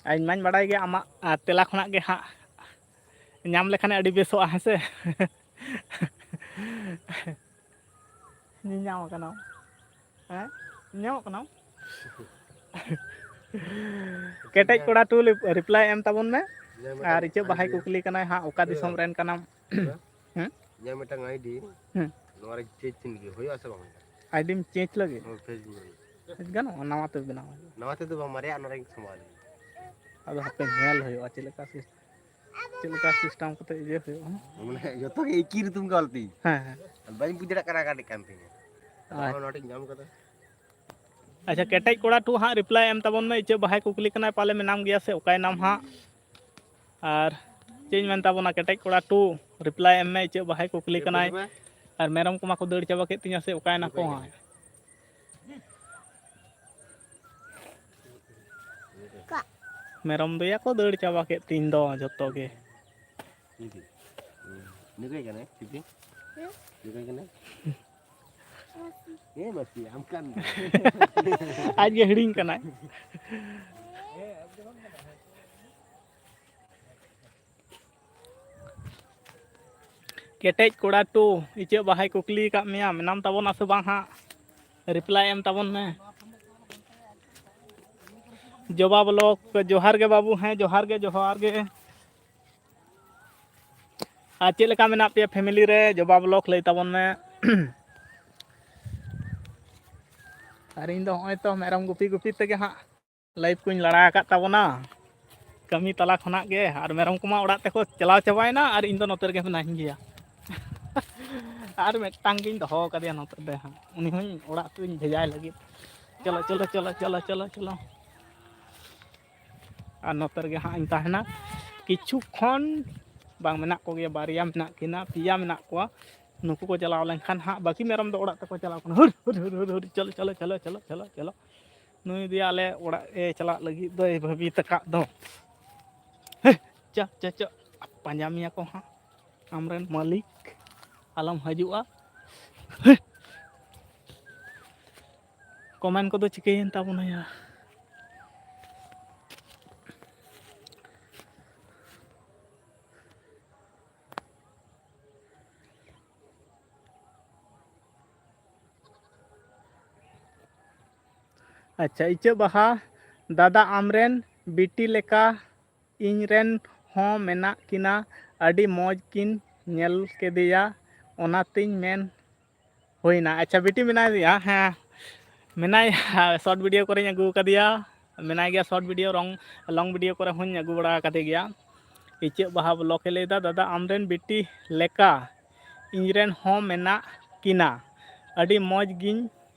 ᱟᱨ ᱤᱧ ᱢᱟᱧ ᱵᱟᱲᱟᱭ ᱜᱮᱭᱟ ᱟᱢᱟᱜ, ᱟᱸ, ᱛᱮᱞᱟ ᱠᱷᱚᱱᱟᱜ ᱜᱮ ᱦᱟᱸᱜ ᱧᱟᱢ ᱞᱮᱠᱷᱟᱱᱮ ᱟᱹᱰᱤ ᱵᱮᱥᱚᱜᱼᱟ, ᱦᱮᱸ ᱥᱮ? ᱧᱮᱧᱟᱢ ᱠᱟᱱᱟᱢ, ᱦᱮᱸ? ᱧᱮᱧᱟᱢᱚᱜ ᱠᱟᱱᱟᱢ? ᱠᱮᱴᱮᱡ ᱠᱚᱲᱟ two ᱞᱤᱯ-, reply ᱮᱢ ᱛᱟᱵᱚᱱ ᱢᱮ᱾ ᱟᱨ ᱤᱪᱟᱹᱜ ᱵᱟᱦᱟᱭ ᱠᱩᱠᱞᱤ ᱠᱟᱱᱟᱭ ᱦᱟᱸᱜ, ᱚᱠᱟ ᱫᱤᱥᱚᱢ ᱨᱮᱱ ᱠᱟᱱᱟᱢ? ᱦᱮᱸ? ᱤᱧᱟᱹᱜ ᱢᱤᱫᱴᱟᱝ ID, ᱦᱮᱸ᱾ ᱱᱚᱣᱟ ᱨᱮ change ᱞᱟᱹᱜᱤᱫ ᱦᱩᱭᱩᱜᱼᱟ ᱥᱮ ᱵᱟᱝ ᱦᱩᱭᱩᱜᱼᱟ? IDᱢ change ᱞᱟᱹᱜᱤᱫ? ᱦᱳᱭ, Facebook ᱨᱮ᱾ ᱜᱟᱱᱚᱜᱼᱟ, ᱱᱟᱣᱟ ᱛᱮ ᱵᱮᱱᱟᱣ ᱦᱩᱭᱩᱜᱼᱟ᱾ ᱱᱟᱣᱟ ᱛᱮᱫᱚ ᱵᱟᱝ, ᱢᱟᱨᱮᱭᱟᱜ ᱱᱚᱣᱟ ᱨᱮᱧ ᱥᱟᱢᱵᱟᱣ ᱞᱟᱹᱜᱤᱫ᱾ ᱟᱫᱚ ᱦᱟᱯᱮ ᱧᱮᱞ ᱦᱩᱭᱩᱜᱼᱟ ᱪᱮᱫ ᱞᱮᱠᱟ ᱥᱤᱥ-, ᱪᱮᱫ ᱞᱮᱠᱟ system ᱠᱟᱛᱮ ᱤᱭᱟᱹ ᱦᱩᱭᱩᱜᱼᱟ᱾ ᱢᱟᱱᱮ ᱡᱚᱛᱚ ᱜᱮ ᱮᱠᱤ ᱨᱤᱛᱩᱢ ᱜᱮ ᱚᱞ ᱛᱤᱧ᱾ ᱦᱮᱸ, ᱦᱮᱸ᱾ ᱟᱫᱚ ᱵᱟᱹᱧ ᱵᱩᱡᱽ ᱫᱟᱲᱮᱭᱟᱜ ᱠᱟᱱᱟ ᱚᱠᱟᱴᱤᱡ ᱠᱟᱱ ᱛᱤᱧᱟ᱾ ᱟᱫᱚ ᱟᱪᱪᱷᱟ᱾ ᱱᱚᱣᱟ ᱱᱚᱰᱮᱧ ᱧᱟᱢ ᱠᱟᱫᱟ᱾ ᱟᱪᱪᱷᱟ, ᱠᱮᱴᱮᱡ ᱠᱚᱲᱟ two ᱦᱟᱸᱜ reply ᱮᱢ ᱛᱟᱵᱚᱱ ᱢᱮ, ᱤᱪᱟᱹᱜ ᱵᱟᱦᱟᱭ ᱠᱩᱠᱞᱤ ᱠᱟᱱᱟᱭ, ᱯᱟᱞᱮ ᱢᱮᱱᱟᱢ ᱜᱮᱭᱟ ᱥᱮ ᱚᱠᱟᱭ ᱱᱟᱢ ᱦᱟᱸᱜ? ᱟᱨ ᱪᱮᱫ ᱤᱧ ᱢᱮᱱ ᱛᱟᱵᱚᱱᱟ, ᱠᱮᱴᱮᱡ ᱠᱚᱲᱟ two reply ᱮᱢ ᱢᱮ, ᱤᱪᱟᱹᱜ ᱵᱟᱦᱟᱭ ᱠᱩᱠᱞᱤ ᱠᱟᱱᱟᱭ᱾ ᱟᱨ ᱢᱮᱨᱚᱢ ᱠᱚᱢᱟ ᱠᱚ ᱫᱟᱹᱲ ᱪᱟᱵᱟ ᱠᱮᱫ ᱛᱤᱧᱟ ᱥᱮ ᱚᱠᱟᱭ ᱱᱟᱠᱚ ᱦᱟᱸᱜ? ᱢᱮᱨᱚᱢ ᱫᱚᱭᱟ ᱠᱚ ᱫᱟᱹᱲ ᱪᱟᱵᱟ ᱠᱮᱫ ᱛᱤᱧ ᱫᱚ ᱡᱷᱚᱛᱚ ᱜᱮ᱾ ᱱᱩᱭ ᱠᱟᱱᱟᱭ, ᱪᱤᱞᱤ? ᱱᱩᱭ ᱠᱟᱱᱟᱭ? ᱦᱮᱸ, ᱢᱟᱹᱥᱤ, ᱟᱢ ᱠᱟᱱ ᱜᱮ᱾ ᱟᱡ ᱜᱮ ᱦᱤᱲᱤᱧ ᱠᱟᱱᱟᱭ᱾ ᱠᱮᱴᱮᱡ ᱠᱚᱲᱟ two, ᱤᱪᱟᱹᱜ ᱵᱟᱦᱟᱭ ᱠᱩᱠᱞᱤ ᱟᱠᱟᱫ ᱢᱮᱭᱟ, ᱢᱮᱱᱟᱢ ᱛᱟᱵᱚᱱᱟ ᱥᱮ ᱵᱟᱝ ᱦᱟᱸᱜ? Reply ᱮᱢ ᱛᱟᱵᱚᱱ ᱢᱮ᱾ ᱡᱚᱵᱟ vlog, ᱡᱚᱦᱟᱨ ᱜᱮ ᱵᱟᱹᱵᱩ, ᱦᱮᱸ, ᱡᱚᱦᱟᱨ ᱜᱮ, ᱡᱚᱦᱟᱨ ᱜᱮ᱾ ᱟᱨ ᱪᱮᱫ ᱞᱮᱠᱟ ᱢᱮᱱᱟᱜ ᱯᱮᱭᱟ ᱯᱷᱮᱢᱮᱞᱤ ᱨᱮ? ᱡᱚᱵᱟ ᱵᱞᱚᱜᱽ ᱞᱟᱹᱭ ᱛᱟᱵᱚᱱ ᱢᱮ᱾ ᱟᱨ ᱤᱧ ᱫᱚ ᱦᱚᱸᱜᱼᱚᱭ ᱛᱚ ᱢᱮᱨᱚᱢ ᱜᱩᱯᱤ ᱜᱩᱯᱤ ᱛᱮᱜᱮ ᱦᱟᱸᱜ ᱞᱟᱭᱤᱯᱷ ᱠᱚᱧ ᱞᱟᱲᱟ ᱟᱠᱟᱫ ᱛᱟᱵᱚᱱᱟ ᱠᱟᱹᱢᱤ ᱛᱟᱞᱟ ᱠᱷᱚᱱᱟᱜ ᱜᱮ᱾ ᱟᱨ ᱢᱮᱨᱚᱢ ᱠᱚᱢᱟ ᱚᱲᱟᱜ ᱛᱮᱠᱚ ᱪᱟᱞᱟᱣ ᱪᱟᱵᱟᱭᱮᱱᱟ, ᱟᱨ ᱤᱧ ᱫᱚ ᱱᱚᱛᱮ ᱨᱮᱜᱮ ᱢᱮᱱᱟᱧ ᱜᱮᱭᱟ᱾ ᱟᱨ ᱢᱤᱫᱴᱟᱝ ᱜᱤᱧ ᱫᱚᱦᱚ ᱟᱠᱟᱫᱮᱭᱟ ᱱᱚᱛᱮ ᱨᱮ ᱦᱟᱸᱜ, ᱩᱱᱤ ᱦᱚᱸᱧ ᱚᱲᱟᱜ ᱛᱮᱧ ᱵᱷᱮᱡᱟᱭ ᱞᱟᱹᱜᱤᱫ᱾ ᱪᱚᱞᱚ, ᱪᱚᱞᱚ, ᱪᱚᱞᱚ᱾ ᱟᱨ ᱱᱚᱛᱮ ᱨᱮᱜᱮ ᱦᱟᱸᱜ ᱤᱧ ᱛᱟᱦᱮᱱᱟ ᱠᱤᱪᱷᱩ ᱠᱷᱚᱱ, ᱵᱟᱝ ᱢᱮᱱᱟᱜ ᱠᱚᱜᱮᱭᱟ, ᱵᱟᱨᱭᱟ ᱢᱮᱱᱟᱜ ᱠᱤᱱᱟ, ᱯᱮᱭᱟ ᱢᱮᱱᱟᱜ ᱠᱚᱣᱟ᱾ ᱱᱩᱠᱩ ᱠᱚ ᱪᱟᱞᱟᱣ ᱞᱮᱱᱠᱷᱟᱱ ᱦᱟᱸᱜ ᱵᱟᱹᱠᱤ ᱢᱮᱨᱚᱢ ᱫᱚ ᱚᱲᱟᱜ ᱛᱮᱠᱚ ᱪᱟᱞᱟᱜ ᱠᱟᱱᱟ᱾ ᱦᱩᱨ, ᱦᱩᱨ, ᱦᱩᱨ, ᱦᱩᱨ, ᱦᱩᱨ, ᱪᱚᱞᱚ, ᱪᱚᱞᱚ, ᱪᱚᱞᱚ, ᱪᱚᱞᱚ, ᱪᱚᱞᱚ᱾ ᱱᱩᱭ ᱫᱚ ᱟᱞᱮ ᱚᱲᱟᱜ ᱮ ᱪᱟᱞᱟᱜ ᱞᱟᱹᱜᱤᱫ ᱫᱚᱭ ᱵᱷᱟᱹᱵᱤ ᱛᱟᱠᱟᱫ ᱫᱚ᱾ ᱦᱮ, ᱪᱚ, ᱪᱚ, ᱪᱚ, ᱯᱟᱸᱡᱟ ᱢᱮᱭᱟ ᱠᱚ ᱦᱟᱸᱜ ᱟᱢᱨᱮᱱ ᱢᱟᱹᱞᱤᱠ, ᱟᱞᱚᱢ ᱦᱤᱡᱩᱜᱼᱟ᱾ ᱦᱮ᱾ ᱠᱚᱢᱮᱱ ᱠᱚᱫᱚ ᱪᱤᱠᱟᱹᱭᱮᱱ ᱛᱟᱵᱚᱱᱟ ᱭᱟ? ᱟᱪᱪᱷᱟ, ᱤᱪᱟᱹᱜ ᱵᱟᱦᱟ ᱫᱟᱫᱟ, ᱟᱢᱨᱮᱱ ᱵᱤᱴᱤ ᱞᱮᱠᱟ ᱤᱧ ᱨᱮᱱ ᱦᱚᱸ ᱢᱮᱱᱟᱜ ᱠᱤᱱᱟ, ᱟᱹᱰᱤ ᱢᱚᱡᱽ ᱠᱤᱱ ᱧᱮᱞ ᱠᱮᱫᱮᱭᱟ, ᱚᱱᱟᱛᱤᱧ ᱢᱮᱱ ᱦᱩᱭᱱᱟ᱾ ᱟᱪᱪᱷᱟ, ᱵᱤᱴᱤ ᱢᱮᱱᱟᱭᱟ? ᱦᱮᱸ, ᱢᱮᱱᱟᱭᱟ᱾ ᱥᱚᱨᱴ ᱵᱷᱤᱰᱤᱭᱳ ᱠᱚᱨᱮᱧ ᱟᱹᱜᱩ ᱟᱠᱟᱫᱮᱭᱟ, ᱢᱮᱱᱟᱭ ᱜᱮᱭᱟ᱾ ᱥᱚᱨᱴ ᱵᱷᱤᱰᱤᱭᱳ, ᱨᱚᱝ, ᱞᱚᱝ ᱵᱷᱤᱰᱤᱭᱳ ᱠᱚᱨᱮ ᱦᱚᱸᱧ ᱟᱹᱜᱩ ᱵᱟᱲᱟ ᱟᱠᱟᱫᱮ ᱜᱮᱭᱟ᱾ ᱤᱪᱟᱹᱜ ᱵᱟᱦᱟ ᱵᱞᱚᱜ ᱮ ᱞᱟᱹᱭᱫᱟ, ᱫᱟᱫᱟ, ᱟᱢᱨᱮᱱ ᱵᱤᱴᱤ ᱞᱮᱠᱟ ᱤᱧᱨᱮᱱ ᱦᱚᱸ ᱢᱮᱱᱟᱜ ᱠᱤᱱᱟ, ᱟᱹᱰᱤ ᱢᱚᱡᱽ ᱜᱤᱧ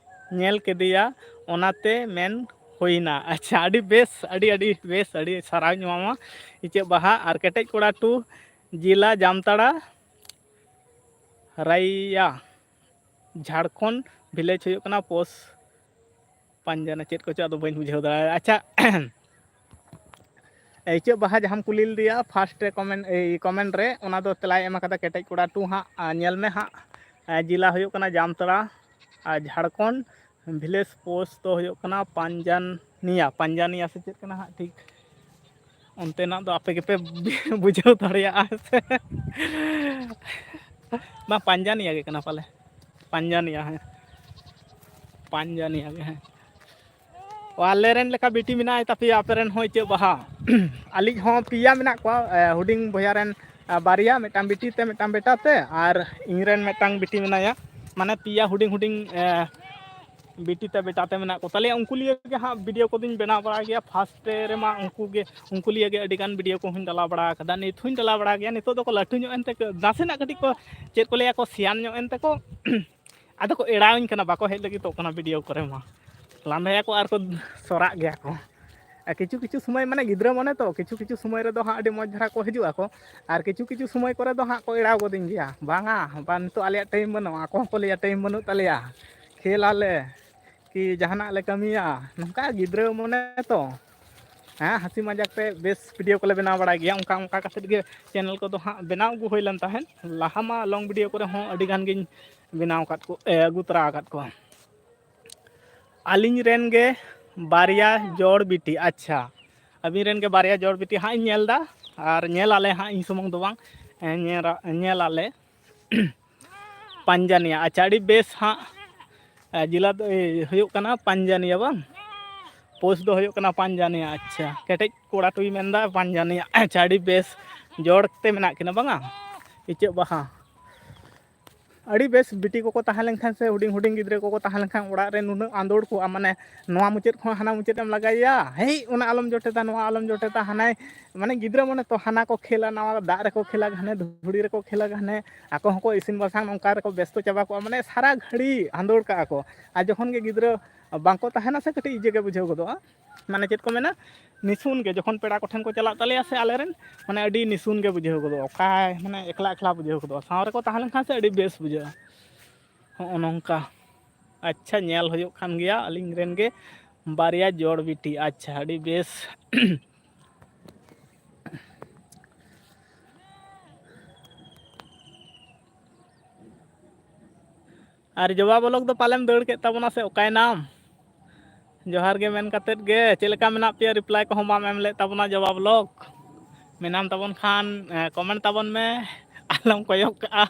ᱧᱮᱞ ᱠᱮᱫᱮᱭᱟ, ᱚᱱᱟᱛᱮ ᱢᱮᱱ ᱦᱩᱭᱱᱟ᱾ ᱟᱪᱪᱷᱟ, ᱟᱹᱰᱤ ᱵᱮᱥ, ᱟᱹᱰᱤ, ᱟᱹᱰᱤ ᱵᱮᱥ, ᱟᱹᱰᱤ ᱥᱟᱨᱦᱟᱣᱤᱧ ᱮᱢᱟᱢᱟ ᱤᱪᱟᱹᱜ ᱵᱟᱦᱟ᱾ ᱟᱨ ᱠᱮᱴᱮᱡ ᱠᱚᱲᱟ ᱴᱩ, ᱡᱮᱞᱟ ᱡᱟᱢᱛᱟᱲᱟ, ᱨᱟᱭᱟ, ᱡᱷᱟᱲᱠᱷᱚᱸᱰ, ᱵᱷᱤᱞᱮᱡᱽ ᱦᱩᱭᱩᱜ ᱠᱟᱱᱟ ᱯᱳᱥ ᱯᱟᱸᱡᱟᱱᱟ, ᱪᱮᱫ ᱠᱚᱪᱚ ᱟᱫᱚ ᱵᱟᱹᱧ ᱵᱩᱡᱷᱟᱹᱣ ᱫᱟᱲᱮᱭᱟᱫᱟ᱾ ᱟᱪᱪᱷᱟ, ᱤᱪᱟᱹᱜ ᱵᱟᱦᱟ ᱡᱟᱦᱟᱸᱢ ᱠᱩᱞᱤ ᱞᱮᱫᱮᱭᱟ ᱯᱷᱟᱥᱴ ᱨᱮ ᱠᱚᱢᱮᱱᱴ, ᱮᱭ ᱠᱚᱢᱮᱱᱴ ᱨᱮ, ᱚᱱᱟ ᱫᱚ ᱛᱮᱞᱟᱭ ᱮᱢ ᱟᱠᱟᱫᱟ ᱠᱮᱴᱮᱡ ᱠᱚᱲᱟ ᱴᱩ ᱦᱟᱸᱜ᱾ ᱟᱨ ᱧᱮᱞ ᱢᱮ ᱦᱟᱸᱜ, ᱟᱨ ᱡᱮᱞᱟ ᱦᱩᱭᱩᱜ ᱠᱟᱱᱟ ᱡᱟᱢᱛᱟᱲᱟ, ᱟᱨ ᱡᱷᱟᱲᱠᱷᱚᱸᱰ, ᱵᱷᱤᱞᱮᱡᱽ ᱯᱳᱥᱴ ᱫᱚ ᱦᱩᱭᱩᱜ ᱠᱟᱱᱟ ᱯᱟᱸᱡᱟᱱᱤᱭᱟ, ᱯᱟᱸᱡᱟᱱᱤᱭᱟ ᱥᱮ ᱪᱮᱫ ᱠᱟᱱᱟ ᱦᱟᱸᱜ ᱴᱷᱤᱠ, ᱚᱱᱛᱮᱱᱟᱜ ᱫᱚ ᱟᱯᱮ ᱜᱮᱯᱮ ᱵᱩᱡᱷᱟᱹᱣ ᱫᱟᱲᱮᱭᱟᱜᱼᱟ ᱥᱮ᱾ ᱵᱟᱝ, ᱯᱟᱸᱡᱟᱱᱤᱭᱟ ᱜᱮ ᱠᱟᱱᱟ ᱯᱟᱞᱮ, ᱯᱟᱸᱡᱟᱱᱤᱭᱟ, ᱦᱮᱸ, ᱯᱟᱸᱡᱟᱱᱤᱭᱟ ᱜᱮ, ᱦᱮᱸ᱾ ᱚ, ᱟᱞᱮ ᱨᱮᱱ ᱞᱮᱠᱟ ᱵᱤᱴᱤ ᱢᱮᱱᱟᱭ ᱛᱟᱯᱮᱭᱟ ᱟᱯᱮ ᱨᱮᱱ ᱦᱚᱸ ᱤᱪᱟᱹᱜ ᱵᱟᱦᱟ᱾ ᱟᱹᱞᱤᱧ ᱦᱚᱸ ᱯᱮᱭᱟ ᱢᱮᱱᱟᱜ ᱠᱚᱣᱟ, ᱮ, ᱦᱩᱰᱤᱧ ᱵᱚᱭᱦᱟ ᱨᱮᱱ ᱟᱨ ᱵᱟᱨᱭᱟ, ᱢᱤᱫᱴᱟᱝ ᱵᱤᱴᱤ ᱛᱮ, ᱢᱤᱫᱴᱟᱝ ᱵᱮᱴᱟ ᱛᱮ, ᱟᱨ ᱤᱧ ᱨᱮᱱ ᱢᱤᱫᱴᱟᱝ ᱵᱤᱴᱤ ᱢᱮᱱᱟᱭᱟ᱾ ᱢᱟᱱᱮ ᱯᱮᱭᱟ ᱦᱩᱰᱤᱧ ᱦᱩᱰᱤᱧ, ᱮ, ᱵᱤᱴᱤ ᱛᱮ ᱵᱮᱴᱟ ᱛᱮ ᱢᱮᱱᱟᱜ ᱠᱚ ᱛᱟᱞᱮᱭᱟ᱾ ᱩᱱᱠᱩ ᱞᱤᱭᱮ ᱜᱮ ᱦᱟᱸᱜ ᱵᱷᱤᱰᱤᱭᱳ ᱠᱚᱫᱚᱧ ᱵᱮᱱᱟᱣ ᱵᱟᱲᱟᱭ ᱜᱮᱭᱟ᱾ ᱯᱷᱟᱥᱴ ᱨᱮᱢᱟ ᱩᱱᱠᱩ ᱜᱮ, ᱩᱱᱠᱩ ᱞᱤᱭᱮ ᱜᱮ ᱟᱹᱰᱤ ᱜᱟᱱ ᱵᱷᱤᱰᱤᱭᱳ ᱠᱚᱦᱚᱸᱧ ᱰᱟᱞᱟᱣ ᱵᱟᱲᱟ ᱟᱠᱟᱫᱟ᱾ ᱱᱤᱛ ᱦᱚᱸᱧ ᱰᱟᱞᱟᱣ ᱵᱟᱲᱟ ᱜᱮᱭᱟ᱾ ᱱᱤᱛᱚᱜ ᱫᱚᱠᱚ ᱞᱟᱹᱴᱩ ᱧᱚᱜ ᱮᱱᱛᱮ, ᱱᱟᱥᱮᱱᱟᱜ ᱠᱟᱹᱴᱤᱡ ᱠᱚ, ᱪᱮᱫ ᱠᱚ ᱞᱟᱹᱭᱟ, ᱠᱚ ᱥᱮᱭᱟᱱ ᱧᱚᱜ ᱮᱱ ᱛᱮᱠᱚ ᱟᱫᱚ ᱠᱚ ᱮᱲᱟᱣᱟᱹᱧ ᱠᱟᱱᱟ, ᱵᱟᱠᱚ ᱦᱮᱡ ᱞᱟᱹᱜᱤᱫᱚᱜ ᱠᱟᱱᱟ ᱵᱷᱤᱰᱤᱭᱳ ᱠᱚᱨᱮ ᱢᱟ᱾ ᱞᱟᱸᱫᱟᱭᱟᱠᱚ ᱟᱨ ᱠᱚ ᱥᱚᱨᱟᱜ ᱜᱮᱭᱟ ᱠᱚ᱾ ᱟᱨ ᱠᱤᱪᱷᱩ ᱠᱤᱪᱷᱩ ᱥᱚᱢᱚᱭ, ᱢᱟᱱᱮ, ᱜᱤᱫᱽᱨᱟᱹ ᱢᱚᱱᱮ ᱛᱚ, ᱠᱤᱪᱷᱩ ᱠᱤᱪᱷᱩ ᱥᱚᱢᱚᱭ ᱨᱮᱫᱚ ᱦᱟᱸᱜ ᱟᱹᱰᱤ ᱢᱚᱡᱽ ᱫᱷᱟᱨᱟ ᱠᱚ ᱦᱤᱡᱩᱜ ᱟᱠᱚ, ᱟᱨ ᱠᱤᱪᱷᱩ ᱠᱤᱪᱷᱩ ᱥᱚᱢᱚᱭ ᱠᱚᱨᱮ ᱫᱚ ᱦᱟᱸᱜ ᱠᱚ ᱮᱲᱟᱣ ᱜᱚᱫᱤᱧ ᱜᱮᱭᱟ, "ᱵᱟᱝᱟ, ᱵᱟᱝ, ᱱᱤᱛᱚᱜ ᱟᱞᱮᱭᱟᱜ ᱴᱟᱭᱤᱢ ᱵᱟᱹᱱᱩᱜᱼᱟ", ᱟᱠᱚ ᱦᱚᱸᱠᱚ ᱞᱟᱹᱭᱟ, "ᱴᱟᱭᱤᱢ ᱵᱟᱹᱱᱩᱜ ᱛᱟᱞᱮᱭᱟ, ᱠᱷᱮᱞ ᱟᱞᱮ ᱠᱤ ᱡᱟᱦᱟᱱᱟᱜ ᱞᱮ ᱠᱟᱹᱢᱤᱭᱟ", ᱱᱚᱝᱠᱟ ᱜᱤᱫᱽᱨᱟᱹ ᱢᱚᱱᱮ ᱛᱚ᱾ ᱦᱮᱸ, ᱦᱟᱹᱥᱤ ᱢᱟᱡᱟᱠ ᱛᱮ ᱵᱮᱥ ᱵᱷᱤᱰᱤᱭᱳ ᱠᱚᱞᱮ ᱵᱮᱱᱟᱣ ᱵᱟᱲᱟᱭ ᱜᱮᱭᱟ᱾ ᱚᱱᱠᱟ ᱚᱱᱠᱟ ᱠᱟᱛᱮᱫ ᱜᱮ ᱪᱮᱱᱮᱞ ᱠᱚᱫᱚ ᱦᱟᱸᱜ ᱵᱮᱱᱟᱣ ᱟᱹᱜᱩ ᱦᱩᱭ ᱞᱮᱱ ᱛᱟᱦᱮᱸᱫ᱾ ᱞᱟᱦᱟ ᱢᱟ ᱞᱚᱝ ᱵᱷᱤᱰᱤᱭᱳ ᱠᱚᱨᱮ ᱦᱚᱸ ᱟᱹᱰᱤ ᱜᱟᱱ ᱜᱤᱧ ᱵᱮᱱᱟᱣ ᱟᱠᱟᱫ ᱠᱚ, ᱮ, ᱟᱹᱜᱩ ᱛᱚᱨᱟ ᱟᱠᱟᱫ ᱠᱚᱣᱟ᱾ ᱟᱹᱞᱤᱧ ᱨᱮᱱ ᱜᱮ ᱵᱟᱨᱭᱟ ᱡᱚᱲ ᱵᱤᱴᱤ᱾ ᱟᱪᱪᱷᱟ, ᱟᱹᱵᱤᱱ ᱨᱮᱱ ᱜᱮ ᱵᱟᱨᱭᱟ ᱡᱚᱲ ᱵᱤᱴᱤ ᱦᱟᱸᱜ ᱤᱧ ᱧᱮᱞ ᱮᱫᱟ, ᱟᱨ ᱧᱮᱞ ᱟᱞᱮ ᱦᱟᱸᱜ, ᱤᱧ ᱥᱩᱢᱩᱝ ᱫᱚ ᱵᱟᱝ, ᱮ, ᱧᱮᱞ, ᱧᱮᱞ ᱟᱞᱮ᱾ ᱯᱟᱸᱡᱟᱱᱤᱭᱟ᱾ ᱟᱪᱪᱷᱟ, ᱟᱹᱰᱤ ᱵᱮᱥ ᱦᱟᱸᱜ᱾ ᱮ, ᱡᱮᱞᱟ ᱫᱚ, ᱮ, ᱦᱩᱭᱩᱜ ᱠᱟᱱᱟ ᱯᱟᱸᱡᱟᱱᱤᱭᱟ ᱵᱟᱝ? ᱯᱳᱥᱴ ᱫᱚ ᱦᱩᱭᱩᱜ ᱠᱟᱱᱟ ᱯᱟᱸᱡᱟᱱᱤᱭᱟ᱾ ᱟᱪᱪᱷᱟ, ᱠᱮᱴᱮᱡ ᱠᱚᱲᱟ ᱴᱩᱭ ᱢᱮᱱᱫᱟ ᱯᱟᱸᱡᱟᱱᱤᱭᱟ᱾ ᱟᱪᱪᱷᱟ, ᱟᱹᱰᱤ ᱵᱮᱥ, ᱡᱚᱲ ᱛᱮ ᱢᱮᱱᱟᱜ ᱠᱤᱱᱟ ᱵᱟᱝᱟ? ᱤᱪᱟᱹᱜ ᱵᱟᱦᱟ᱾ ᱟᱹᱰᱤ ᱵᱮᱥ, ᱵᱤᱴᱤ ᱠᱚᱠᱚ ᱛᱟᱦᱮᱸ ᱞᱮᱱᱠᱷᱟᱱ ᱥᱮ ᱦᱩᱰᱤᱧ ᱦᱩᱰᱤᱧ ᱜᱤᱫᱽᱨᱟᱹ ᱠᱚᱠᱚ ᱛᱟᱦᱮᱸ ᱞᱮᱱᱠᱷᱟᱱ ᱚᱲᱟᱜ ᱨᱮ ᱱᱩᱱᱟᱹᱜ ᱟᱸᱫᱳᱲ ᱠᱚᱜᱼᱟ, ᱢᱟᱱᱮ ᱱᱚᱣᱟ ᱢᱩᱪᱟᱹᱫ ᱠᱷᱚᱱ ᱦᱟᱱᱟ ᱢᱩᱪᱟᱹᱫ ᱮᱢ ᱞᱟᱜᱟᱭᱮᱭᱟ, "ᱦᱮᱭ, ᱚᱱᱟ ᱟᱞᱚᱢ ᱡᱚᱴᱮᱫᱟ, ᱱᱚᱣᱟ ᱟᱞᱚᱢ ᱡᱚᱴᱮᱫᱟ", ᱦᱟᱱᱟᱭ, ᱢᱟᱱᱮ ᱜᱤᱫᱽᱨᱟᱹ ᱢᱚᱱᱮ ᱛᱚ ᱦᱟᱱᱟ ᱠᱚ ᱠᱷᱮᱞᱟ, ᱱᱟᱣᱟ ᱫᱟᱜ ᱨᱮᱠᱚ ᱠᱷᱮᱞᱟ, ᱜᱷᱟᱱᱮ ᱫᱷᱩᱲᱤ ᱨᱮᱠᱚ ᱠᱷᱮᱞᱟ, ᱜᱷᱟᱱᱮ ᱟᱠᱚ ᱦᱚᱸᱠᱚ ᱤᱥᱤᱱ ᱵᱟᱥᱟᱝ, ᱱᱚᱝᱠᱟ ᱨᱮᱠᱚ ᱵᱮᱥᱛᱚ ᱪᱟᱵᱟ ᱠᱚᱜᱼᱟ, ᱢᱟᱱᱮ ᱥᱟᱨᱟ ᱜᱷᱟᱹᱲᱤ ᱟᱸᱫᱳᱲ ᱠᱟᱜᱼᱟ ᱠᱚ᱾ ᱟᱨ ᱡᱚᱠᱷᱚᱱ ᱜᱮ ᱜᱤᱫᱽᱨᱟᱹ ᱵᱟᱝᱠᱚ ᱛᱟᱦᱮᱱᱟ ᱥᱮ, ᱠᱟᱹᱴᱤᱡ ᱤᱭᱟᱹ ᱜᱮ ᱵᱩᱡᱷᱟᱹᱣ ᱜᱚᱫᱚᱜᱼᱟ, ᱢᱟᱱᱮ ᱪᱮᱫ ᱠᱚ ᱢᱮᱱᱟ, ᱱᱤᱥᱩᱱ ᱜᱮ᱾ ᱡᱚᱠᱷᱚᱱ ᱯᱮᱲᱟ ᱠᱚᱴᱷᱮᱱ ᱠᱚ ᱪᱟᱞᱟᱜ ᱛᱟᱞᱮᱭᱟ ᱥᱮ ᱟᱞᱮᱨᱮᱱ, ᱢᱟᱱᱮ ᱟᱹᱰᱤ ᱱᱤᱥᱩᱱ ᱜᱮ ᱵᱩᱡᱷᱟᱹᱣ ᱜᱚᱫᱚᱜᱼᱟ, ᱚᱠᱟ, ᱢᱟᱱᱮ ᱮᱠᱞᱟ ᱮᱠᱞᱟ ᱵᱩᱡᱷᱟᱹᱣ ᱜᱚᱫᱚᱜᱼᱟ᱾ ᱥᱟᱶ ᱨᱮᱠᱚ ᱛᱟᱦᱮᱸ ᱞᱮᱱᱠᱷᱟᱱ ᱥᱮ ᱟᱹᱰᱤ ᱵᱮᱥ ᱵᱩᱡᱷᱟᱹᱜᱼᱟ᱾ ᱦᱚᱸᱜᱼᱚ ᱱᱚᱝᱠᱟ᱾ ᱟᱪᱪᱷᱟ, ᱧᱮᱞ ᱦᱩᱭᱩᱜ ᱠᱟᱱ ᱜᱮᱭᱟ ᱟᱹᱞᱤᱧ ᱨᱮᱱ ᱜᱮ ᱵᱟᱨᱭᱟ ᱡᱚᱲ ᱵᱤᱴᱤ᱾ ᱟᱪᱪᱷᱟ, ᱟᱹᱰᱤ ᱵᱮᱥ᱾ ᱟᱨ ᱡᱚᱵᱟ ᱵᱞᱚᱜ ᱫᱚ ᱯᱟᱞᱮᱢ ᱫᱟᱹᱲ ᱠᱮᱫ ᱛᱟᱵᱚᱱᱟ ᱥᱮ ᱚᱠᱟᱭᱮᱱᱟᱢ? ᱡᱚᱦᱟᱨ ᱜᱮ ᱢᱮᱱ ᱠᱟᱛᱮᱫ ᱜᱮ, ᱪᱮᱫ ᱞᱮᱠᱟ ᱢᱮᱱᱟᱜ ᱯᱮᱭᱟ? ᱨᱤᱯᱞᱟᱭ ᱠᱚᱦᱚᱸ ᱵᱟᱢ ᱮᱢ ᱞᱮᱫ ᱛᱟᱵᱚᱱᱟ ᱡᱚᱵᱟ ᱵᱞᱚᱜ᱾ ᱢᱮᱱᱟᱢ ᱛᱟᱵᱚᱱ ᱠᱷᱟᱱ, ᱮ, ᱠᱚᱢᱮᱱᱴ ᱛᱟᱵᱚᱱ ᱢᱮ, ᱟᱞᱚᱢ ᱠᱚᱭᱚᱜ ᱠᱟᱜᱼᱟ᱾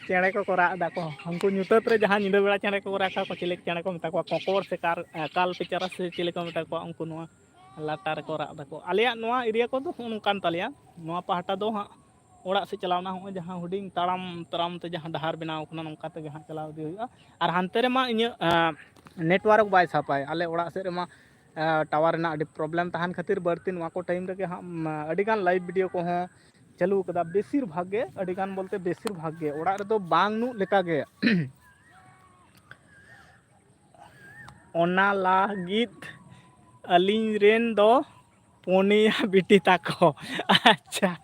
ᱪᱮᱬᱮ ᱠᱚᱠᱚ ᱨᱟᱜ ᱮᱫᱟ ᱠᱚ, ᱩᱱᱠᱩ ᱧᱩᱛᱟᱹᱛ ᱨᱮ ᱡᱟᱦᱟᱸ ᱧᱤᱫᱟᱹ ᱵᱮᱲᱟ ᱪᱮᱬᱮ ᱠᱚᱠᱚ ᱨᱟᱜᱟ ᱠᱚ, ᱪᱤᱞᱤ ᱪᱮᱬᱮ ᱠᱚ ᱢᱮᱛᱟ ᱠᱚᱣᱟ? ᱠᱚᱠᱚᱨ ᱥᱮ ᱠᱟᱨ-, ᱮ, ᱠᱟᱞ ᱯᱮᱪᱟᱨᱟ ᱥᱮ ᱪᱤᱞᱤ ᱠᱚ ᱢᱮᱛᱟ ᱠᱚᱣᱟ ᱩᱱᱠᱩ? ᱱᱚᱣᱟ ᱞᱟᱴᱟ ᱨᱮᱠᱚ ᱨᱟᱜ ᱫᱟᱠᱚ᱾ ᱟᱞᱮᱭᱟᱜ ᱱᱚᱣᱟ ᱮᱨᱤᱭᱟ ᱠᱚᱫᱚ ᱦᱚᱸᱜᱼᱚ ᱱᱚᱝᱠᱟᱱ ᱛᱟᱞᱮᱭᱟ᱾ ᱱᱚᱣᱟ ᱯᱟᱦᱴᱟ ᱫᱚ ᱦᱟᱸᱜ ᱚᱲᱟᱜ ᱥᱮᱫ ᱪᱟᱞᱟᱣ ᱮᱱᱟ, ᱦᱚᱸᱜᱼᱚᱭ ᱡᱟᱦᱟᱸ ᱦᱩᱰᱤᱧ ᱛᱟᱲᱟᱢ ᱛᱟᱲᱟᱢ ᱛᱮ ᱡᱟᱦᱟᱸ ᱰᱟᱦᱟᱨ ᱵᱮᱱᱟᱣ ᱠᱟᱱᱟ, ᱱᱚᱝᱠᱟ ᱛᱮᱜᱮ ᱦᱟᱸᱜ ᱪᱟᱞᱟᱣ ᱤᱫᱤ ᱦᱩᱭᱩᱜᱼᱟ᱾ ᱟᱨ ᱦᱟᱱᱛᱮ ᱨᱮᱢᱟ ᱤᱧᱟᱹᱜ ᱱᱮᱴᱣᱟᱨᱠ ᱵᱟᱭ ᱥᱟᱯᱟᱭ᱾ ᱟᱞᱮ ᱚᱲᱟᱜ ᱥᱮᱫ ᱨᱮᱢᱟ ᱴᱟᱣᱟᱨ ᱨᱮᱱᱟᱜ ᱟᱹᱰᱤ ᱯᱨᱚᱵᱞᱮᱢ ᱛᱟᱦᱮᱱ ᱠᱷᱟᱹᱛᱤᱨ ᱵᱟᱹᱲᱛᱤ ᱱᱚᱣᱟ ᱠᱚ ᱴᱟᱭᱤᱢ ᱨᱮᱜᱮ ᱦᱟᱸᱜ ᱟᱹᱰᱤᱜᱟᱱ ᱞᱟᱭᱤᱵᱷ ᱵᱷᱤᱰᱤᱭᱳ ᱠᱚᱦᱚᱸ ᱪᱟᱹᱞᱩ ᱠᱟᱫᱟ᱾ ᱵᱮᱥᱤᱨ ᱵᱷᱟᱜᱽ ᱜᱮ, ᱟᱹᱰᱤᱜᱟᱱ ᱵᱚᱞᱛᱮ ᱵᱮᱥᱤᱨ ᱵᱷᱟᱜᱽ ᱜᱮ ᱚᱲᱟᱜ ᱨᱮᱫᱚ ᱵᱟᱝ ᱱᱩᱜ ᱞᱮᱠᱟᱜᱮ᱾ ᱚᱱᱟ ᱞᱟᱹᱜᱤᱫ ᱟᱹᱞᱤᱧ ᱨᱮᱱ ᱫᱚ ᱯᱩᱱᱭᱟ ᱵᱤᱴᱤ ᱛᱟᱠᱚ᱾ ᱟᱪᱪᱷᱟ,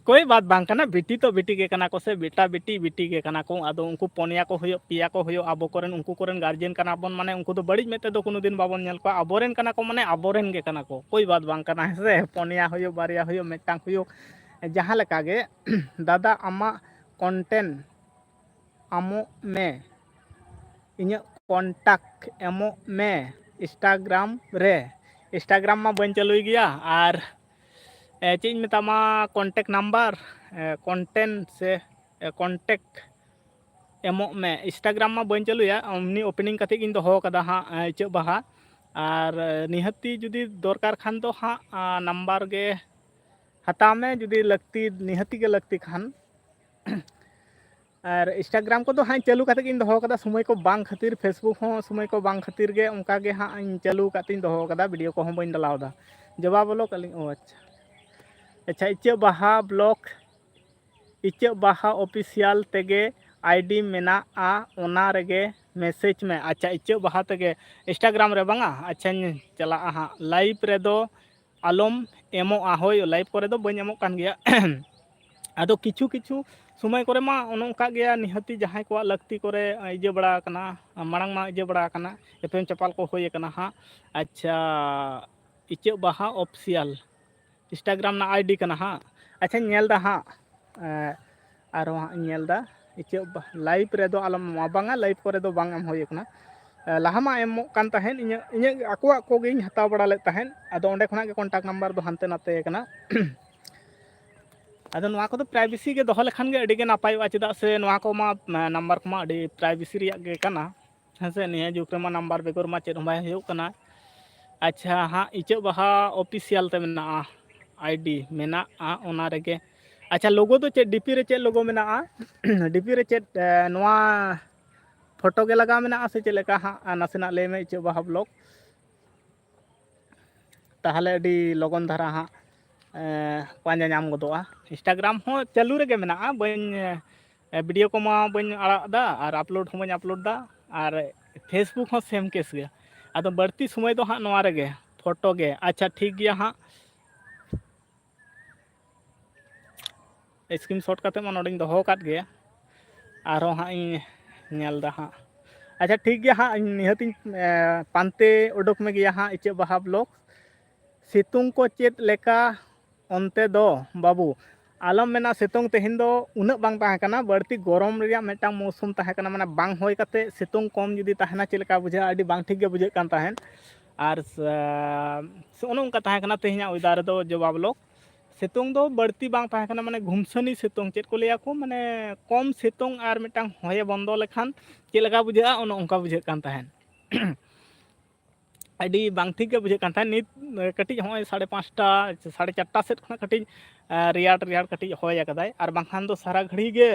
ᱠᱳᱭ ᱵᱟᱛ ᱵᱟᱝ ᱠᱟᱱᱟ, ᱵᱤᱴᱤ ᱛᱚ ᱵᱤᱴᱤ ᱜᱮ ᱠᱟᱱᱟ ᱠᱚ ᱥᱮ, ᱵᱮᱴᱟ ᱵᱤᱴᱤ ᱵᱤᱴᱤ ᱜᱮ ᱠᱟᱱᱟ ᱠᱚ᱾ ᱟᱫᱚ ᱩᱱᱠᱩ ᱯᱩᱱᱭᱟ ᱠᱚ ᱦᱩᱭᱩᱜ, ᱯᱮᱭᱟ ᱠᱚ ᱦᱩᱭᱩᱜ, ᱟᱵᱚ ᱠᱚᱨᱮᱱ, ᱩᱱᱠᱩ ᱠᱚᱨᱮᱱ ᱜᱟᱨᱡᱮᱱ ᱠᱟᱱᱟ ᱵᱚᱱ, ᱢᱟᱱᱮ ᱩᱱᱠᱩ ᱫᱚ ᱵᱟᱹᱲᱤᱡ ᱢᱮᱫ ᱛᱮᱫᱚ ᱠᱳᱱᱳ ᱫᱤᱱ ᱵᱟᱵᱚᱱ ᱧᱮᱞ ᱠᱚᱣᱟ᱾ ᱟᱵᱚᱨᱮᱱ ᱠᱟᱱᱟ ᱠᱚ, ᱢᱟᱱᱮ ᱟᱵᱚᱨᱮᱱ ᱜᱮ ᱠᱟᱱᱟ ᱠᱚ᱾ ᱠᱳᱭ ᱵᱟᱛ ᱵᱟᱝ ᱠᱟᱱᱟ, ᱦᱮᱸ ᱥᱮ? ᱯᱩᱱᱭᱟ ᱦᱩᱭᱩᱜ, ᱵᱟᱨᱭᱟ ᱦᱩᱭᱩᱜ, ᱢᱤᱫᱴᱟᱝ ᱦᱩᱭᱩᱜ, ᱡᱟᱦᱟᱸ ᱞᱮᱠᱟ ᱜᱮ᱾ ᱫᱟᱫᱟ, ᱟᱢᱟᱜ ᱠᱚᱱᱴᱮᱱᱴ ᱮᱢᱚᱜ ᱢᱮ, ᱤᱧᱟᱹᱜ ᱠᱚᱱᱴᱟᱠᱴ ᱮᱢᱚᱜ ᱢᱮ ᱤᱱᱥᱴᱟᱜᱨᱟᱢ ᱨᱮ᱾ ᱤᱱᱥᱴᱟᱜᱨᱟᱢ ᱢᱟ ᱵᱟᱹᱧ ᱪᱟᱹᱞᱩᱭ ᱜᱮᱭᱟ, ᱟᱨ ᱮ, ᱪᱮᱫ ᱤᱧ ᱢᱮᱛᱟᱢᱟ, ᱠᱚᱱᱴᱮᱠᱴ ᱱᱟᱢᱵᱟᱨ, ᱮ, ᱠᱚᱱᱴᱮᱱᱴ ᱥᱮ, ᱮ, ᱠᱚᱱᱴᱮᱠᱴ ᱮᱢᱚᱜ ᱢᱮ᱾ ᱤᱱᱥᱴᱟᱜᱨᱟᱢ ᱢᱟ ᱵᱟᱹᱧ ᱪᱟᱹᱞᱩᱭᱟ, ᱮᱢᱱᱤ ᱳᱯᱮᱱᱤᱝ ᱠᱟᱛᱮᱫ ᱜᱤᱧ ᱫᱚᱦᱚ ᱠᱟᱫᱟ ᱦᱟᱸᱜ, ᱮ, ᱤᱪᱟᱹᱜ ᱵᱟᱦᱟ᱾ ᱟᱨ, ᱮ, ᱱᱤᱦᱟᱹᱛᱤ ᱡᱩᱫᱤ ᱫᱚᱨᱠᱟᱨ ᱠᱷᱟᱱ ᱫᱚ ᱦᱟᱸᱜ, ᱟ, ᱱᱟᱢᱵᱟᱨ ᱜᱮ ᱦᱟᱛᱟᱣ ᱢᱮ, ᱡᱩᱫᱤ ᱞᱟᱹᱠᱛᱤ, ᱱᱤᱦᱟᱹᱛᱤ ᱜᱮ ᱞᱟᱹᱠᱛᱤ ᱠᱷᱟᱱ᱾ ᱟᱨ ᱤᱱᱥᱴᱟᱜᱨᱟᱢ ᱠᱚᱫᱚ ᱦᱟᱸᱜ ᱪᱟᱹᱞᱩ ᱠᱟᱛᱮᱫ ᱜᱤᱧ ᱫᱚᱦᱚ ᱠᱟᱫᱟ, ᱥᱚᱢᱚᱭ ᱠᱚ ᱵᱟᱝ ᱠᱷᱟᱹᱛᱤᱨ, ᱯᱷᱮᱥᱵᱩᱠ ᱦᱚᱸ ᱥᱚᱢᱚᱭ ᱠᱚ ᱵᱟᱝ ᱠᱷᱟᱹᱛᱤᱨ ᱜᱮ ᱚᱱᱠᱟ ᱜᱮ ᱦᱟᱸᱜ ᱤᱧ ᱪᱟᱹᱞᱩ ᱠᱟᱛᱮᱧ ᱫᱚᱦᱚ ᱠᱟᱫᱟ, ᱵᱷᱤᱰᱤᱭᱳ ᱠᱚᱦᱚᱸ ᱵᱟᱹᱧ ᱰᱟᱞᱟᱣ ᱫᱟ᱾ ᱡᱚᱵᱟᱵ ᱚᱞᱚᱜ ᱟᱹᱞᱤᱧ, ᱚ ᱟᱪᱪᱷᱟ, ᱟᱪᱪᱷᱟ, ᱤᱪᱟᱹᱜ ᱵᱟᱦᱟ ᱵᱞᱚᱜ, ᱤᱪᱟᱹᱜ ᱵᱟᱦᱟ ᱚᱯᱷᱤᱥᱤᱭᱟᱞ ᱛᱮᱜᱮ ᱟᱭᱰᱤ ᱢᱮᱱᱟᱜᱼᱟ, ᱚᱱᱟ ᱨᱮᱜᱮ ᱢᱮᱥᱮᱡᱽ ᱢᱮ᱾ ᱟᱪᱪᱷᱟ, ᱤᱪᱟᱹᱜ ᱵᱟᱦᱟ ᱛᱮᱜᱮ ᱤᱱᱥᱴᱟᱜᱨᱟᱢ ᱨᱮ ᱵᱟᱝᱟ? ᱟᱪᱪᱷᱟᱧ ᱪᱟᱞᱟᱜᱼᱟ ᱦᱟᱸᱜ, ᱞᱟᱭᱤᱵᱷ ᱨᱮᱫᱚ ᱟᱞᱚᱢ ᱮᱢᱚᱜᱼᱟ᱾ ᱦᱳᱭ, ᱞᱟᱭᱤᱵᱷ ᱠᱚᱨᱮ ᱫᱚ ᱵᱟᱹᱧ ᱮᱢᱚᱜ ᱠᱟᱱ ᱜᱮᱭᱟ᱾ ᱟᱫᱚ ᱠᱤᱪᱷᱩ ᱠᱤᱪᱷᱩ ᱥᱚᱢᱚᱭ ᱠᱚᱨᱮ ᱢᱟ ᱚᱱᱮ ᱚᱱᱠᱟ ᱜᱮᱭᱟ, ᱱᱤᱦᱟᱹᱛᱤ ᱡᱟᱦᱟᱸᱭ ᱠᱚᱣᱟᱜ ᱞᱟᱹᱠᱛᱤ ᱠᱚᱨᱮ ᱤᱭᱟᱹ ᱵᱟᱲᱟ ᱟᱠᱟᱱᱟ, ᱢᱟᱲᱟᱝ ᱢᱟ ᱤᱭᱟᱹ ᱵᱟᱲᱟ ᱟᱠᱟᱱᱟ, ᱮᱯᱮᱢ ᱪᱟᱯᱟᱞ ᱠᱚ ᱦᱩᱭ ᱟᱠᱟᱱᱟ ᱦᱟᱸᱜ᱾ ᱟᱪᱪᱷᱟ, ᱤᱪᱟᱹᱜ ᱵᱟᱦᱟ ᱚᱯᱷᱤᱥᱤᱭᱟᱞ ᱤᱱᱥᱴᱟᱜᱨᱟᱢ ᱨᱮᱱᱟᱜ ᱟᱭᱰᱤ ᱠᱟᱱᱟ ᱦᱟᱸᱜ᱾ ᱟᱪᱪᱷᱟᱧ ᱧᱮᱞ ᱮᱫᱟ ᱦᱟᱸᱜ, ᱮᱸ, ᱟᱨᱚ ᱦᱟᱸᱜ ᱤᱧ ᱧᱮᱞ ᱮᱫᱟ᱾ ᱤᱪᱟᱹᱜ ᱵᱟ-, ᱞᱟᱭᱤᱵᱷ ᱨᱮᱫᱚ ᱟᱞᱚᱢ ᱮᱢᱟ, ᱵᱟᱝᱟ, ᱞᱟᱭᱤᱵᱷ ᱠᱚᱨᱮ ᱫᱚ ᱵᱟᱝ ᱮᱢ ᱦᱩᱭ ᱟᱠᱟᱱᱟ᱾ ᱮ, ᱞᱟᱦᱟ ᱢᱟ ᱮᱢᱚᱜ ᱠᱟᱱ ᱛᱟᱦᱮᱸᱫ, ᱤᱧᱟᱹᱜ, ᱤᱧᱟᱹᱜ ᱟᱠᱚᱣᱟᱜ ᱠᱚᱜᱮᱧ ᱦᱟᱛᱟᱣ ᱵᱟᱲᱟ ᱞᱮᱫ ᱛᱟᱦᱮᱸᱫ, ᱟᱫᱚ ᱚᱸᱰᱮ ᱠᱷᱚᱱᱟᱜ ᱜᱮ ᱠᱚᱱᱴᱟᱠᱴ ᱱᱟᱢᱵᱟᱨ ᱫᱚ ᱦᱟᱱᱛᱮ ᱱᱟᱛᱮ ᱟᱠᱟᱱᱟ᱾ ᱟᱫᱚ ᱱᱚᱣᱟ ᱠᱚᱫᱚ ᱯᱨᱟᱭᱵᱷᱮᱥᱤ ᱜᱮ ᱫᱚᱦᱚ ᱞᱮᱠᱷᱟᱱ ᱜᱮ ᱟᱹᱰᱤ ᱜᱮ ᱱᱟᱯᱟᱭᱚᱜᱼᱟ, ᱪᱮᱫᱟᱜ ᱥᱮ ᱱᱚᱣᱟ ᱠᱚᱢᱟ, ᱮ, ᱱᱟᱢᱵᱟᱨ ᱠᱚᱢᱟ ᱟᱹᱰᱤ ᱯᱨᱟᱭᱵᱷᱮᱥᱤ ᱨᱮᱭᱟᱜ ᱜᱮ ᱠᱟᱱᱟ, ᱦᱮᱸ ᱥᱮ? ᱱᱤᱭᱟᱹ ᱡᱩᱜᱽ ᱨᱮᱢᱟ ᱱᱟᱢᱵᱟᱨ ᱵᱮᱜᱚᱨ ᱢᱟ ᱪᱮᱫ ᱦᱚᱸ ᱵᱟᱭ ᱦᱩᱭᱩᱜ ᱠᱟᱱᱟ᱾ ᱟᱪᱪᱷᱟ, ᱦᱟᱸᱜ ᱤᱪᱟᱹᱜ ᱵᱟᱦᱟ ᱚᱯᱷᱤᱥᱤᱭᱟᱞ ᱛᱮ ᱢᱮᱱᱟᱜᱼᱟ, ᱟᱭᱰᱤ ᱢᱮᱱᱟᱜᱼᱟ ᱚᱱᱟ ᱨᱮᱜᱮ᱾ ᱟᱪᱪᱷᱟ, ᱞᱳᱜᱳ ᱫᱚ ᱪᱮᱫ, ᱰᱤᱯᱤ ᱨᱮ ᱪᱮᱫ ᱞᱳᱜᱳ ᱢᱮᱱᱟᱜᱼᱟ? ᱰᱤᱯᱤ ᱨᱮ ᱪᱮᱫ, ᱮ, ᱱᱚᱣᱟ ᱯᱷᱳᱴᱳ ᱜᱮ ᱞᱟᱜᱟᱣ ᱢᱮᱱᱟᱜᱼᱟ ᱥᱮ ᱪᱮᱫ ᱞᱮᱠᱟ ᱦᱟᱸᱜ? ᱟᱨ ᱱᱟᱥᱮᱱᱟᱜ ᱞᱟᱹᱭ ᱢᱮ, ᱤᱪᱟᱹᱜ ᱵᱟᱦᱟ ᱵᱞᱚᱜ᱾ ᱛᱟᱦᱚᱞᱮ ᱟᱹᱰᱤ ᱞᱚᱜᱚᱱ ᱫᱷᱟᱨᱟ ᱦᱟᱸᱜ, ᱮ, ᱯᱟᱸᱡᱟ ᱧᱟᱢ ᱜᱚᱫᱚᱜᱼᱟ᱾ ᱤᱱᱥᱴᱟᱜᱨᱟᱢ ᱦᱚᱸ ᱪᱟᱹᱞᱩ ᱨᱮᱜᱮ ᱢᱮᱱᱟᱜᱼᱟ, ᱵᱟᱹᱧ, ᱮ, ᱵᱷᱤᱰᱤᱭᱳ ᱠᱚᱢᱟ ᱵᱟᱹᱧ ᱟᱲᱟᱜ ᱮᱫᱟ ᱟᱨ ᱟᱯᱞᱳᱰ ᱦᱚᱸ ᱵᱟᱹᱧ ᱟᱯᱞᱳᱰ ᱮᱫᱟ, ᱟᱨ ᱯᱷᱮᱥᱵᱩᱠ ᱦᱚᱸ ᱥᱮᱢ ᱠᱮᱥ ᱜᱮ᱾ ᱟᱫᱚ ᱵᱟᱹᱲᱛᱤ ᱥᱚᱢᱚᱭ ᱫᱚ ᱦᱟᱸᱜ ᱱᱚᱣᱟ ᱨᱮᱜᱮ, ᱯᱷᱳᱴᱳ ᱜᱮ᱾ ᱟᱪᱪᱷᱟ, ᱴᱷᱤᱠ ᱜᱮᱭᱟ ᱦᱟᱸᱜ, ᱥᱠᱨᱤᱱᱥᱚᱴ ᱠᱟᱛᱮ ᱢᱟ ᱱᱚᱰᱮᱧ ᱫᱚᱦᱚ ᱟᱠᱟᱫ ᱜᱮᱭᱟ, ᱟᱨᱦᱚᱸ ᱦᱟᱸᱜ ᱤᱧ ᱧᱮᱞ ᱮᱫᱟ ᱦᱟᱸᱜ᱾ ᱟᱪᱪᱷᱟ, ᱴᱷᱤᱠ ᱜᱮᱭᱟ ᱦᱟᱸᱜ, ᱤᱧ ᱱᱤᱦᱟᱹᱛᱤᱧ, ᱮ, ᱯᱟᱱᱛᱮ ᱩᱰᱩᱠ ᱢᱮᱜᱮᱭᱟ ᱦᱟᱸᱜ, ᱤᱪᱟᱹᱜ ᱵᱟᱦᱟ ᱵᱞᱚᱜ᱾ ᱥᱤᱛᱩᱝ ᱠᱚ ᱪᱮᱫ ᱞᱮᱠᱟ ᱚᱱᱛᱮ ᱫᱚ ᱵᱟᱹᱵᱩ? ᱟᱞᱚᱢ ᱢᱮᱱᱟ, ᱥᱤᱛᱩᱝ ᱛᱮᱦᱮᱧ ᱫᱚ ᱩᱱᱟᱹᱜ ᱵᱟᱝ ᱛᱟᱦᱮᱸ ᱠᱟᱱᱟ, ᱵᱟᱹᱲᱛᱤ ᱜᱚᱨᱚᱢ ᱨᱮᱭᱟᱜ ᱢᱤᱫᱴᱟᱝ ᱢᱳᱥᱩᱢ ᱛᱟᱦᱮᱸ ᱠᱟᱱᱟ, ᱢᱟᱱᱮ ᱵᱟᱝ ᱦᱚᱭ ᱠᱟᱛᱮ ᱥᱤᱛᱩᱝ ᱠᱚᱢ ᱡᱩᱫᱤ ᱛᱟᱦᱮᱱᱟ ᱪᱮᱫ ᱞᱮᱠᱟ ᱵᱩᱡᱷᱟᱹᱜᱼᱟ, ᱟᱹᱰᱤ ᱵᱟᱝ ᱴᱷᱤᱠ ᱜᱮ ᱵᱩᱡᱷᱟᱹᱜ ᱠᱟᱱ ᱛᱟᱦᱮᱸᱫ᱾ ᱟᱨ ᱥᱮ-, ᱚᱱᱮ ᱚᱱᱠᱟ ᱛᱟᱦᱮᱸ ᱠᱟᱱᱟ ᱛᱮᱦᱮᱧᱟᱜ ᱚᱭᱮᱫᱟᱨ ᱨᱮᱫᱚ ᱡᱚᱵᱟᱵ ᱞᱚᱠ᱾ ᱥᱤᱛᱩᱝ ᱫᱚ ᱵᱟᱹᱲᱛᱤ ᱵᱟᱝ ᱛᱟᱦᱮᱸ ᱠᱟᱱᱟ, ᱢᱟᱱᱮ ᱜᱷᱩᱢᱥᱟᱹᱱᱤ ᱥᱤᱛᱩᱝ ᱪᱮᱫ ᱠᱚ ᱞᱟᱹᱭᱟ ᱠᱚ, ᱢᱟᱱᱮ ᱠᱚᱢ ᱥᱤᱛᱩᱝ ᱟᱨ ᱢᱤᱫᱴᱟᱝ ᱦᱚᱭᱮ ᱵᱚᱱᱫᱚ ᱞᱮᱠᱷᱟᱱ ᱪᱮᱫ ᱞᱮᱠᱟ ᱵᱩᱡᱷᱟᱹᱜᱼᱟ, ᱚᱱᱮ ᱚᱱᱠᱟ ᱵᱩᱡᱷᱟᱹᱜ ᱠᱟᱱ ᱛᱟᱦᱮᱸᱫ᱾ ᱟᱹᱰᱤ ᱵᱟᱝ ᱴᱷᱤᱠ ᱜᱮ ᱵᱩᱡᱷᱟᱹᱜ ᱠᱟᱱ ᱛᱟᱦᱮᱸᱫ᱾ ᱱᱤᱛ ᱠᱟᱹᱴᱤᱡ ᱦᱚᱸᱜᱼᱚᱭ ᱥᱟᱲᱮ ᱯᱟᱸᱪᱴᱟ, ᱥᱟᱲᱮ ᱪᱟᱨᱴᱟ ᱥᱮᱫ ᱠᱷᱚᱱᱟᱜ ᱠᱟᱹᱴᱤᱡ, ᱮ, ᱨᱮᱭᱟᱲ ᱨᱮᱭᱟᱲ ᱠᱟᱹᱴᱤᱡ ᱦᱚᱭ ᱟᱠᱟᱫᱟᱭ, ᱟᱨ ᱵᱟᱝᱠᱷᱟᱱ ᱫᱚ ᱥᱟᱨᱟ ᱜᱷᱟᱹᱲᱤ ᱜᱮ,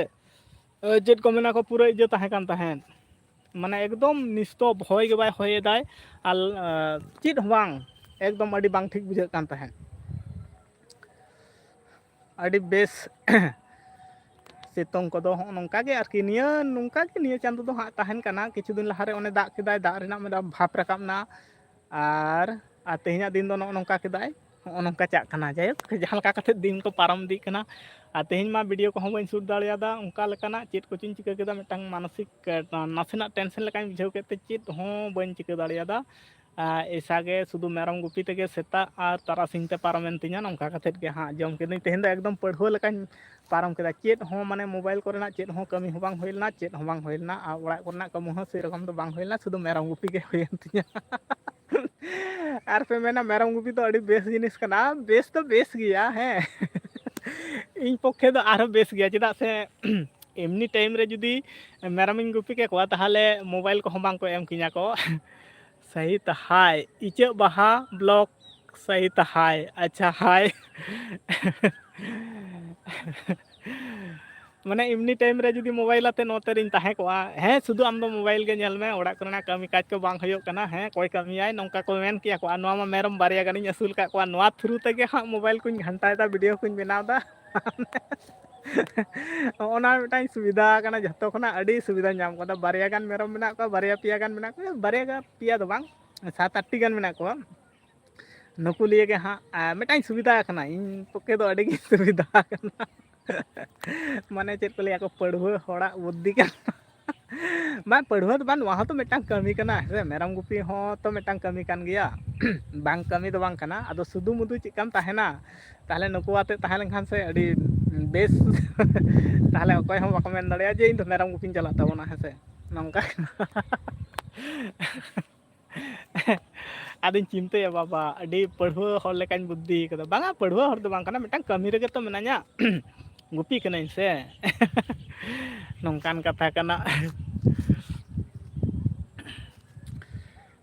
ᱮ, ᱪᱮᱫ ᱠᱚ ᱢᱮᱱᱟ ᱠᱚ, ᱯᱩᱨᱟᱹ ᱤᱭᱟᱹ ᱛᱟᱦᱮᱸ ᱠᱟᱱ ᱛᱟᱦᱮᱸᱫ, ᱢᱟᱱᱮ ᱮᱠᱫᱚᱢ ᱱᱤᱥᱛᱚᱵ, ᱦᱚᱭ ᱜᱮ ᱵᱟᱭ ᱦᱚᱭᱮᱫᱟᱭ, ᱟᱨ, ᱮ, ᱪᱮᱫ ᱦᱚᱸ ᱵᱟᱝ, ᱮᱠᱫᱚᱢ ᱟᱹᱰᱤ ᱵᱟᱝ ᱴᱷᱤᱠ ᱵᱩᱡᱷᱟᱹᱜ ᱠᱟᱱ ᱛᱟᱦᱮᱸᱫ᱾ ᱟᱹᱰᱤ ᱵᱮᱥ ᱥᱤᱛᱩᱝ ᱠᱚᱫᱚ ᱦᱚᱸᱜᱼᱚ ᱱᱚᱝᱠᱟ ᱜᱮ ᱟᱨᱠᱤ, ᱱᱤᱭᱟᱹ ᱱᱚᱝᱠᱟ ᱜᱮ ᱱᱤᱭᱟᱹ ᱪᱟᱸᱫᱚ ᱫᱚ ᱦᱟᱸᱜ ᱛᱟᱦᱮᱱ ᱠᱟᱱᱟ᱾ ᱠᱤᱪᱷᱩ ᱫᱤᱱ ᱞᱟᱦᱟᱨᱮ ᱚᱱᱮ ᱫᱟᱜ ᱠᱮᱫᱟᱭ, ᱫᱟᱜ ᱨᱮᱱᱟᱜ ᱢᱤᱫᱴᱟᱝ ᱵᱷᱟᱵᱽ ᱨᱟᱠᱟᱵ ᱮᱱᱟ, ᱟᱨ, ᱟᱨ ᱛᱮᱦᱮᱧᱟᱜ ᱫᱤᱱ ᱫᱚ ᱱᱚᱜᱼᱚ ᱱᱚᱝᱠᱟ ᱠᱮᱫᱟᱭ, ᱱᱚᱜᱼᱚ ᱱᱚᱝᱠᱟ ᱪᱟᱜ ᱠᱟᱱᱟ᱾ ᱡᱟᱭᱦᱳᱠ, ᱡᱟᱦᱟᱸ ᱞᱮᱠᱟ ᱠᱟᱛᱮ ᱫᱤᱱ ᱠᱚ ᱯᱟᱨᱚᱢ ᱤᱫᱤᱜ ᱠᱟᱱᱟ᱾ ᱟᱨ ᱛᱮᱦᱮᱧ ᱢᱟ ᱵᱷᱤᱰᱤᱭᱳ ᱠᱚᱦᱚᱸ ᱵᱟᱹᱧ ᱥᱩᱴ ᱫᱟᱲᱮᱭᱟᱫᱟ, ᱚᱱᱠᱟ ᱞᱮᱠᱟᱱᱟᱜ ᱪᱮᱫ ᱠᱚᱪᱚᱧ ᱪᱤᱠᱟᱹ ᱠᱮᱫᱟ, ᱢᱤᱫᱴᱟᱝ ᱢᱟᱱᱚᱥᱤᱠ, ᱮ, ᱱᱟᱥᱮᱱᱟᱜ ᱴᱮᱱᱥᱮᱱ ᱞᱮᱠᱟᱧ ᱵᱩᱡᱷᱟᱹᱣ ᱠᱮᱫ ᱛᱮ ᱪᱮᱫ ᱦᱚᱸ ᱵᱟᱹᱧ ᱪᱤᱠᱟᱹ ᱫᱟᱲᱮᱭᱟᱫᱟ᱾ ᱟᱨ ᱮᱭᱥᱟ ᱜᱮ ᱥᱩᱫᱷᱩ ᱢᱮᱨᱚᱢ ᱜᱩᱯᱤ ᱛᱮᱜᱮ ᱥᱮᱛᱟᱜ ᱟᱨ ᱛᱟᱨᱟᱥᱤᱧ ᱛᱮ ᱯᱟᱨᱚᱢᱮᱱ ᱛᱤᱧᱟ, ᱱᱚᱝᱠᱟ ᱠᱟᱛᱮᱫ ᱜᱮ ᱦᱟᱸᱜ ᱡᱚᱢ ᱠᱤᱫᱟᱹᱧ᱾ ᱛᱮᱦᱮᱧ ᱫᱚ ᱮᱠᱫᱚᱢ ᱯᱟᱹᱲᱦᱩᱣᱟᱹ ᱞᱮᱠᱟᱧ ᱯᱟᱨᱚᱢ ᱠᱮᱫᱟ, ᱪᱮᱫ ᱦᱚᱸ ᱢᱟᱱᱮ ᱢᱳᱵᱟᱭᱤᱞ ᱠᱚᱨᱮᱱᱟᱜ ᱪᱮᱫ ᱦᱚᱸ ᱠᱟᱹᱢᱤ ᱦᱚᱸ ᱵᱟᱝ ᱦᱩᱭ ᱞᱮᱱᱟ, ᱪᱮᱫ ᱦᱚᱸ ᱵᱟᱝ ᱦᱩᱭ ᱞᱮᱱᱟ, ᱟᱨ ᱚᱲᱟᱜ ᱠᱚᱨᱮᱱᱟᱜ ᱠᱟᱹᱢᱤ ᱦᱚᱸ ᱥᱮᱨᱚᱠᱚᱢ ᱫᱚ ᱵᱟᱝ ᱦᱩᱭ ᱞᱮᱱᱟ, ᱥᱩᱫᱷᱩ ᱢᱮᱨᱚᱢ ᱜᱩᱯᱤ ᱜᱮ ᱦᱩᱭᱮᱱ ᱛᱤᱧᱟ᱾ ᱟᱨ ᱯᱮ ᱢᱮᱱᱟ ᱢᱮᱨᱚᱢ ᱜᱩᱯᱤ ᱫᱚ ᱟᱹᱰᱤ ᱵᱮᱥ ᱡᱤᱱᱤᱥ ᱠᱟᱱᱟ, ᱵᱮᱥ ᱫᱚ ᱵᱮᱥ ᱜᱮᱭᱟ, ᱦᱮᱸ᱾ ᱤᱧ ᱯᱚᱠᱠᱷᱮ ᱫᱚ ᱟᱨᱦᱚᱸ ᱵᱮᱥ ᱜᱮᱭᱟ, ᱪᱮᱫᱟᱜ ᱥᱮ ᱮᱢᱱᱤ ᱴᱟᱭᱤᱢ ᱨᱮ ᱡᱩᱫᱤ ᱢᱮᱨᱚᱢᱤᱧ ᱜᱩᱯᱤ ᱠᱮᱠᱚᱣᱟ, ᱛᱟᱦᱚᱞᱮ ᱢᱳᱵᱟᱭᱤᱞ ᱠᱚᱦᱚᱸ ᱵᱟᱝ ᱠᱚ ᱮᱢ ᱠᱤᱧᱟ ᱠᱚ᱾ ᱥᱟᱹᱦᱤᱛ ᱦᱟᱭ, ᱤᱪᱟᱹᱜ ᱵᱟᱦᱟ ᱵᱞᱚᱠ ᱥᱟᱹᱦᱤᱛ ᱦᱟᱭ᱾ ᱟᱪᱪᱷᱟ, ᱦᱟᱭ᱾ ᱢᱟᱱᱮ ᱮᱢᱱᱤ ᱴᱟᱭᱤᱢ ᱨᱮ ᱡᱩᱫᱤ ᱢᱳᱵᱟᱭᱤᱞ ᱟᱛᱮ ᱱᱚᱛᱮ ᱨᱤᱧ ᱛᱟᱦᱮᱸ ᱠᱚᱜᱼᱟ, ᱦᱮᱸ, ᱥᱩᱫᱷᱩ ᱟᱢ ᱫᱚ ᱢᱳᱵᱟᱭᱤᱞ ᱜᱮ ᱧᱮᱞ ᱢᱮ, ᱚᱲᱟᱜ ᱠᱚᱨᱮᱱᱟᱜ ᱠᱟᱹᱢᱤ ᱠᱟᱡᱽ ᱠᱚ ᱵᱟᱝ ᱦᱩᱭᱩᱜ ᱠᱟᱱᱟ, ᱦᱮᱸ, ᱚᱠᱚᱭ ᱠᱟᱹᱢᱤᱭᱟᱭ, ᱱᱚᱝᱠᱟ ᱠᱚ ᱢᱮᱱ ᱠᱮᱭᱟ ᱠᱚ᱾ ᱟᱨ ᱱᱚᱣᱟ ᱢᱟ ᱢᱮᱨᱚᱢ ᱵᱟᱨᱭᱟ ᱜᱟᱱᱤᱧ ᱟᱹᱥᱩᱞ ᱠᱟᱜ ᱠᱚᱣᱟ, ᱱᱚᱣᱟ ᱛᱷᱨᱩ ᱛᱮᱜᱮ ᱦᱟᱸᱜ ᱢᱳᱵᱟᱭᱤᱞ ᱠᱚᱧ ᱜᱷᱟᱱᱴᱟᱭᱮᱫᱟ, ᱵᱷᱤᱰᱤᱭᱳ ᱠᱚᱧ ᱵᱮᱱᱟᱣᱫᱟ᱾ ᱦᱚᱸᱜᱼᱚ ᱱᱟ ᱢᱤᱫᱴᱟᱝ ᱥᱩᱵᱤᱫᱷᱟ ᱠᱟᱱᱟ, ᱡᱷᱚᱛᱚ ᱠᱷᱚᱱᱟᱜ ᱟᱹᱰᱤ ᱥᱩᱵᱤᱫᱷᱟᱧ ᱧᱟᱢ ᱠᱟᱫᱟ᱾ ᱵᱟᱨᱭᱟ ᱜᱟᱱ ᱢᱮᱨᱚᱢ ᱢᱮᱱᱟᱜ ᱠᱚᱣᱟ, ᱵᱟᱨᱭᱟ ᱯᱮᱭᱟ ᱜᱟᱱ ᱢᱮᱱᱟᱜ ᱠᱚᱣᱟ, ᱵᱟᱨᱭᱟ ᱜᱟᱱ ᱯᱮᱭᱟ ᱫᱚ ᱵᱟᱝ, ᱥᱟᱛ ᱟᱴᱴᱤ ᱜᱟᱱ ᱢᱮᱱᱟᱜ ᱠᱚᱣᱟ᱾ ᱱᱩᱠᱩ ᱞᱤᱭᱮ ᱜᱮ ᱦᱟᱸᱜ, ᱟ, ᱢᱤᱫᱴᱟᱝ ᱥᱩᱵᱤᱫᱷᱟ ᱠᱟᱱᱟ, ᱤᱧ ᱯᱚᱠᱠᱷᱮ ᱫᱚ ᱟᱹᱰᱤ ᱜᱮ ᱥᱩᱵᱤᱫᱷᱟ ᱠᱟᱱᱟ᱾ ᱢᱟᱱᱮ ᱪᱮᱫ ᱠᱚ ᱞᱟᱹᱭᱟ ᱠᱚ, ᱯᱟᱹᱲᱦᱩᱣᱟᱹ ᱦᱚᱲᱟᱜ ᱵᱩᱫᱽᱫᱷᱤ ᱠᱟᱱᱟ᱾ ᱵᱟᱝ, ᱯᱟᱹᱲᱦᱩᱣᱟᱹ ᱫᱚ ᱵᱟᱝ, ᱱᱚᱣᱟ ᱦᱚᱸᱛᱚ ᱢᱤᱫᱴᱟᱝ ᱠᱟᱹᱢᱤ ᱠᱟᱱᱟ, ᱦᱮᱸ ᱥᱮ? ᱢᱮᱨᱚᱢ ᱜᱩᱯᱤ ᱦᱚᱸ ᱛᱚ ᱢᱤᱫᱴᱟᱝ ᱠᱟᱹᱢᱤ ᱠᱟᱱ ᱜᱮᱭᱟ᱾ ᱵᱟᱝ ᱠᱟᱹᱢᱤ ᱫᱚ ᱵᱟᱝ ᱠᱟᱱᱟ, ᱟᱫᱚ ᱥᱩᱫᱷᱩ ᱢᱩᱫᱷᱩ ᱪᱮᱫ ᱠᱟᱢ ᱛᱟᱦᱮᱱᱟ? ᱛᱟᱦᱞᱮ ᱱᱩᱠᱩ ᱟᱛᱮ ᱛᱟᱦᱮᱸ ᱞᱮᱱᱠᱷᱟᱱ ᱥᱮ ᱟᱹᱰᱤ ᱵᱮᱥ᱾ ᱛᱟᱦᱞᱮ ᱚᱠᱚᱭ ᱦᱚᱸ ᱵᱟᱠᱚ ᱢᱮᱱ ᱫᱟᱲᱮᱭᱟᱜᱼᱟ ᱡᱮ ᱤᱧ ᱫᱚ ᱢᱮᱨᱚᱢ ᱜᱩᱯᱤᱧ ᱪᱟᱞᱟᱜ ᱛᱟᱵᱚᱱᱟ, ᱦᱮᱸ ᱥᱮ? ᱱᱚᱝᱠᱟ᱾ ᱟᱫᱚᱧ ᱪᱤᱱᱛᱟᱹᱭᱟ, ᱵᱟᱵᱟ, ᱟᱹᱰᱤ ᱯᱟᱹᱲᱦᱩᱣᱟᱹ ᱦᱚᱲ ᱞᱮᱠᱟᱧ ᱵᱩᱫᱽᱫᱷᱤ ᱠᱟᱫᱟ᱾ ᱵᱟᱝᱟ, ᱯᱟᱹᱲᱦᱩᱣᱟᱹ ᱦᱚᱲ ᱫᱚ ᱵᱟᱝ ᱠᱟᱱᱟ, ᱢᱤᱫᱴᱟᱝ ᱠᱟᱹᱢᱤ ᱨᱮᱜᱮ ᱛᱚ ᱢᱮᱱᱟᱧᱟ, ᱜᱩᱯᱤ ᱠᱟᱹᱱᱟᱹᱧ ᱥᱮ᱾ ᱱᱚᱝᱠᱟᱱ ᱠᱟᱛᱷᱟ ᱠᱟᱱᱟ᱾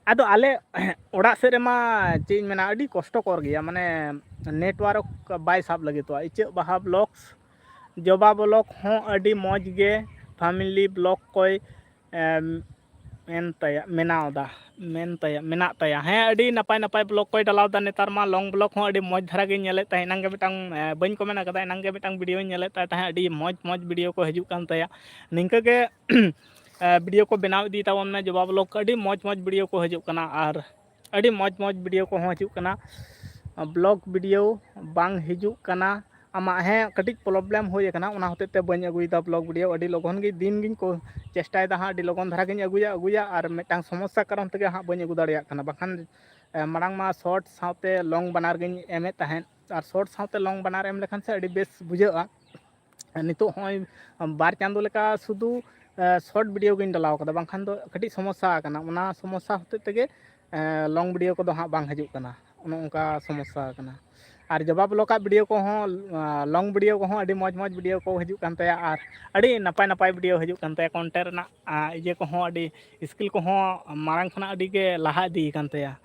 ᱟᱫᱚ ᱟᱞᱮ ᱚᱲᱟᱜ ᱥᱮᱫ ᱨᱮᱢᱟ, ᱪᱮᱫ ᱤᱧ ᱢᱮᱱᱟ, ᱟᱹᱰᱤ ᱠᱚᱥᱴᱚᱠᱚᱨ ᱜᱮᱭᱟ, ᱢᱟᱱᱮ ᱱᱮᱴᱣᱟᱨᱠ ᱵᱟᱭ ᱥᱟᱵ ᱞᱟᱹᱜᱤᱫᱚᱜᱼᱟ᱾ ᱤᱪᱟᱹᱜ ᱵᱟᱦᱟ ᱵᱞᱚᱠᱥ, ᱡᱚᱵᱟ ᱵᱞᱚᱠ ᱦᱚᱸ ᱟᱹᱰᱤ ᱢᱚᱡᱽ ᱜᱮ, ᱯᱷᱮᱢᱤᱞᱤ ᱵᱞᱚᱠ ᱠᱚᱭ, ᱮᱢ, ᱢᱮᱱ ᱛᱟᱭᱟ, ᱵᱮᱱᱟᱣ ᱫᱟ, ᱢᱮᱱ ᱛᱟᱭᱟ, ᱢᱮᱱᱟᱜ ᱛᱟᱭᱟ᱾ ᱦᱮᱸ, ᱟᱹᱰᱤ ᱱᱟᱯᱟᱭ ᱱᱟᱯᱟᱭ ᱵᱞᱚᱠ ᱠᱚᱭ ᱰᱟᱞᱟᱣ ᱫᱟ ᱱᱮᱛᱟᱨ ᱢᱟ᱾ ᱞᱚᱝ ᱵᱞᱚᱠ ᱦᱚᱸ ᱟᱹᱰᱤ ᱢᱚᱡᱽ ᱫᱷᱟᱨᱟ ᱜᱤᱧ ᱧᱮᱞᱮᱫ ᱛᱟᱦᱮᱸᱫ, ᱮᱱᱟᱝ ᱜᱮ ᱢᱤᱫᱴᱟᱝ, ᱮ, ᱵᱟᱹᱧ ᱠᱚᱢᱮᱱ ᱟᱠᱟᱫᱟ, ᱮᱱᱟᱝ ᱜᱮ ᱢᱤᱫᱴᱟᱝ ᱵᱷᱤᱰᱤᱭᱳᱧ ᱧᱮᱞᱮᱫ ᱛᱟᱦᱮᱸᱫ, ᱛᱟᱦᱮᱸᱫ ᱟᱹᱰᱤ ᱢᱚᱡᱽ ᱢᱚᱡᱽ ᱵᱷᱤᱰᱤᱭᱳ ᱠᱚ ᱦᱤᱡᱩᱜ ᱠᱟᱱ ᱛᱟᱭᱟ᱾ ᱱᱤᱝᱠᱟᱹ ᱜᱮ ᱮ, ᱵᱷᱤᱰᱤᱭᱳ ᱠᱚ ᱵᱮᱱᱟᱣ ᱤᱫᱤ ᱛᱟᱵᱚᱱ ᱢᱮ, ᱡᱚᱵᱟ ᱵᱞᱚᱠ᱾ ᱟᱹᱰᱤ ᱢᱚᱡᱽ ᱢᱚᱡᱽ ᱵᱷᱤᱰᱤᱭᱳ ᱠᱚ ᱦᱤᱡᱩᱜ ᱠᱟᱱᱟ, ᱟᱨ ᱟᱹᱰᱤ ᱢᱚᱡᱽ ᱢᱚᱡᱽ ᱵᱷᱤᱰᱤᱭᱳ ᱠᱚᱦᱚᱸ ᱦᱤᱡᱩᱜ ᱠᱟᱱᱟ᱾ ᱵᱞᱚᱜ ᱵᱷᱤᱰᱤᱭᱳ ᱵᱟᱝ ᱦᱤᱡᱩᱜ ᱠᱟᱱᱟ ᱟᱢᱟᱜ, ᱦᱮᱸ, ᱠᱟᱹᱴᱤᱡ ᱯᱨᱚᱵᱞᱮᱢ ᱦᱩᱭ ᱟᱠᱟᱱᱟ, ᱚᱱᱟ ᱦᱚᱛᱮᱡ ᱛᱮ ᱵᱟᱹᱧ ᱟᱹᱜᱩᱭᱮᱫᱟ ᱵᱞᱚᱜ ᱵᱷᱤᱰᱤᱭᱳ᱾ ᱟᱹᱰᱤ ᱞᱚᱜᱚᱱ ᱜᱮ, ᱫᱤᱱ ᱜᱤᱧ ᱠᱚ ᱪᱮᱥᱴᱟᱭᱮᱫᱟ ᱦᱟᱸᱜ, ᱟᱹᱰᱤ ᱞᱚᱜᱚᱱ ᱫᱷᱟᱨᱟ ᱜᱤᱧ ᱟᱹᱜᱩᱭᱟ, ᱟᱹᱜᱩᱭᱟ, ᱟᱨ ᱢᱤᱫᱴᱟᱝ ᱥᱚᱢᱚᱥᱥᱟ ᱠᱟᱨᱚᱱ ᱛᱮᱜᱮ ᱦᱟᱸᱜ ᱵᱟᱹᱧ ᱟᱹᱜᱩ ᱫᱟᱲᱮᱭᱟᱜ ᱠᱟᱱᱟ, ᱵᱟᱠᱷᱟᱱ, ᱮ, ᱢᱟᱲᱟᱝ ᱢᱟ ᱥᱚᱨᱴ ᱥᱟᱶᱛᱮ ᱞᱚᱝ ᱵᱟᱱᱟᱨ ᱜᱤᱧ ᱮᱢᱮᱫ ᱛᱟᱦᱮᱸᱫ, ᱟᱨ ᱥᱚᱨᱴ ᱥᱟᱶᱛᱮ ᱞᱚᱝ ᱵᱟᱱᱟᱨ ᱮᱢ ᱞᱮᱠᱷᱟᱱ ᱥᱮ ᱟᱹᱰᱤ ᱵᱮᱥ ᱵᱩᱡᱷᱟᱹᱜᱼᱟ᱾ ᱱᱤᱛᱚᱜ ᱦᱚᱸᱜᱼᱚᱭ ᱵᱟᱨ ᱪᱟᱸᱫᱳ ᱞᱮᱠᱟ ᱥᱩᱫᱷᱩ, ᱮ, ᱥᱚᱨᱴ ᱵᱷᱤᱰᱤᱭᱳ ᱜᱤᱧ ᱰᱟᱞᱟᱣ ᱠᱟᱫᱟ, ᱵᱟᱝᱠᱷᱟᱱ ᱫᱚ ᱠᱟᱹᱴᱤᱡ ᱥᱚᱢᱚᱥᱥᱟ ᱟᱠᱟᱱᱟ᱾ ᱚᱱᱟ ᱥᱚᱢᱚᱥᱥᱟ ᱦᱚᱛᱮᱡ ᱛᱮᱜᱮ, ᱮ, ᱞᱚᱝ ᱵᱷᱤᱰᱤᱭᱳ ᱠᱚᱫᱚ ᱦᱟᱸᱜ ᱵᱟᱝ ᱦᱤᱡᱩᱜ ᱠᱟᱱᱟ, ᱚᱱᱮ ᱚᱱᱠᱟ ᱥᱚᱢᱚᱥᱥᱟ ᱟᱠᱟᱱᱟ᱾ ᱟᱨ ᱡᱚᱵᱟ ᱵᱞᱚᱠᱟᱜ ᱵᱷᱤᱰᱤᱭᱳ ᱠᱚᱦᱚᱸ, ᱞᱚᱝ ᱵᱷᱤᱰᱤᱭᱳ ᱠᱚᱦᱚᱸ ᱟᱹᱰᱤ ᱢᱚᱡᱽ ᱢᱚᱡᱽ ᱵᱷᱤᱰᱤᱭᱳ ᱠᱚ ᱦᱤᱡᱩᱜ ᱠᱟᱱ ᱛᱟᱭᱟ, ᱟᱨ ᱟᱹᱰᱤ ᱱᱟᱯᱟᱭ ᱱᱟᱯᱟᱭ ᱵᱷᱤᱰᱤᱭᱳ ᱦᱤᱡᱩᱜ ᱠᱟᱱ ᱛᱟᱭᱟ᱾ ᱠᱚᱱᱴᱮᱱᱴ ᱨᱮᱱᱟᱜ ᱤᱭᱟᱹ ᱠᱚᱦᱚᱸ, ᱟᱹᱰᱤ ᱥᱠᱤᱞ ᱠᱚᱦᱚᱸ ᱢᱟᱲᱟᱝ ᱠᱷᱚᱱᱟᱜ ᱟᱹᱰᱤ ᱜᱮ ᱞᱟᱦᱟ ᱤᱫᱤ ᱠᱟᱱ ᱛᱟᱭᱟ᱾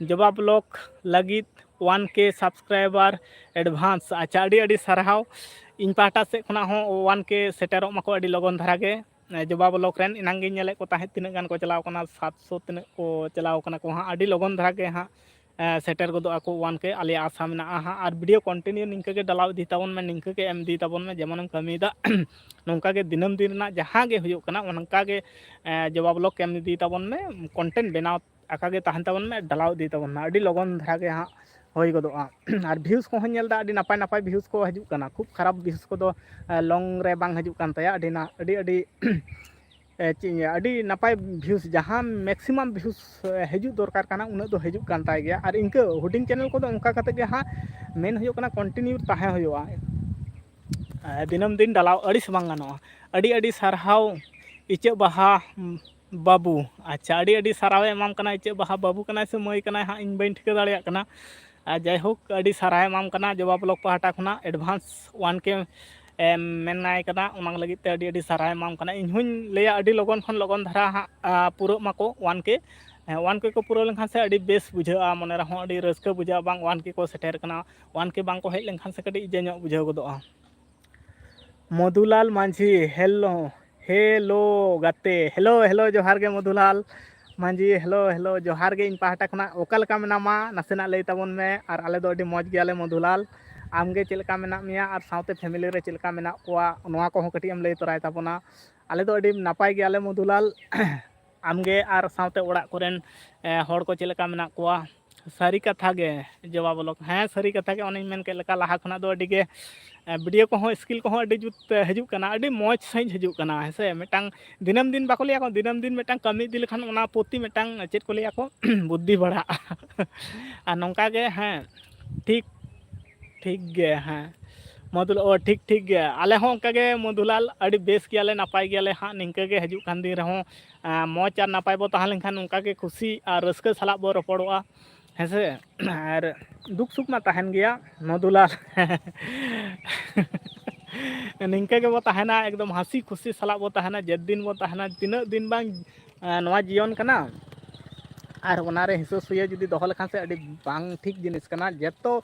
ᱡᱚᱵᱟ ᱵᱞᱚᱠ ᱞᱟᱹᱜᱤᱫ ᱚᱣᱟᱱ ᱠᱮ ᱥᱟᱵᱥᱠᱨᱟᱭᱵᱟᱨ ᱮᱰᱵᱷᱟᱱᱥ᱾ ᱟᱪᱪᱷᱟ, ᱟᱹᱰᱤ ᱟᱹᱰᱤ ᱥᱟᱨᱦᱟᱣ᱾ ᱤᱧ ᱯᱟᱦᱴᱟ ᱥᱮᱫ ᱠᱷᱚᱱᱟᱜ ᱦᱚᱸ ᱚᱣᱟᱱ ᱠᱮ ᱥᱮᱴᱮᱨᱚᱜ ᱢᱟᱠᱚ ᱟᱹᱰᱤ ᱞᱚᱜᱚᱱ ᱫᱷᱟᱨᱟ ᱜᱮ᱾ ᱡᱚᱵᱟ ᱵᱞᱚᱠ ᱨᱮᱱ ᱮᱱᱟᱝ ᱜᱤᱧ ᱧᱮᱞᱮᱫ ᱠᱚ ᱛᱟᱦᱮᱸᱫ, ᱛᱤᱱᱟᱹᱜ ᱜᱟᱱ ᱠᱚ ᱪᱟᱞᱟᱣ ᱠᱟᱱᱟ, ᱥᱟᱛᱥᱚ ᱛᱤᱱᱟᱹᱜ ᱠᱚ ᱪᱟᱞᱟᱣ ᱠᱟᱱᱟ ᱠᱚ ᱦᱟᱸᱜ᱾ ᱟᱹᱰᱤ ᱞᱚᱜᱚᱱ ᱫᱷᱟᱨᱟ ᱜᱮ ᱦᱟᱸᱜ ᱥᱮᱴᱮᱨ ᱜᱚᱫᱚᱜ ᱟᱠᱚ ᱚᱣᱟᱱ ᱠᱮ, ᱟᱞᱮᱭᱟᱜ ᱟᱥᱟ ᱢᱮᱱᱟᱜᱼᱟ ᱦᱟᱸᱜ᱾ ᱟᱨ ᱵᱷᱤᱰᱤᱭᱳ ᱠᱚᱱᱴᱤᱱᱤᱭᱩ ᱱᱤᱝᱠᱟᱹ ᱜᱮ ᱰᱟᱞᱟᱣ ᱤᱫᱤ ᱛᱟᱵᱚᱱ ᱢᱮ, ᱱᱤᱝᱠᱟᱹ ᱜᱮ ᱮᱢ ᱤᱫᱤ ᱛᱟᱵᱚᱱ ᱢᱮ, ᱡᱮᱢᱚᱱᱮᱢ ᱠᱟᱹᱢᱤᱭᱮᱫᱟ ᱱᱚᱝᱠᱟ ᱜᱮ ᱫᱤᱱᱟᱹᱢ ᱫᱤᱱ ᱨᱮᱱᱟᱜ ᱡᱟᱦᱟᱸ ᱜᱮ ᱦᱩᱭᱩᱜ ᱠᱟᱱᱟ ᱚᱱᱠᱟ ᱜᱮ ᱡᱚᱵᱟ ᱵᱞᱚᱠ ᱮᱢ ᱤᱫᱤ ᱛᱟᱵᱚᱱ ᱢᱮ᱾ ᱠᱚᱱᱴᱮᱱᱴ ᱵᱮᱱᱟᱣ ᱟᱠᱟ ᱜᱮ ᱛᱟᱦᱮᱱ ᱛᱟᱵᱚᱱ ᱢᱮ, ᱰᱟᱞᱟᱣ ᱤᱫᱤ ᱛᱟᱵᱚᱱ ᱢᱮ, ᱟᱹᱰᱤ ᱞᱚᱜᱚᱱ ᱫᱷᱟᱨᱟ ᱜᱮ ᱦᱟᱸᱜ ᱦᱩᱭ ᱜᱚᱫᱚᱜᱼᱟ᱾ ᱟᱨ ᱵᱷᱤᱭᱩᱥ ᱠᱚᱦᱚᱸ ᱧᱮᱞ ᱮᱫᱟ ᱟᱹᱰᱤ ᱱᱟᱯᱟᱭ ᱱᱟᱯᱟᱭ ᱵᱷᱤᱭᱩᱥ ᱠᱚ ᱦᱤᱡᱩᱜ ᱠᱟᱱᱟ, ᱠᱷᱩᱵ ᱠᱷᱟᱨᱟᱯ ᱵᱷᱤᱭᱩᱥ ᱠᱚᱫᱚ ᱞᱚᱝ ᱨᱮ ᱵᱟᱝ ᱦᱤᱡᱩᱜ ᱠᱟᱱ ᱛᱟᱭᱟ᱾ ᱟᱹᱰᱤ ᱱᱟ ᱟᱹᱰᱤ ᱟᱹᱰᱤ ᱪᱮᱫ ᱤᱧ ᱞᱟᱹᱭᱟ, ᱟᱹᱰᱤ ᱱᱟᱯᱟᱭ ᱵᱷᱤᱭᱩᱥ, ᱡᱟᱦᱟᱸ ᱢᱮᱠᱥᱤᱢᱟᱢ ᱵᱷᱤᱭᱩᱥ ᱦᱤᱡᱩᱜ ᱫᱚᱨᱠᱟᱨ ᱠᱟᱱᱟ ᱩᱱᱟᱹᱜ ᱫᱚ ᱦᱤᱡᱩᱜ ᱠᱟᱱ ᱛᱟᱭ ᱜᱮᱭᱟ᱾ ᱟᱨ ᱤᱱᱠᱟᱹ ᱦᱩᱰᱤᱧ ᱪᱮᱱᱮᱞ ᱠᱚᱫᱚ ᱚᱱᱠᱟ ᱠᱟᱛᱮ ᱜᱮ ᱦᱟᱸᱜ ᱢᱮᱱ ᱦᱩᱭᱩᱜ ᱠᱟᱱᱟ ᱠᱚᱱᱴᱤᱱᱤᱭᱩ ᱛᱟᱦᱮᱸ ᱦᱩᱭᱩᱜᱼᱟ᱾ ᱫᱤᱱᱟᱹᱢ ᱫᱤᱱ ᱰᱟᱞᱟᱣ ᱟᱹᱲᱤᱥ ᱵᱟᱝ ᱜᱟᱱᱚᱜᱼᱟ᱾ ᱟᱹᱰᱤ ᱟᱹᱰᱤ ᱥᱟᱨᱦᱟᱣ ᱤᱪᱟᱹᱜ ᱵᱟᱦᱟ ᱵᱟᱹᱵᱩ᱾ ᱟᱪᱪᱷᱟ, ᱟᱹᱰᱤ ᱟᱹᱰᱤ ᱥᱟᱨᱦᱟᱣᱮ ᱮᱢᱟᱢ ᱠᱟᱱᱟ᱾ ᱤᱪᱟᱹᱜ ᱵᱟᱦᱟ ᱵᱟᱹᱵᱩ ᱠᱟᱱᱟᱭ ᱥᱮ ᱢᱟᱹᱭ ᱠᱟᱱᱟᱭ ᱦᱟᱸᱜ, ᱤᱧ ᱵᱟᱹᱧ ᱴᱷᱤᱠᱟᱹ ᱫᱟᱲᱮᱭᱟᱜ ᱠᱟᱱᱟ᱾ ᱟᱨ ᱡᱟᱭᱦᱳᱠ, ᱟᱹᱰᱤ ᱥᱟᱨᱦᱟᱣ ᱮᱢᱟᱢ ᱠᱟᱱᱟ ᱡᱚᱵᱟ ᱵᱞᱚᱠ ᱯᱟᱦᱴᱟ ᱠᱷᱚᱱᱟᱜ ᱮᱰᱵᱷᱟᱱᱥ ᱚᱣᱟᱱ ᱠᱮ ᱢᱮᱱᱟᱭ ᱠᱟᱱᱟ, ᱚᱱᱟ ᱞᱟᱹᱜᱤᱫ ᱛᱮ ᱟᱹᱰᱤ ᱟᱹᱰᱤ ᱥᱟᱨᱦᱟᱣ ᱮᱢᱟᱢ ᱠᱟᱱᱟ᱾ ᱤᱧ ᱦᱚᱸᱧ ᱞᱟᱹᱭᱟ ᱟᱹᱰᱤ ᱞᱚᱜᱚᱱ ᱠᱷᱚᱱ ᱞᱚᱜᱚᱱ ᱫᱷᱟᱨᱟ ᱦᱟᱸᱜ ᱯᱩᱨᱟᱹᱜ ᱢᱟᱠᱚ ᱚᱣᱟᱱ ᱠᱮ᱾ ᱦᱮᱸ, ᱚᱣᱟᱱ ᱠᱮ ᱠᱚ ᱯᱩᱨᱟᱹᱣ ᱞᱮᱱᱠᱷᱟᱱ ᱥᱮ ᱟᱹᱰᱤ ᱵᱮᱥ ᱵᱩᱡᱷᱟᱹᱜᱼᱟ, ᱢᱚᱱᱮ ᱨᱮᱦᱚᱸ ᱟᱹᱰᱤ ᱨᱟᱹᱥᱠᱟᱹ ᱵᱩᱡᱷᱟᱹᱜᱼᱟ, ᱵᱟᱝ ᱚᱣᱟᱱ ᱠᱮ ᱠᱚ ᱥᱮᱴᱮᱨ ᱠᱟᱱᱟ᱾ ᱚᱣᱟᱱ ᱠᱮ ᱵᱟᱝ ᱠᱚ ᱦᱮᱡ ᱞᱮᱱᱠᱷᱟᱱ ᱥᱮ ᱠᱟᱹᱴᱤᱡ ᱤᱡᱟᱹ ᱧᱚᱜ ᱵᱩᱡᱷᱟᱹᱣ ᱜᱚᱫᱚᱜᱼᱟ᱾ ᱢᱚᱫᱷᱩᱞᱟᱞ ᱢᱟᱹᱡᱷᱤ, ᱦᱮᱞᱳ, ᱦᱮᱞᱳ ᱜᱟᱛᱮ, ᱦᱮᱞᱳ, ᱦᱮᱞᱳ, ᱡᱚᱦᱟᱨ ᱜᱮ ᱢᱚᱫᱷᱩᱞᱟᱞ ᱢᱟᱹᱡᱷᱤ, ᱦᱮᱞᱳ, ᱦᱮᱞᱳ, ᱡᱚᱦᱟᱨ ᱜᱮ ᱤᱧ ᱯᱟᱦᱴᱟ ᱠᱷᱚᱱᱟᱜ᱾ ᱚᱠᱟ ᱞᱮᱠᱟ ᱢᱮᱱᱟᱢᱟ ᱱᱟᱥᱮᱱᱟᱜ ᱞᱟᱹᱭ ᱛᱟᱵᱚᱱ ᱢᱮ, ᱟᱨ ᱟᱞᱮ ᱫᱚ ᱟᱹᱰᱤ ᱢᱚᱡᱽ ᱜᱮᱭᱟᱞᱮ ᱢᱚᱫᱷᱩᱞᱟᱞ᱾ ᱟᱢ ᱜᱮ ᱪᱮᱫ ᱞᱮᱠᱟ ᱢᱮᱱᱟᱜ ᱢᱮᱭᱟ ᱟᱨ ᱥᱟᱶᱛᱮ ᱯᱷᱮᱢᱤᱞᱤ ᱨᱮ ᱪᱮᱫ ᱞᱮᱠᱟ ᱢᱮᱱᱟᱜ ᱠᱚᱣᱟ, ᱱᱚᱣᱟ ᱠᱚᱦᱚᱸ ᱠᱟᱹᱴᱤᱡ ᱮᱢ ᱞᱟᱹᱭ ᱛᱚᱨᱟᱭ ᱛᱟᱵᱚᱱᱟ᱾ ᱟᱞᱮ ᱫᱚ ᱟᱹᱰᱤ ᱱᱟᱯᱟᱭ ᱜᱮᱭᱟᱞᱮ ᱢᱚᱫᱷᱩᱞᱟᱞ᱾ ᱟᱢ ᱜᱮ ᱟᱨ ᱥᱟᱶᱛᱮ ᱚᱲᱟᱜ ᱠᱚᱨᱮᱱ, ᱮ, ᱦᱚᱲ ᱠᱚ ᱪᱮᱫ ᱞᱮᱠᱟ ᱢᱮᱱᱟᱜ ᱠᱚᱣᱟ? ᱥᱟᱹᱨᱤ ᱠᱟᱛᱷᱟ ᱜᱮ ᱡᱚᱵᱟ ᱵᱞᱚᱠ, ᱦᱮᱸ, ᱥᱟᱹᱨᱤ ᱠᱟᱛᱷᱟ ᱜᱮ, ᱚᱱᱮᱧ ᱢᱮᱱ ᱠᱮᱫ ᱞᱮᱠᱟ, ᱞᱟᱦᱟ ᱠᱷᱚᱱᱟᱜ ᱫᱚ ᱟᱹᱰᱤ ᱜᱮ, ᱮ, ᱵᱷᱤᱰᱤᱭᱳ ᱠᱚᱦᱚᱸ ᱥᱠᱤᱞ ᱠᱚᱦᱚᱸ ᱟᱹᱰᱤ ᱡᱩᱛ, ᱮ, ᱦᱤᱡᱩᱜ ᱠᱟᱱᱟ, ᱟᱹᱰᱤ ᱢᱚᱡᱽ ᱥᱟᱺᱦᱤᱡ ᱦᱤᱡᱩᱜ ᱠᱟᱱᱟ, ᱦᱮᱸ ᱥᱮ᱾ ᱢᱤᱫᱴᱟᱝ ᱫᱤᱱᱟᱹᱢ ᱫᱤᱱ ᱵᱟᱠᱚ ᱞᱟᱹᱭᱟ ᱠᱚ, ᱫᱤᱱᱟᱹᱢ ᱫᱤᱱ ᱢᱤᱫᱴᱟᱝ ᱠᱟᱹᱢᱤ ᱤᱫᱤ ᱞᱮᱠᱷᱟᱱ ᱚᱱᱟ ᱯᱨᱚᱛᱤ ᱢᱤᱫᱴᱟᱝ ᱪᱮᱫ ᱠᱚ ᱞᱟᱹᱭᱟ ᱠᱚ ᱵᱩᱫᱽᱫᱷᱤ ᱵᱟᱲᱦᱟᱜᱼᱟ᱾ ᱟᱨ ᱱᱚᱝᱠᱟ ᱜᱮ, ᱦᱮᱸ, ᱴᱷᱤᱠ, ᱴᱷᱤᱠ ᱜᱮ, ᱦᱮᱸ᱾ ᱢᱚᱫᱷᱩᱞᱟᱞ, ᱚ, ᱴᱷᱤᱠ, ᱴᱷᱤᱠ ᱜᱮᱭᱟ᱾ ᱟᱞᱮ ᱦᱚᱸ ᱚᱱᱠᱟ ᱜᱮ ᱢᱚᱫᱷᱩᱞᱟᱞ, ᱟᱹᱰᱤ ᱵᱮᱥ ᱜᱮᱭᱟᱞᱮ, ᱱᱟᱯᱟᱭ ᱜᱮᱭᱟᱞᱮ ᱦᱟᱸᱜ᱾ ᱱᱤᱝᱠᱟᱹ ᱜᱮ ᱦᱤᱡᱩᱜ ᱠᱟᱱ ᱫᱤᱱ ᱨᱮᱦᱚᱸ, ᱟᱸ, ᱢᱚᱡᱽ ᱟᱨ ᱱᱟᱯᱟᱭ ᱵᱚ ᱛᱟᱦᱮᱸ ᱞᱮᱱᱠᱷᱟᱱ ᱱᱚᱝᱠᱟ ᱜᱮ ᱠᱩᱥᱤ ᱟᱨ ᱨᱟᱹᱥᱠᱟᱹ ᱥᱟᱞᱟᱜ ᱵᱚ ᱨᱚᱯᱚᱲᱚᱜᱼᱟ᱾ ᱦᱮᱸ ᱥᱮ? ᱟᱨ ᱫᱩᱠ ᱥᱩᱠ ᱢᱟ ᱛᱟᱦᱮᱱ ᱜᱮᱭᱟ, ᱢᱚᱫᱷᱩᱞᱟᱞ᱾ ᱱᱤᱝᱠᱟᱹ ᱜᱮᱵᱚ ᱛᱟᱦᱮᱱᱟ, ᱮᱠᱫᱚᱢ ᱦᱟᱹᱥᱤ ᱠᱷᱩᱥᱤ ᱥᱟᱞᱟᱜ ᱵᱚ ᱛᱟᱦᱮᱱᱟ, ᱡᱮᱫᱤᱱ ᱵᱚ ᱛᱟᱦᱮᱱᱟ, ᱛᱤᱱᱟᱹᱜ ᱫᱤᱱ ᱵᱟᱝ, ᱮᱸ, ᱱᱚᱣᱟ ᱡᱤᱭᱚᱱ ᱠᱟᱱᱟ᱾ ᱟᱨ ᱚᱱᱟᱨᱮ ᱦᱤᱥᱟᱹ ᱥᱩᱭᱟᱹ ᱡᱩᱫᱤ ᱫᱚᱦᱚ ᱞᱮᱠᱷᱟᱱ ᱥᱮ, ᱟᱹᱰᱤ ᱵᱟᱝ ᱴᱷᱤᱠ ᱡᱤᱱᱤᱥ ᱠᱟᱱᱟ᱾ ᱡᱚᱛᱚ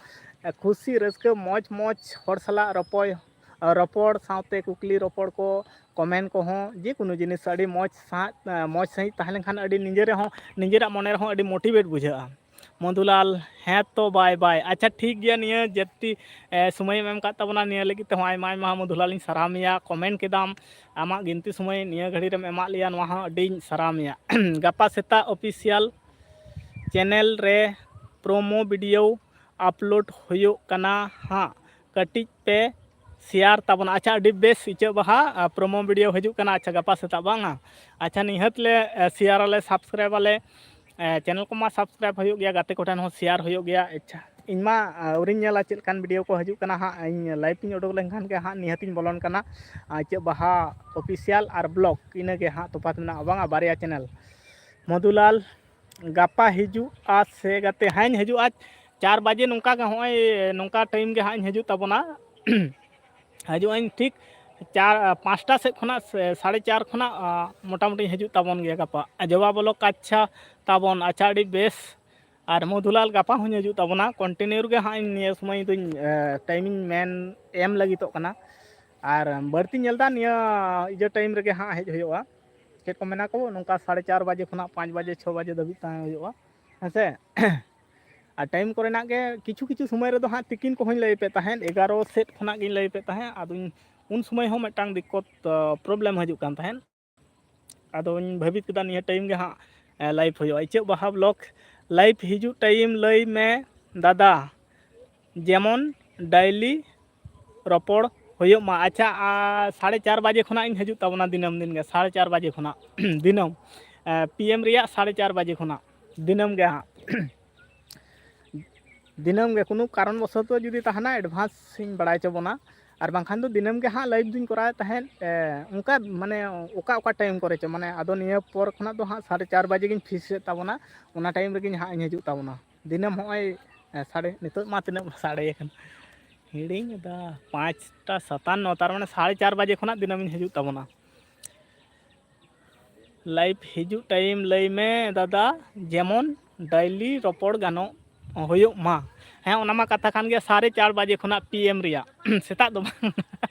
ᱠᱷᱩᱥᱤ ᱨᱟᱹᱥᱠᱟᱹ, ᱢᱚᱡᱽ ᱢᱚᱡᱽ ᱦᱚᱲ ᱥᱟᱞᱟᱜ ᱨᱚᱯᱚᱲ, ᱨᱚᱯᱚᱲ ᱥᱟᱶᱛᱮ ᱠᱩᱠᱞᱤ ᱨᱚᱯᱚᱲ ᱠᱚ, comment ᱠᱚᱦᱚᱸ, ᱡᱮᱠᱳᱱᱳ ᱡᱤᱱᱤᱥ ᱟᱹᱰᱤ ᱢᱚᱡᱽ ᱥᱟᱶ, ᱢᱚᱡᱽ ᱥᱟᱺᱦᱤᱡ ᱛᱟᱦᱮᱸ ᱞᱮᱱᱠᱷᱟᱱ ᱟᱹᱰᱤ ᱱᱤᱡᱮ ᱨᱮᱦᱚᱸ, ᱱᱤᱡᱮᱨᱟᱜ ᱢᱚᱱᱮ ᱨᱮᱦᱚᱸ ᱟᱹᱰᱤ motivate ᱵᱩᱡᱷᱟᱹᱜᱼᱟ᱾ ᱢᱚᱫᱷᱩᱞᱟᱞ, ᱦᱮᱸ ᱛᱚ, bye bye᱾ ᱟᱪᱪᱷᱟ, ᱴᱷᱤᱠ ᱜᱮᱭᱟ, ᱱᱤᱭᱟᱹ ᱡᱟᱹᱥᱛᱤ, ᱮ, ᱥᱚᱢᱚᱭᱮᱢ ᱮᱢ ᱠᱟᱫ ᱛᱟᱵᱚᱱᱟ, ᱱᱤᱭᱟᱹ ᱞᱟᱹᱜᱤᱫ ᱛᱮᱦᱚᱸ ᱟᱭᱢᱟ ᱟᱭᱢᱟ ᱢᱚᱫᱷᱩᱞᱟᱞ ᱤᱧ ᱥᱟᱨᱦᱟᱣ ᱢᱮᱭᱟ᱾ Comment ᱠᱮᱫᱟᱢ, ᱟᱢᱟᱜ ᱜᱤᱱᱛᱤ ᱥᱚᱢᱚᱭ ᱱᱤᱭᱟᱹ ᱜᱷᱟᱹᱲᱤ ᱨᱮᱢ ᱮᱢᱟᱜ ᱞᱮᱭᱟ, ᱱᱚᱣᱟ ᱦᱚᱸ ᱟᱹᱰᱤᱧ ᱥᱟᱨᱦᱟᱣ ᱢᱮᱭᱟ᱾ ᱜᱟᱯᱟ ᱥᱮᱛᱟᱜ official channel ᱨᱮ promo video upload ᱦᱩᱭᱩᱜ ᱠᱟᱱᱟ ᱦᱟᱸᱜ, ᱠᱟᱹᱴᱤᱡ ᱯᱮ share ᱛᱟᱵᱚᱱᱟ᱾ ᱟᱪᱪᱷᱟ, ᱟᱹᱰᱤ ᱵᱮᱥ, ᱤᱪᱟᱹᱜ ᱵᱟᱦᱟ, ᱟ, promo video ᱦᱤᱡᱩᱜ ᱠᱟᱱᱟ᱾ ᱟᱪᱪᱷᱟ, ᱜᱟᱯᱟ ᱥᱮᱛᱟᱜ ᱵᱟᱝᱟ? ᱟᱪᱪᱷᱟ, ᱱᱤᱦᱟᱹᱛ ᱞᱮ, ᱮ, share ᱟᱞᱮ, subscribe ᱟᱞᱮ᱾ ᱮ, channel ᱠᱚᱢᱟ subscribe ᱦᱩᱭᱩᱜ ᱜᱮᱭᱟ, ᱜᱟᱛᱮ ᱠᱚᱴᱷᱮᱱ ᱦᱚᱸ share ᱦᱩᱭᱩᱜ ᱜᱮᱭᱟ᱾ ᱟᱪᱪᱷᱟ, ᱤᱧ ᱢᱟ, ᱟ, ᱟᱹᱣᱨᱤᱧ ᱧᱮᱞᱟ ᱪᱮᱫ ᱞᱮᱠᱟᱱ video ᱠᱚ ᱦᱤᱡᱩᱜ ᱠᱟᱱᱟ ᱦᱟᱸᱜ᱾ ᱤᱧ live ᱤᱧ ᱩᱰᱩᱠ ᱞᱮᱱᱠᱷᱟᱱ ᱜᱮ ᱦᱟᱸᱜ ᱱᱤᱦᱟᱹᱛᱤᱧ ᱵᱚᱞᱚᱱ ᱠᱟᱱᱟ᱾ ᱟ, ᱤᱪᱟᱹᱜ ᱵᱟᱦᱟ official ᱟᱨ vlog, ᱤᱱᱟᱹ ᱜᱮ ᱦᱟᱸᱜ ᱛᱚᱯᱷᱟᱛ ᱢᱮᱱᱟᱜᱼᱟ, ᱵᱟᱝᱟ? ᱵᱟᱨᱭᱟ channel᱾ ᱢᱚᱫᱷᱩᱞᱟᱞ, ᱜᱟᱯᱟ ᱦᱤᱡᱩᱜᱼᱟ ᱥᱮ ᱜᱟᱛᱮ? ᱦᱮᱸᱧ ᱦᱤᱡᱩᱜᱼᱟ, ᱪᱟᱨ ᱵᱟᱡᱮ ᱱᱚᱝᱠᱟ ᱜᱮ, ᱦᱚᱸᱜᱼᱚᱭ ᱱᱚᱝᱠᱟ time ᱜᱮ ᱦᱟᱸᱜ ᱤᱧ ᱦᱤᱡᱩᱜ ᱛᱟᱵᱚᱱᱟ᱾ ᱦᱤᱡᱩᱜ ᱟᱹᱧ ᱴᱷᱤᱠ ᱪᱟᱨ, ᱯᱟᱸᱪᱴᱟ ᱥᱮᱫ ᱠᱷᱚᱱᱟᱜ, ᱥᱮ ᱥᱟᱲᱮ ᱪᱟᱨ ᱠᱷᱚᱱᱟᱜ, ᱟ, ᱢᱚᱴᱟᱢᱩᱴᱤᱧ ᱦᱤᱡᱩᱜ ᱛᱟᱵᱚᱱ ᱜᱮᱭᱟ ᱜᱟᱯᱟ᱾ ᱡᱚᱵᱟ ᱵᱚᱞᱚᱠ, ᱟᱪᱪᱷᱟ ᱛᱟᱵᱚᱱ, ᱟᱪᱪᱷᱟ, ᱟᱹᱰᱤ ᱵᱮᱥ᱾ ᱟᱨ ᱢᱚᱫᱷᱩᱞᱟᱞ, ᱜᱟᱯᱟ ᱦᱚᱸᱧ ᱦᱤᱡᱩᱜ ᱛᱟᱵᱚᱱᱟ᱾ Continue ᱜᱮ ᱦᱟᱸᱜ ᱤᱧ ᱱᱤᱭᱟᱹ ᱥᱚᱢᱚᱭ ᱫᱚᱧ, ᱮ, time ᱤᱧ ᱢᱮᱱ ᱮᱢ ᱞᱟᱹᱜᱤᱫᱚᱜ ᱠᱟᱱᱟ᱾ ᱟᱨ ᱵᱟᱹᱲᱛᱤᱧ ᱧᱮᱞ ᱮᱫᱟ ᱱᱤᱭᱟᱹ ᱤᱭᱟᱹ time ᱨᱮᱜᱮ ᱦᱟᱸᱜ ᱦᱮᱡ ᱦᱩᱭᱩᱜᱼᱟ᱾ ᱪᱮᱫ ᱠᱚ ᱢᱮᱱᱟ ᱠᱚ, ᱱᱚᱝᱠᱟ ᱥᱟᱲᱮ ᱪᱟᱨ ᱵᱟᱡᱮ ᱠᱷᱚᱱᱟᱜ ᱯᱟᱸᱪ ᱵᱟᱡᱮ, ᱪᱷᱚ ᱵᱟᱡᱮ ᱫᱷᱟᱹᱵᱤᱡ ᱛᱟᱦᱮᱸ ᱦᱩᱭᱩᱜᱼᱟ, ᱦᱮᱸ ᱥᱮ? ᱟᱨ time ᱠᱚᱨᱮᱱᱟᱜ ᱜᱮ ᱠᱤᱪᱷᱩ ᱠᱤᱪᱷᱩ ᱥᱚᱢᱚᱭ ᱨᱮᱫᱚ ᱦᱟᱸᱜ ᱛᱤᱠᱤᱱ ᱠᱚᱦᱚᱸᱧ ᱞᱟᱹᱭ ᱯᱮ ᱛᱟᱦᱮᱸᱫ, ᱮᱜᱟᱨᱚ ᱥᱮᱫ ᱠᱷᱚᱱᱟᱜ ᱜᱤᱧ ᱞᱟᱹᱭ ᱯᱮ ᱛᱟᱦᱮᱸᱫ᱾ ᱟᱫᱚᱧ, ᱩᱱ ᱥᱚᱢᱚᱭ ᱦᱚᱸ ᱢᱤᱫᱴᱟᱝ ᱫᱤᱠᱠᱚᱛ, ᱟ, problem ᱦᱤᱡᱩᱜ ᱠᱟᱱ ᱛᱟᱦᱮᱸᱫ᱾ ᱟᱫᱚᱧ ᱵᱷᱟᱹᱵᱤᱛ ᱠᱮᱫᱟ ᱱᱤᱭᱟᱹ time ᱜᱮ ᱦᱟᱸᱜ, ᱮ, live ᱦᱩᱭᱩᱜᱼᱟ᱾ ᱤᱪᱟᱹᱜ ᱵᱟᱦᱟ vlog live ᱦᱤᱡᱩᱜ time ᱞᱟᱹᱭ ᱢᱮ ᱫᱟᱫᱟ, ᱡᱮᱢᱚᱱ daily ᱨᱚᱯᱚᱲ ᱦᱩᱭᱩᱜ ᱢᱟ᱾ ᱟᱪᱪᱷᱟ, ᱟ, ᱥᱟᱲᱮ ᱪᱟᱨ ᱵᱟᱡᱮ ᱠᱷᱚᱱᱟᱜ ᱤᱧ ᱦᱤᱡᱩᱜ ᱛᱟᱵᱚᱱᱟ ᱫᱤᱱᱟᱹᱢ ᱫᱤᱱ ᱜᱮ, ᱥᱟᱲᱮ ᱪᱟᱨ ᱵᱟᱡᱮ ᱠᱷᱚᱱᱟᱜ᱾ ᱫᱤᱱᱟᱹᱢ, ᱮ, PM ᱨᱮᱭᱟᱜ ᱥᱟᱲᱮ ᱪᱟᱨ ᱵᱟᱡᱮ ᱠᱷᱚᱱᱟᱜ ᱫᱤᱱᱟᱹᱢ ᱜᱮ ᱦᱟᱸᱜ᱾ ᱫᱤᱱᱟᱹᱢ ᱜᱮ, ᱠᱳᱱᱳ ᱠᱟᱨᱚᱱ ᱵᱚᱥᱚᱛᱚ ᱡᱩᱫᱤ ᱛᱟᱦᱮᱱᱟ, advance ᱤᱧ ᱵᱟᱲᱟᱭ ᱦᱚᱪᱚ ᱵᱚᱱᱟ᱾ ᱟᱨ ᱵᱟᱝᱠᱷᱟᱱ ᱫᱚ ᱫᱤᱱᱟᱹᱢ ᱜᱮ ᱦᱟᱸᱜ live ᱫᱩᱧ ᱠᱚᱨᱟᱣᱮᱫ ᱛᱟᱦᱮᱸᱫ, ᱮ, ᱚᱱᱠᱟ ᱢᱟᱱᱮ ᱚᱠᱟ ᱚᱠᱟ time ᱠᱚᱨᱮ ᱪᱚ, ᱢᱟᱱᱮ ᱟᱫᱚ ᱱᱤᱭᱟᱹ ᱯᱚᱨ ᱠᱷᱚᱱᱟᱜ ᱫᱚ ᱦᱟᱸᱜ ᱥᱟᱲᱮ ᱪᱟᱨ ᱵᱟᱡᱮ ᱜᱤᱧ fix ᱮᱫ ᱛᱟᱵᱚᱱᱟ, ᱚᱱᱟ time ᱨᱮᱜᱮ ᱦᱟᱸᱜ ᱤᱧ ᱦᱤᱡᱩᱜ ᱛᱟᱵᱚᱱᱟ᱾ ᱫᱤᱱᱟᱹᱢ ᱦᱚᱸᱜᱼᱚᱭ ᱥᱟᱲᱮ, ᱱᱤᱛᱚᱜ ᱢᱟ ᱛᱤᱱᱟᱹᱜ ᱥᱟᱲᱮ ᱟᱠᱟᱱᱟ, ᱦᱤᱲᱤᱧ ᱮᱫᱟ, ᱯᱟᱸᱪᱴᱟ ᱥᱟᱛᱟᱱᱱᱚ, ᱛᱟᱨ ᱢᱟᱱᱮ ᱥᱟᱲᱮ ᱪᱟᱨ ᱵᱟᱡᱮ ᱠᱷᱚᱱᱟᱜ ᱫᱤᱱᱟᱹᱢᱤᱧ ᱦᱤᱡᱩᱜ ᱛᱟᱵᱚᱱᱟ᱾ ᱞᱟᱭᱤᱵᱷ ᱦᱤᱡᱩᱜ ᱴᱟᱭᱤᱢ ᱞᱟᱹᱭ ᱢᱮ ᱫᱟᱫᱟ, ᱡᱮᱢᱚᱱ ᱰᱮᱭᱞᱤ ᱨᱚᱯᱚᱲ ᱜᱟᱱᱚᱜ, ᱦᱩᱭᱩᱜ ᱢᱟ᱾ ᱦᱮᱸ, ᱚᱱᱟ ᱢᱟ ᱠᱟᱛᱷᱟ ᱠᱟᱱ ᱜᱮᱭᱟ, ᱥᱟᱲᱮ ᱪᱟᱨ ᱵᱟᱡᱮ ᱠᱷᱚᱱᱟᱜ ᱯᱤ ᱮᱢ ᱨᱮᱭᱟᱜ, ᱥᱮᱛᱟᱜ ᱫᱚ ᱵᱟᱝ,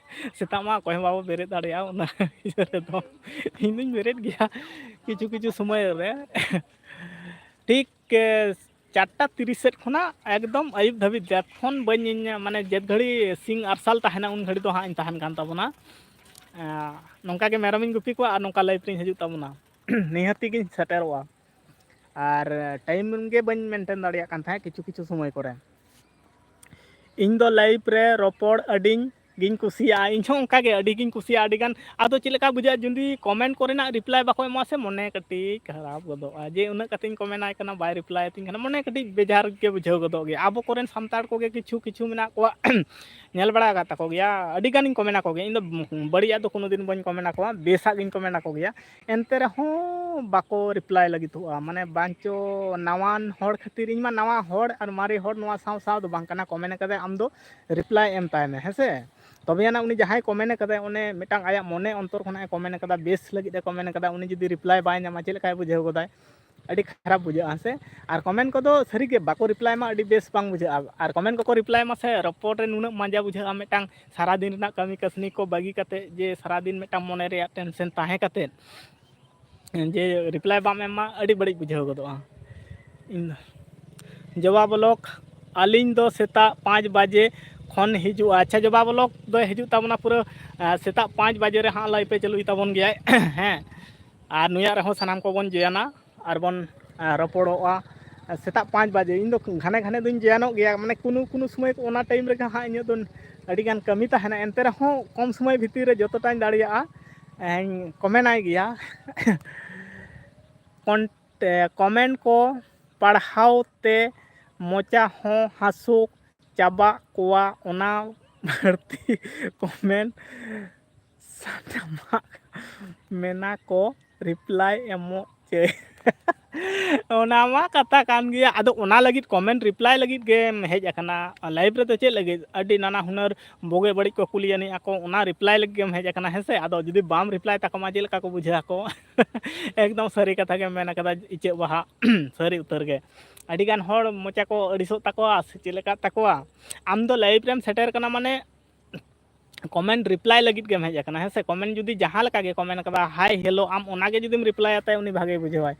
ᱥᱮᱛᱟᱜ ᱢᱟ ᱚᱠᱚᱭ ᱦᱚᱸ ᱵᱟᱵᱚ ᱵᱮᱨᱮᱫ ᱫᱟᱲᱮᱭᱟᱜᱼᱟ ᱚᱱᱟ ᱤᱭᱟᱹ ᱨᱮᱫᱚ᱾ ᱤᱧ ᱫᱩᱧ ᱵᱮᱨᱮᱫ ᱜᱮᱭᱟ ᱠᱤᱪᱷᱩ ᱠᱤᱪᱷᱩ ᱥᱚᱢᱚᱭ ᱨᱮ᱾ ᱴᱷᱤᱠ, ᱮ, ᱪᱟᱨᱴᱟ ᱛᱤᱨᱤᱥ ᱥᱮᱫ ᱠᱷᱚᱱᱟᱜ ᱮᱠᱫᱚᱢ ᱟᱹᱭᱩᱵ ᱫᱷᱟᱹᱵᱤᱡ, ᱡᱚᱠᱷᱚᱱ ᱵᱟᱹᱧ, ᱢᱟᱱᱮ ᱡᱮᱫ ᱜᱷᱟᱹᱲᱤ ᱥᱤᱧ ᱟᱨᱥᱟᱞ ᱛᱟᱦᱮᱱᱟ, ᱩᱱ ᱜᱷᱟᱹᱲᱤ ᱫᱚ ᱦᱟᱸᱜ ᱤᱧ ᱛᱟᱦᱮᱱ ᱠᱟᱱ ᱛᱟᱵᱚᱱᱟ᱾ ᱮ, ᱱᱚᱝᱠᱟ ᱜᱮ ᱢᱮᱨᱚᱢᱤᱧ ᱜᱩᱯᱤ ᱠᱚᱣᱟ ᱟᱨ ᱱᱚᱝᱠᱟ ᱞᱟᱭᱤᱵᱷ ᱨᱤᱧ ᱦᱤᱡᱩᱜ ᱛᱟᱵᱚᱱᱟ᱾ ᱱᱤᱦᱟᱹᱛᱤ ᱜᱤᱧ ᱥᱮᱴᱮᱨᱚᱜᱼᱟ᱾ ᱟᱨ ᱴᱟᱭᱤᱢ ᱜᱮ ᱵᱟᱹᱧ ᱢᱮᱱᱴᱮᱱ ᱫᱟᱲᱮᱭᱟᱜ ᱠᱟᱱ ᱛᱟᱦᱮᱸᱫ ᱠᱤᱪᱷᱩ ᱠᱤᱪᱷᱩ ᱥᱚᱢᱚᱭ ᱠᱚᱨᱮ᱾ ᱤᱧ ᱫᱚ ᱞᱟᱭᱤᱵᱷ ᱨᱮ ᱨᱚᱯᱚᱲ ᱟᱹᱰᱤᱧ ᱜᱤᱧ ᱠᱩᱥᱤᱭᱟᱜᱼᱟ᱾ ᱤᱧ ᱦᱚᱸ ᱚᱱᱠᱟ ᱜᱮ ᱟᱹᱰᱤ ᱜᱤᱧ ᱠᱩᱥᱤᱭᱟᱜᱼᱟ ᱟᱹᱰᱤ ᱜᱟᱱ᱾ ᱟᱫᱚ ᱪᱮᱫ ᱞᱮᱠᱟ ᱵᱩᱡᱷᱟᱹᱜᱼᱟ, ᱡᱩᱫᱤ ᱠᱚᱢᱮᱱᱴ ᱠᱚᱨᱮᱱᱟᱜ ᱨᱤᱯᱞᱟᱭ ᱵᱟᱠᱚ ᱮᱢᱚᱜᱼᱟ ᱥᱮ, ᱢᱚᱱᱮ ᱠᱟᱹᱴᱤᱡ ᱠᱷᱟᱨᱟᱯ ᱜᱚᱫᱚᱜᱼᱟ᱾ ᱡᱮ ᱩᱱᱟᱹᱜ ᱠᱟᱛᱮᱧ ᱠᱚᱢᱮᱱᱴ ᱟᱭ ᱠᱟᱱᱟ, ᱵᱟᱭ ᱨᱤᱯᱞᱟᱭ ᱟᱹᱛᱤᱧ ᱠᱟᱱᱟ, ᱢᱚᱱᱮ ᱠᱟᱹᱴᱤᱡ ᱵᱮᱡᱟᱨ ᱜᱮ ᱵᱩᱡᱷᱟᱹᱣ ᱜᱚᱫᱚᱜ ᱜᱮᱭᱟ᱾ ᱟᱵᱚ ᱠᱚᱨᱮᱱ ᱥᱟᱱᱛᱟᱲ ᱠᱚᱜᱮ ᱠᱤᱪᱷᱩ ᱠᱤᱪᱷᱩ ᱢᱮᱱᱟᱜ ᱠᱚᱣᱟ, ᱧᱮᱞ ᱵᱟᱲᱟ ᱟᱠᱟᱫ ᱛᱟᱠᱚ ᱜᱮᱭᱟ, ᱟᱹᱰᱤ ᱜᱟᱱᱤᱧ ᱠᱚᱢᱮᱱᱴ ᱟᱠᱚ ᱜᱮᱭᱟ᱾ ᱤᱧ ᱫᱚ ᱵᱟᱹᱲᱤᱡᱟᱜ ᱫᱚ ᱠᱳᱱᱳ ᱫᱤᱱ ᱵᱟᱹᱧ ᱠᱚᱢᱮᱱᱴ ᱟᱠᱚᱣᱟ, ᱵᱮᱥᱟᱜ ᱜᱤᱧ ᱠᱚᱢᱮᱱᱴ ᱟᱠᱚ ᱜᱮᱭᱟ᱾ ᱮᱱᱛᱮ ᱨᱮᱦᱚᱸ ᱵᱟᱠᱚ ᱨᱤᱯᱞᱟᱭ ᱞᱟᱹᱜᱤᱫᱚᱜᱼᱟ, ᱢᱟᱱᱮ ᱵᱟᱧᱪᱚ ᱱᱟᱣᱟᱱ ᱦᱚᱲ ᱠᱷᱟᱹᱛᱤᱨ᱾ ᱤᱧ ᱢᱟ ᱱᱟᱣᱟ ᱦᱚᱲ ᱟᱨ ᱢᱟᱨᱮ ᱦᱚᱲ ᱱᱚᱣᱟ ᱥᱟᱶ ᱥᱟᱶ ᱫᱚ ᱵᱟᱝ ᱠᱟᱱᱟ, ᱠᱚᱢᱮᱱᱴ ᱠᱟᱫᱟᱭ, ᱟᱢ ᱫᱚ ᱨᱤᱯᱞᱟᱭ ᱮᱢ ᱛᱟᱭ ᱢᱮ, ᱦᱮᱸ ᱥᱮ? ᱛᱚᱵᱮ ᱟᱱᱟᱜ ᱩᱱᱤ ᱡᱟᱦᱟᱸᱭ ᱠᱚᱢᱮᱱᱴ ᱠᱟᱫᱟᱭ, ᱚᱱᱮ ᱢᱤᱫᱴᱟᱝ ᱟᱭᱟᱜ ᱢᱚᱱᱮ ᱚᱱᱛᱚᱨ ᱠᱷᱚᱱᱟᱜ ᱮ ᱠᱚᱢᱮᱱᱴ ᱠᱟᱫᱟ, ᱵᱮᱥ ᱞᱟᱹᱜᱤᱫ ᱮ ᱠᱚᱢᱮᱱᱴ ᱠᱟᱫᱟ, ᱩᱱᱤ ᱡᱩᱫᱤ ᱨᱤᱯᱞᱟᱭ ᱵᱟᱭ ᱧᱟᱢᱟ, ᱪᱮᱫ ᱞᱮᱠᱟᱭ ᱵᱩᱡᱷᱟᱹᱣ ᱜᱚᱫᱟᱭ? ᱟᱹᱰᱤ ᱠᱷᱟᱨᱟᱯ ᱵᱩᱡᱷᱟᱹᱜᱼᱟ, ᱦᱮᱸ ᱥᱮ? ᱟᱨ ᱠᱚᱢᱮᱱᱴ ᱠᱚᱫᱚ ᱥᱟᱹᱨᱤᱜᱮ ᱵᱟᱠᱚ ᱨᱤᱯᱞᱟᱭ ᱢᱟ, ᱟᱹᱰᱤ ᱵᱮᱥ ᱵᱟᱝ ᱵᱩᱡᱷᱟᱹᱜᱼᱟ᱾ ᱟᱨ ᱠᱚᱢᱮᱱᱴ ᱠᱚᱠᱚ ᱨᱤᱯᱞᱟᱭ ᱢᱟ ᱥᱮ, ᱨᱚᱯᱚᱲ ᱨᱮ ᱱᱩᱱᱟᱹᱜ ᱢᱟᱡᱟ ᱵᱩᱡᱷᱟᱹᱜᱼᱟ, ᱢᱤᱫᱴᱟᱝ ᱥᱟᱨᱟᱫᱤᱱ ᱨᱮᱱᱟᱜ ᱠᱟᱹᱢᱤ ᱠᱟᱹᱥᱱᱤ ᱠᱚ ᱵᱟᱹᱜᱤ ᱠᱟᱛᱮ, ᱡᱮ ᱥᱟᱨᱟᱫᱤᱱ ᱢᱤᱫᱴᱟᱝ ᱢᱚᱱᱮ ᱨᱮᱭᱟᱜ ᱴᱮᱱᱥᱮᱱ ᱛᱟᱦᱮᱸ ᱠᱟᱛᱮ, ᱡᱮ ᱨᱤᱯᱞᱟᱭ ᱵᱟᱢ ᱮᱢᱟ, ᱟᱹᱰᱤ ᱵᱟᱹᱲᱤᱡ ᱵᱩᱡᱷᱟᱹᱣ ᱜᱚᱫᱚᱜᱼᱟ᱾ ᱤᱧ ᱫᱚ ᱡᱚᱵᱟ ᱵᱞᱚᱜ, ᱟᱹᱞᱤᱧ ᱫᱚ ᱥᱮᱛᱟᱜ ᱯᱟᱸᱪ ᱵᱟᱡᱮ ᱠᱷᱚᱱ ᱦᱤᱡᱩᱜᱼᱟ᱾ ᱟᱪᱪᱷᱟ, ᱡᱚᱵᱟ ᱵᱞᱚᱜ ᱫᱚᱭ ᱦᱤᱡᱩᱜ ᱛᱟᱵᱚᱱᱟ ᱯᱩᱨᱟᱹ, ᱟᱸ, ᱥᱮᱛᱟᱜ ᱯᱟᱸᱪ ᱵᱟᱡᱮ ᱨᱮ ᱦᱟᱸᱜ ᱞᱟᱭᱤᱵᱷ ᱮ ᱪᱟᱹᱞᱩᱭ ᱛᱟᱵᱚᱱ ᱜᱮᱭᱟᱭ᱾ ᱦᱮᱸ, ᱟᱨ ᱱᱩᱭᱟᱜ ᱨᱮᱦᱚᱸ ᱥᱟᱱᱟᱢ ᱠᱚᱵᱚᱱ ᱡᱚᱭᱮᱱᱟ ᱟᱨ ᱵᱚᱱ, ᱟᱸ, ᱨᱚᱯᱚᱲᱚᱜᱼᱟ᱾ ᱥᱮᱛᱟᱜ ᱯᱟᱸᱪ ᱵᱟᱡᱮ, ᱤᱧ ᱫᱚ ᱜᱷᱟᱱᱮ ᱜᱷᱟᱱᱮ ᱫᱚᱧ ᱡᱚᱭᱮᱱᱚᱜ ᱜᱮᱭᱟ, ᱢᱟᱱᱮ ᱠᱳᱱᱳ ᱠᱳᱱᱳ ᱥᱚᱢᱚᱭ ᱚᱱᱟ ᱴᱟᱭᱤᱢ ᱨᱮᱜᱮ ᱦᱟᱸᱜ ᱤᱧᱟᱹᱜ ᱫᱚ ᱟᱹᱰᱤ ᱜᱟᱱ ᱠᱟᱹᱢᱤ ᱛᱟᱦᱮᱱᱟ, ᱮᱱᱛᱮ ᱨᱮᱦᱚᱸ ᱠᱚᱢ ᱥᱚᱢᱚᱭ ᱵᱷᱤᱛᱤᱨ ᱨᱮ ᱡᱚᱛᱚᱴᱟᱧ ᱫᱟᱲᱮᱭᱟᱜᱼᱟ, ᱤᱧ ᱠᱚᱢᱮᱱᱴ ᱟᱭ ᱜᱮᱭᱟ᱾ ᱠᱚᱱ-, ᱮ, ᱠᱚᱢᱮᱱᱴ ᱠᱚ ᱯᱟᱲᱦᱟᱣ ᱛᱮ ᱢᱚᱪᱟ ᱦᱚᱸ ᱦᱟᱹᱥᱩ ᱪᱟᱵᱟᱜ ᱠᱚᱣᱟ, ᱚᱱᱟ ᱵᱟᱹᱲᱛᱤ ᱠᱚᱢᱮᱱᱴ ᱥᱟᱱᱟᱢᱟᱜ ᱢᱮᱱᱟ ᱠᱚ ᱨᱤᱯᱞᱟᱭ ᱮᱢᱚᱜ ᱪᱮ᱾ ᱚᱱᱟ ᱢᱟ ᱠᱟᱛᱷᱟ ᱠᱟᱱ ᱜᱮᱭᱟ᱾ ᱟᱫᱚ ᱚᱱᱟ ᱞᱟᱹᱜᱤᱫ comment reply ᱞᱟᱹᱜᱤᱫ ᱜᱮᱢ ᱦᱮᱡ ᱟᱠᱟᱱᱟ? Live ᱨᱮᱫᱚ ᱪᱮᱫ ᱞᱟᱹᱜᱤᱫ? ᱟᱹᱰᱤ ᱱᱟᱱᱟ ᱦᱩᱱᱟᱹᱨ ᱵᱩᱜᱤ ᱵᱟᱹᱲᱤᱡ ᱠᱚ ᱠᱩᱞᱤ ᱡᱟᱹᱱᱤᱡ ᱟᱠᱚ, ᱚᱱᱟ reply ᱞᱟᱹᱜᱤᱫ ᱜᱮᱢ ᱦᱮᱡ ᱟᱠᱟᱱᱟ, ᱦᱮᱸ ᱥᱮ? ᱟᱫᱚ ᱡᱩᱫᱤ ᱵᱟᱢ reply ᱛᱟᱠᱚ ᱢᱟ, ᱪᱮᱫ ᱞᱮᱠᱟ ᱠᱚ ᱵᱩᱡᱷᱟᱹᱣ ᱟᱠᱚ? ᱮᱠᱫᱚᱢ ᱥᱟᱹᱨᱤ ᱠᱟᱛᱷᱟ ᱜᱮᱢ ᱢᱮᱱ ᱟᱠᱟᱫᱟ, ᱤᱪᱟᱹᱜ ᱵᱟᱦᱟ᱾ ᱥᱟᱹᱨᱤ ᱩᱛᱟᱹᱨ ᱜᱮ᱾ ᱟᱹᱰᱤ ᱜᱟᱱ ᱦᱚᱲ ᱢᱚᱪᱟ ᱠᱚ ᱟᱹᱲᱤᱥᱚᱜ ᱛᱟᱠᱚᱣᱟ ᱥᱮ ᱪᱮᱫ ᱞᱮᱠᱟᱜ ᱛᱟᱠᱚᱣᱟ? ᱟᱢ ᱫᱚ live ᱨᱮᱢ ᱥᱮᱴᱮᱨ ᱠᱟᱱᱟ, ᱢᱟᱱᱮ comment reply ᱞᱟᱹᱜᱤᱫ ᱜᱮᱢ ᱦᱮᱡ ᱟᱠᱟᱱᱟ, ᱦᱮᱸ ᱥᱮ? Comment ᱡᱩᱫᱤ ᱡᱟᱦᱟᱸ ᱞᱮᱠᱟ ᱜᱮ comment ᱟᱠᱟᱫᱟ, hi hello, ᱟᱢ ᱚᱱᱟ ᱜᱮ ᱡᱩᱫᱤᱢ reply ᱟᱛᱟᱭ, ᱩᱱᱤ ᱵᱷᱟᱜᱮᱭ ᱵᱩᱡᱷᱟᱹᱣᱟᱭ᱾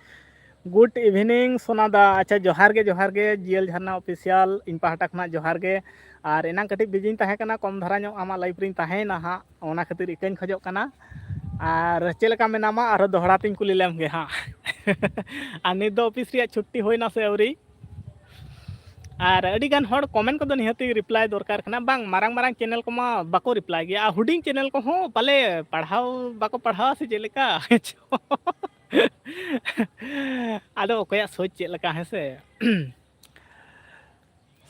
Good evening ᱥᱳᱱᱟ ᱫᱟ᱾ ᱟᱪᱪᱷᱟ, ᱡᱚᱦᱟᱨ ᱜᱮ, ᱡᱚᱦᱟᱨ ᱜᱮ, ᱡᱤᱭᱮᱞ ᱡᱷᱟᱨᱱᱟ official, ᱤᱧ ᱯᱟᱦᱴᱟ ᱠᱷᱚᱱᱟᱜ ᱡᱚᱦᱟᱨ ᱜᱮ᱾ ᱟᱨ ᱮᱱᱟᱝ ᱠᱟᱹᱴᱤᱡ ᱵᱤᱡᱤᱧ ᱛᱟᱦᱮᱸ ᱠᱟᱱᱟ, ᱠᱚᱢ ᱫᱷᱟᱨᱟ ᱧᱚᱜ ᱟᱢᱟᱜ live ᱨᱤᱧ ᱛᱟᱦᱮᱸᱭᱮᱱᱟ ᱦᱟᱸᱜ, ᱚᱱᱟ ᱠᱷᱟᱹᱛᱤᱨ ᱤᱠᱟᱹᱧ ᱠᱷᱚᱡᱚᱜ ᱠᱟᱱᱟ᱾ ᱟᱨ ᱪᱮᱫ ᱞᱮᱠᱟ ᱢᱮᱱᱟᱢᱟ, ᱟᱨᱦᱚᱸ ᱫᱚᱦᱲᱟ ᱛᱤᱧ ᱠᱩᱞᱤ ᱞᱮᱢ ᱜᱮ ᱦᱟᱸᱜ᱾ ᱟᱨ ᱱᱤᱛ ᱫᱚ office ᱨᱮᱭᱟᱜ ᱪᱷᱩᱴᱴᱤ ᱦᱩᱭᱱᱟ ᱥᱮ ᱟᱹᱣᱨᱤ? ᱟᱨ ᱟᱹᱰᱤ ᱜᱟᱱ ᱦᱚᱲ comment ᱠᱚᱫᱚ ᱱᱤᱦᱟᱹᱛᱤ reply ᱫᱚᱨᱠᱟᱨ ᱠᱟᱱᱟ᱾ ᱵᱟᱝ, ᱢᱟᱨᱟᱝ ᱢᱟᱨᱟᱝ channel ᱠᱚᱢᱟ ᱵᱟᱠᱚ reply ᱜᱮᱭᱟ, ᱟᱨ ᱦᱩᱰᱤᱧ channel ᱠᱚᱦᱚᱸ ᱯᱟᱞᱮ ᱯᱟᱲᱦᱟᱣ ᱵᱟᱠᱚ ᱯᱟᱲᱦᱟᱣᱟ ᱥᱮ ᱪᱮᱫ ᱞᱮᱠᱟ? ᱟᱫᱚ ᱚᱠᱚᱭᱟᱜ ᱥᱳᱪ ᱪᱮᱫ ᱞᱮᱠᱟ, ᱦᱮᱸ ᱥᱮ?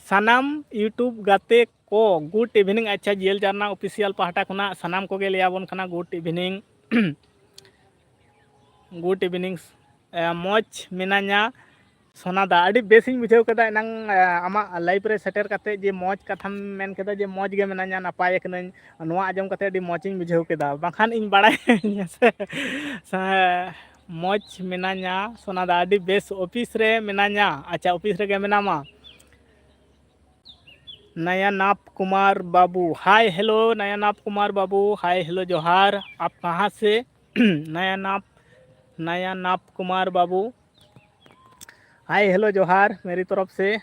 ᱥᱟᱱᱟᱢ YouTube ᱜᱟᱛᱮ ᱠᱚ, good evening᱾ ᱟᱪᱪᱷᱟ, ᱡᱤᱭᱮᱞ ᱡᱷᱟᱨᱱᱟ official ᱯᱟᱦᱴᱟ ᱠᱷᱚᱱᱟᱜ ᱥᱟᱱᱟᱢ ᱠᱚᱜᱮ ᱞᱟᱹᱭ ᱟᱵᱚᱱ ᱠᱟᱱᱟ, good evening᱾ Good evening᱾ ᱮ, ᱢᱚᱡᱽ ᱢᱮᱱᱟᱧᱟ ᱥᱳᱱᱟ ᱫᱟ, ᱟᱹᱰᱤ ᱵᱮᱥᱤᱧ ᱵᱩᱡᱷᱟᱹᱣ ᱠᱮᱫᱟ ᱮᱱᱟᱝ, ᱮ, ᱟᱢᱟᱜ live ᱨᱮ ᱥᱮᱴᱮᱨ ᱠᱟᱛᱮ ᱡᱮ ᱢᱚᱡᱽ ᱠᱟᱛᱷᱟᱢ ᱢᱮᱱ ᱠᱮᱫᱟ ᱡᱮ ᱢᱚᱡᱽ ᱜᱮ ᱢᱮᱱᱟᱧᱟ, ᱱᱟᱯᱟᱭ ᱟᱠᱟᱱᱟᱹᱧ, ᱱᱚᱣᱟ ᱟᱸᱡᱚᱢ ᱠᱟᱛᱮ ᱟᱹᱰᱤ ᱢᱚᱡᱽ ᱤᱧ ᱵᱩᱡᱷᱟᱹᱣ ᱠᱮᱫᱟ᱾ ᱵᱟᱝᱠᱷᱟᱱ ᱤᱧ ᱵᱟᱲᱟᱭᱟᱹᱧ ᱥᱮ, ᱥᱮ, ᱢᱚᱡᱽ ᱢᱮᱱᱟᱧᱟ ᱥᱳᱱᱟ ᱫᱟ, ᱟᱹᱰᱤ ᱵᱮᱥ, office ᱨᱮ ᱢᱮᱱᱟᱧᱟ᱾ ᱟᱪᱪᱷᱟ, office ᱨᱮᱜᱮ ᱢᱮᱱᱟᱢᱟ᱾ ᱱᱟᱭᱟᱱᱟᱯ ᱠᱩᱢᱟᱨ ᱵᱟᱹᱵᱩ, hi hello ᱱᱟᱭᱟᱱᱟᱯ ᱠᱩᱢᱟᱨ ᱵᱟᱹᱵᱩ, hi hello ᱡᱚᱦᱟᱨ, ᱟᱯ ᱠᱟᱦᱟᱸ ᱥᱮ? ᱱᱟᱭᱟᱱᱟᱯ, ᱱᱟᱭᱟᱱᱟᱯ ᱠᱩᱢᱟᱨ ᱵᱟᱹᱵᱩ, hi hello ᱡᱚᱦᱟᱨ ᱢᱮᱨᱤ ᱛᱚᱨᱚᱯ ᱥᱮ᱾